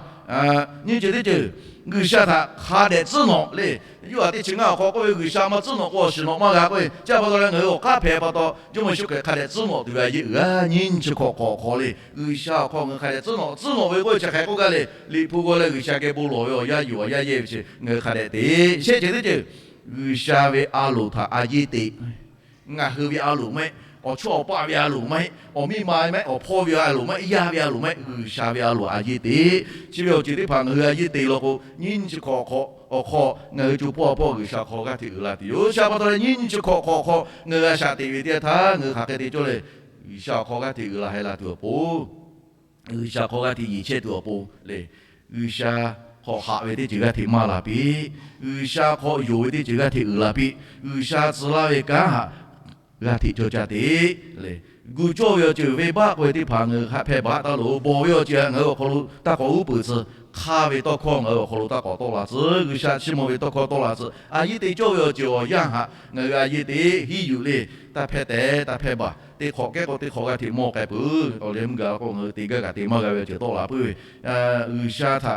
Nyiˇ ceuˬ teˇ ceuˬ, G'uiˬsha htaꞈ hk'a dehꞈ tcuhˉ nawꞈ le. Yuˇ a teˇ chi ngaˇ awˬ hk'aw k'oˆ ve, G'uiˬsha maˇ tcuhˉ nawꞈ k'o awˬ shiˍ nawꞈ maˇ g'a k'oˆ ve. Chi pa taw leh ngaˬ hui awˬ k'aˉ hpehꞈ pa taw, Jawˇmawˇ Yeˍsuˆ Hkriꞈ hk'a dehꞈ tcuhˉ nawꞈ tuˬ ve a yeˇ uiˍ a nyiˇ nyi chi hk'awꞈ hk'awꞈ hk'aw le. G'uiˬsha awˬ hk'aw ngaˬ hui hk'a dehꞈ tcuhˉ nawꞈ, tcuhˉ nawꞈ ve k'oˆ ve chi hk'aˬ hk'e k'oˆ gaˇ le. Liꞈ hpu g'aw leh G'uiˬsha geh bon lawˬ ve awˬ yanˇ yuˬ awˬ yanˇ yehˇ ve chi ngaˬ hui hk'a dehꞈ te. Shehˆ ceuˬ teˇ ceuˬ, G'uiˬsha ve a loˍ htaꞈ a yeˇ teꞈ. Ngaˬ hui ve a loˍ maˇ heˆ, awˬ chawˇ awˬ paˆ ve a loˍ maˇ heˆ, awˬ miˇ ma maˇ heˆ, awˬ hpawˇ ve a loˍ maˇ heˆ, yaˇ ve a loˍ maˇ heˆ, G'uiˬsha ve a loˍ a yeˇ teꞈ. Chi ve awˬ ceuˬ teˇ hpaˍ ngaˬ hui a yeˇ teꞈ law k'o, nyiˇ nyi chi hk'awꞈ hk'awꞈ awˬ hk'aw ngaˬ hui co hpawˇ a hpawˇ G'uiˬsha hk'aw g'aˇ hteꞈ uiˍ la tuˬ yoˬ. Chi pa taw leh nyiˇ nyi chi hk'awꞈ hk'awꞈ hk'aw ngaˬ hui a shaꞈ teꞈ ve teˇ yanˇ htaˇ ngaˬ hui hk'aˬ hk'e te cawˇ leh, G'uiˬsha awˬ hk'aw g'aˇ hteꞈ uiˍ la heh la tuˬ awˬ pon, G'uiˬsha hk'aw g'aˇ hteꞈ yeˬ chehˇ tuˬ awˬ pon le. G'uiˬsha hk'awꞈ haꞈ ve teˇ ceuˬ g'aˇ hteꞈ maˇ la piˇ. G'uiˬsha hk'awꞈ yonˍ ve teˇ ceuˬ g'aˇ hteꞈ uiˍ la piˇ. G'uiˬsha tcuh laˇ ve kanˉ htaꞈ g'aˇ hteꞈ cawˇ caˇ te le. Gu cawˇ ve awˬ ceuˬ venˇbaˆ k'oˆ ve teˇ hpaˍ ngaˬ hui hk'aꞈ hpehˇ baˬ taˉ loˬ. Bawˬ ve awˬ ceuˬ htaꞈ ngaˬ hui awˬ hk'aw lo taˇ k'awꞈ uˉ peunˍ tcuh. Hk'aˇ ve tawˇ hkawˇ ngaˬ hui awˬ hk'aw lo taˇ k'awꞈ tawˆ la tcuh. G'uiˬsha chiˇ mvuh ve tawˇ hkawˇ tawˆ la tcuh. A yiˉ te cawˇ ve awˬ ceuˬ awˬ yanˇ htaꞈ ngaˬ hui a yiˉ te hiˉ yuˬ le. Taˇ hpehˇ tehꞈ taˇ hpehˇ baˬ. Teˇ hk'awꞈ kehˉ k'o teˇ hk'awꞈ g'aˇ hteꞈ mawˇ k'ai peuˬ. Awˬ leh mvuhˇ gaˬ la k'o ngaˬ hui te gaˇ kaꞈ te maˇ g'a ve awˬ ceuˬ tawˆ la puiˉ ve, G'uiˬsha htaꞈ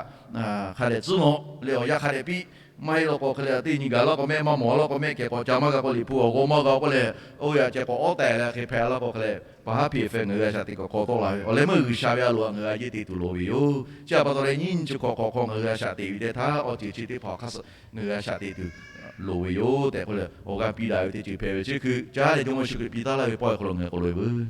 hk'a dehꞈ tcuhˉ nawꞈ leh awˬ yanˇ hk'a dehꞈ piˇ. Maˇ heˆ law k'o hk'e leh teˇ nyi gaˬ laˇ k'o mehˆ maˇ mawˬ laˇ k'o mehˆ kehˬ k'awꞈ ca maˇ g'a k'o liꞈ hpu awˬ g'aw maˇ g'a k'oˆ leh, oˇ ve aꞈ ceh k'awꞈ awˉ tehˬ leh hk'e hpehꞈ laˇ k'o hk'e leh, pa haˉ hpeꞈ feh ngaˬ hui a shaꞈ teꞈ k'awꞈ k'awꞈ tawˆ la ve. Awˬ leh meuˇ G'uiˬsha ve a loꞈ htaꞈ ngaˬ hui a yeˇ te tuˬ loˍ ve yoˬ. Chi htaꞈ pa taw leh nyiˇ nyi chi hk'awꞈ hk'awꞈ hk'aw ngaˬ hui a shaꞈ teꞈ ve teˇ htaˇ awˬ ceuˬ chi teˇ hpaˍ hk'aˇ suh ngaˬ hui a shaꞈ teꞈ tuˬ loˍ ve yoˬ tehꞈ k'oˆ leh, awˬ g'aˇ piˇ daꞈ ve teˇ ceuˬ hpehꞈ ve chi hkui caˉ leh Jawˇmawˇ Yeˍsuˆ Hkriꞈ piˇ taˉ laˇ ve pawehˇ awˬ hk'aw lo ngaˬ hui k'awꞈ loꞈ e veuˬ.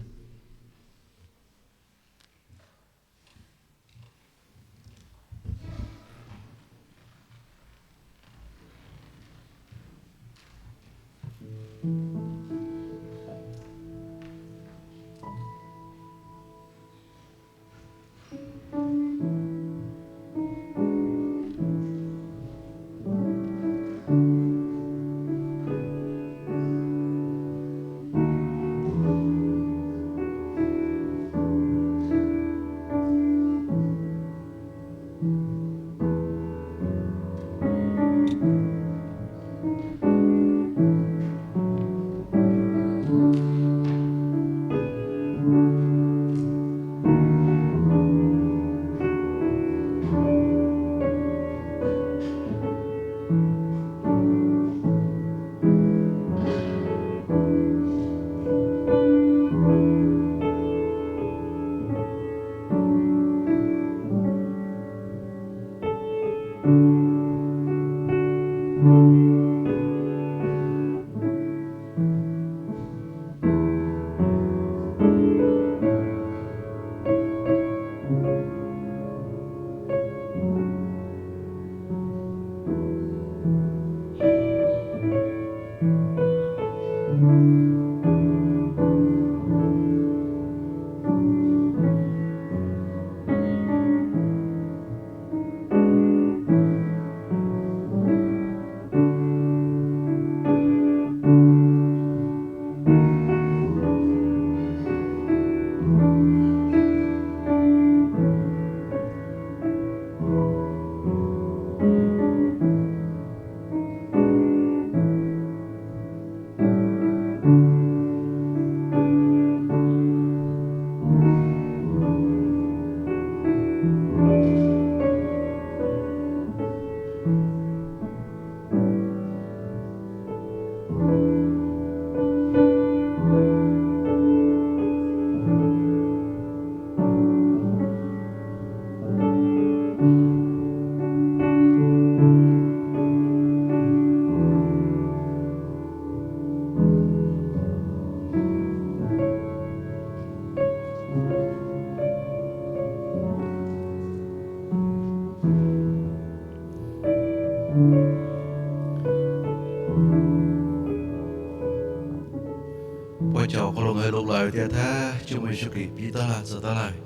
Pawehˇ chi awˬ hk'aw lo ngaˬ hui loꞈ la ve teˇ yanˇ htaˇ, Jawˇmawˇ Yeˍsuˆ Hkriꞈ piˇ taˉ laˇ tcuh taˉ laˇ ve,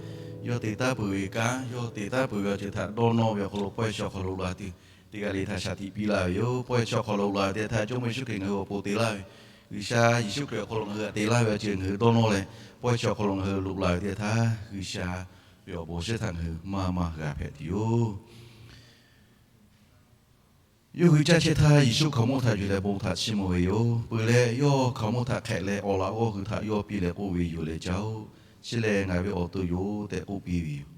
yawˇ te taˉ peuˬ ve kanˉ, yawˇ te taˉ peuˬ ve awˬ ceuˬ htaꞈ dawˇ nawˇ ve awˬ hk'aw lo pawehˇ chi awˬ hk'aw lo loꞈ la tuˬ teˇ g'aˇ le htaꞈ shaˍ tiꞈ piˇ laˇ ve yoˬ. Pawehˇ chi awˬ hk'aw lo loꞈ la ve teˇ yanˇ htaˇ, Jawˇmawˇ Yeˍsuˆ Hkriꞈ ngaˬ hui awˬ pon te laˇ ve, G'uiˬsha Yeˍsuˆ Hkriꞈ awˬ hk'aw lo ngaˬ hui htaꞈ te laˇ ve awˬ ceuˬ ngaˬ hui dawˇ nawˇ leh, pawehˇ chi awˬ hk'aw lo ngaˬ hui loꞈ la ve teˇ yanˇ htaˇ, G'uiˬsha ve awˬ bon shiˉ htaꞈ ngaˬ hui maˇ maˇ g'a hpehꞈ tuˬ yoˬ. Yawˇ hui caˇ chehˇ htaˇ, Yeˍsuˆ hkaoˍmonˇ htaꞈ yuˬ leh bon htaꞈ chiˇ mvuh ve yoˬ. Peuˬ leh, yawˇ hkaoˍmonˇ htaꞈ hk'ehꞈ leh awˬ laꞈ g'awˇ hui htaꞈ yawˇ piˇ leh k'oˆ ve, Yuˬ leh caˇ-oˆ. Chi lehˬ ngaˬ ve awˬ to yoˬ tehꞈ k'oˆ piˇ ve yoˬ.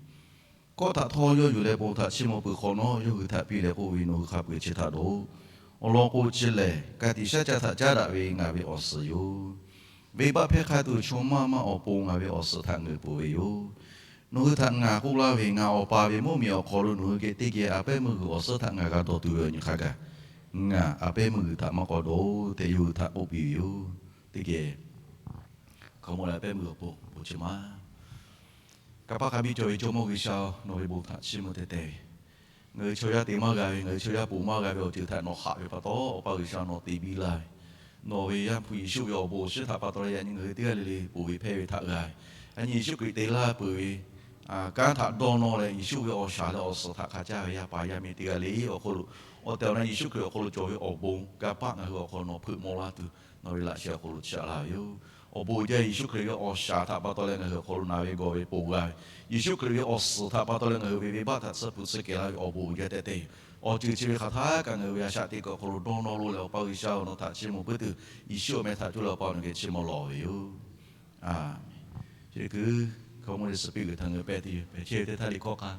Kawˆ htaꞈ htawˇ yawˇ yuˬ leh bon htaꞈ chiˇ mvuh peuˬ hk'awꞈ nawˉ, yawˇ hui htaꞈ piˇ leh k'oˆ ve, Nawˬ hui hk'a peu-eˬ chi htaꞈ dawˬ-oꞈ. Awˬ lawn k'o, chi lehˬ ka tiꞈ shaˉ caˆ htaꞈ caˉ daꞈ ve ngaˬ ve awˬ suhˍ yoˬ. Venˇbaˆ hpehˇ hk'a tuˬ, chaw maˇ maˇ awˬ pon ngaˬ ve awˬ suhˍ htaꞈ ngeuˍ peuˬ ve yoˬ. Nawˬ hui htaꞈ ngaˬ k'oˆ laˇ ve, ngaˬ Awˬ pa ve mvuhˇmiˬ awˬ hk'aw lo nawˬ hui geh teˇ geh a pehˉ meuˇ g'uiˬ awˬ suhˉ htaꞈ ngaˬ g'a dawˬ tuˬ ve awˬ nyi hk'a gaˬ, ngaˬ a pehˉ meuˇ g'uiˬ htaꞈ maˇ k'awꞈ dawˬ-oꞈ tehꞈ yawˇ hui htaꞈ k'oˆ piˇ ve yoˬ. Teˇ geh hkaoˍmonˇ leh a pehˉ meuˇ awˬ pon bon chi maˇ Kanˇ paˆ hk'a biˇ cawˬ ve Jawˇmawˇ G'uiˬsha-oˬ, nawˬ ve bon htaꞈ chiˇ mvuh teh teh ve, ngaˬ hui chaw yaˇ te maˇ g'a ve, ngaˬ hui chaw yaˇ ponˬ maˇ g'a ve awˬ ceuˬ htaꞈ nawˬ haꞈ ve pa taw, Awˬ pa G'uiˬsha nawˬ te biˇ laˇ ve, nawˬ ve Yaˇ hpu Yeˍsuˆ ve awˬ bon awˬ shinˉ htaꞈ pa taw leh yaꞈ nyi ngaˬ hui teˇ g'aˇ le le ponˬ ve hpehˇ ve htaꞈ g'a ve, yaꞈ nyi Yeˍsuˆ Hkriꞈ te laˇ peuˬ ve, kanˉ htaꞈ dawˇ nawˇ leh, Yeˍsuˆ ve awˬ shaˍ leh awˬ suhˍ htaꞈ hk'a caˇ ve yaˇ paˍ yaˇ miˇ teˇ g'aˇ le awˬ hk'aw lo, awˬ tehˬ awˬ na Yeˍsuˆ Hkriꞈ awˬ hk'aw lo cawˬ ve awˬ bon kanˇ paˆ ngaˬ hui awˬ hk'aw nawˬ hpeuꞈ maw laˇ tuˬ, nawˬ ve laꞈ sheh awˬ hk'aw lo chiˇ aꞈ laˇ ve yoˬ. Awˬ bon uiˍ jaˇ. Yeˍsuˆ Hkriꞈ ve awˬ shaˍ htaꞈ pa taw leh ngaˬ hui awˬ hk'aw lo naˬ ve gawˬ ve ponˬ g'a ve, Yeˍsuˆ Hkriꞈ ve awˬ suhˍ htaꞈ pa taw leh ngaˬ hui ve venˇbaˆ htaꞈ tsuhˇ hpu tsuhˇ kehˬ laˇ ve awˬ bon uiˍ jaˇ tehꞈ tehꞈ yoˬ. Awˬ ceuˬ chi ve hk'aˬ htaˇ kaꞈ ngaˬ hui ve a shaꞈ teꞈ kuiˬ awˬ hk'aw lo dawˇ nawˇ lo leh, Awˬ pa G'uiˬsha-oˬ, nawˬ htaꞈ chiˇ mvuh puiˉ tuˬ, Yeˍsuˆ awˬ meh htaꞈ cuˇ leh Awˬ pa nawˬ geh chiˇ mvuh lawˬ ve yoˬ. Aˬ, chi kuiˬ hkaoˍmonˇ ve suhˍ piˇ g'uiˬ htaꞈ ngaˬ hui pehˇ tuˬ yoˬ. Hpehꞈ chehˇ ve teˇ htaˇ liꞈ hkawˇ hk'a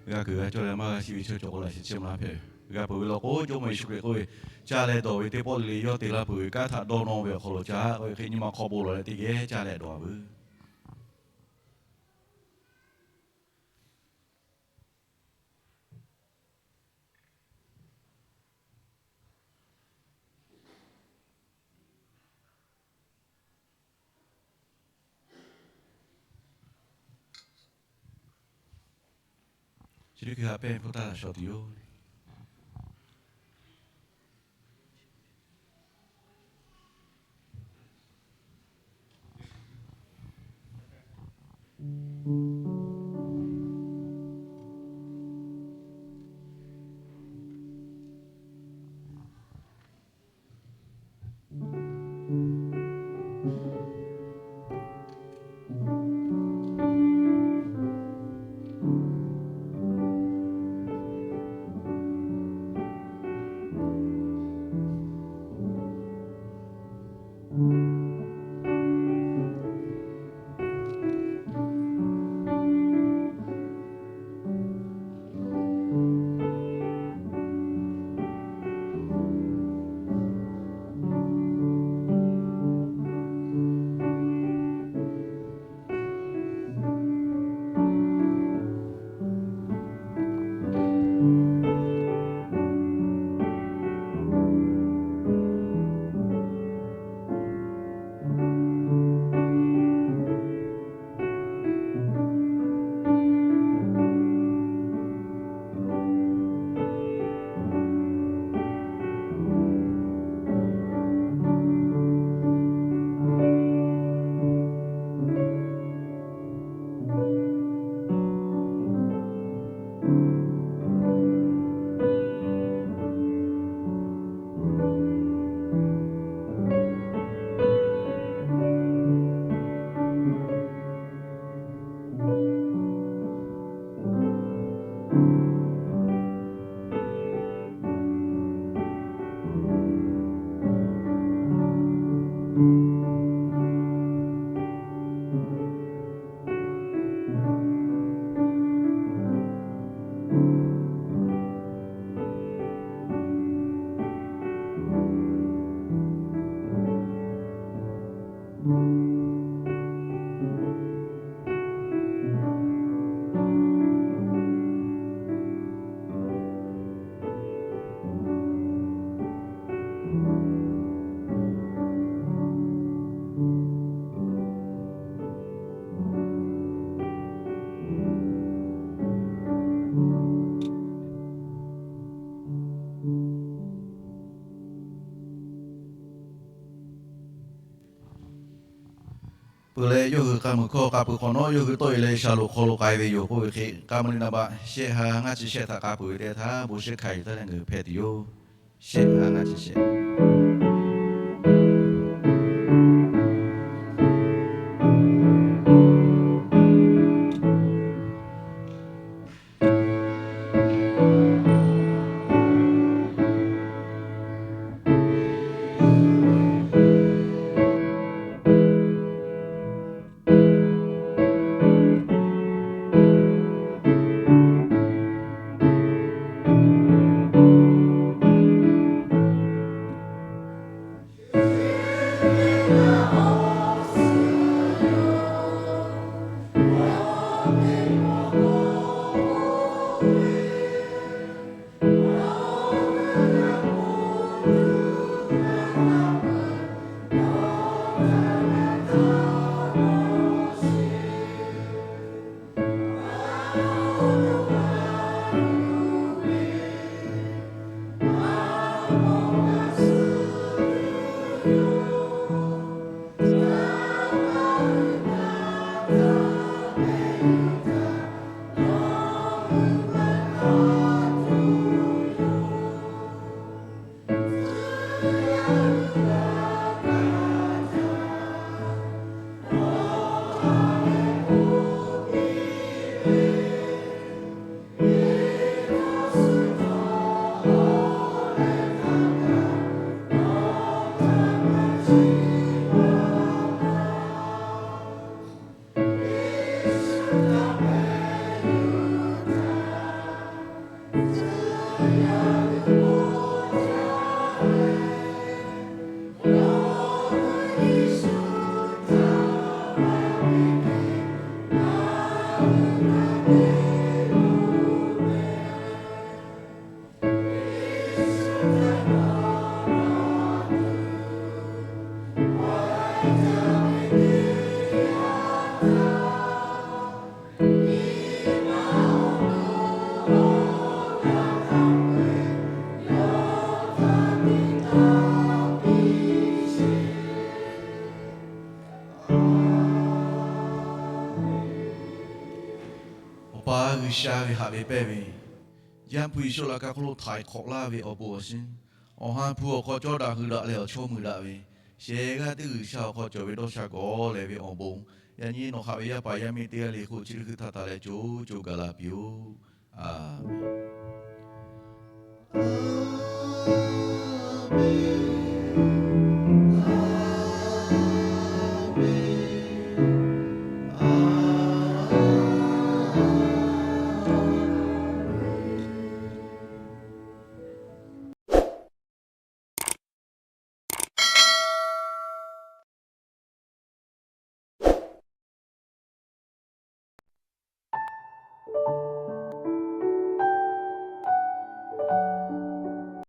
G'a kuiˬ g'a cawˇ leh maˇ g'a shiˍ ve chaw cawˬ k'o, laꞈ sheh chehˇ mvuh laˇ hpehꞈ. G'a peuˬ ve law k'o, Jawˇmawˇ Yeˍsuˆ Hkriꞈ k'oˆ ve, caˇ leh dawˬ ve teˇ pawˆ le le yawˇ te laˇ peuˬ ve kanˉ htaꞈ dawˇ nawˇ ve awˬ hk'aw lo caˇ k'oˆ ve hk'e, nyi ma hk'aw bon lawˬ leh teˇ geh caˇ leh dawˬ a veuˬ. Chi teˇ hkui ha pehˇ hpu taˇ laꞈ shaw tuˬ yoˬ. Peuˬ leh, yawˇ hui k'a muiˬ hkawˇ k'a peuˬ hk'awꞈ nawˉ, yawˇ hui tawˆ e leh shaˍlonˍ hk'aw lo k'ai ve yoˬ k'oˆ ve hk'e, k'a mvuh le naˍ baˆ shehˆ ha ngaˇ chi shehˆ htaꞈ k'a peuˬ ve teˇ htaˇ, bon shehˆ hkanˍ yuˬ taˍ leh ngaˬ hui hpehˇ tuˬ yoˬ. Shehˆ ha ngaˇ chi shehˆ. Pa G'uiˬsha ve haꞈ ve pehnˇ ve, Yaˇ hpu Yeˍsuˆ laꞈ ka hk'oˆ lo htaiˍ hk'awꞈ laˇ ve awˬ bon awˬ shinˉ, awˬ ha hpu awˬ hk'aw cawˇ daꞈ hui daꞈ leh awˬ chawˇ mui daꞈ ve, shehˍ g'aˇ teˇ G'uiˬsha awˬ hk'aw cawˬ ve dawˇ sha gawˬ lehˬ ve awˬ bon, yaꞈ nyi nawˬ haꞈ ve yaˇ paˍ yaˇ miˇ teˇ g'aˇ le hk'oˆ chi teˇ hkui htaꞈ taˍ leh co co gaˬ la piˇ-oˆ. Aˍmenˍ.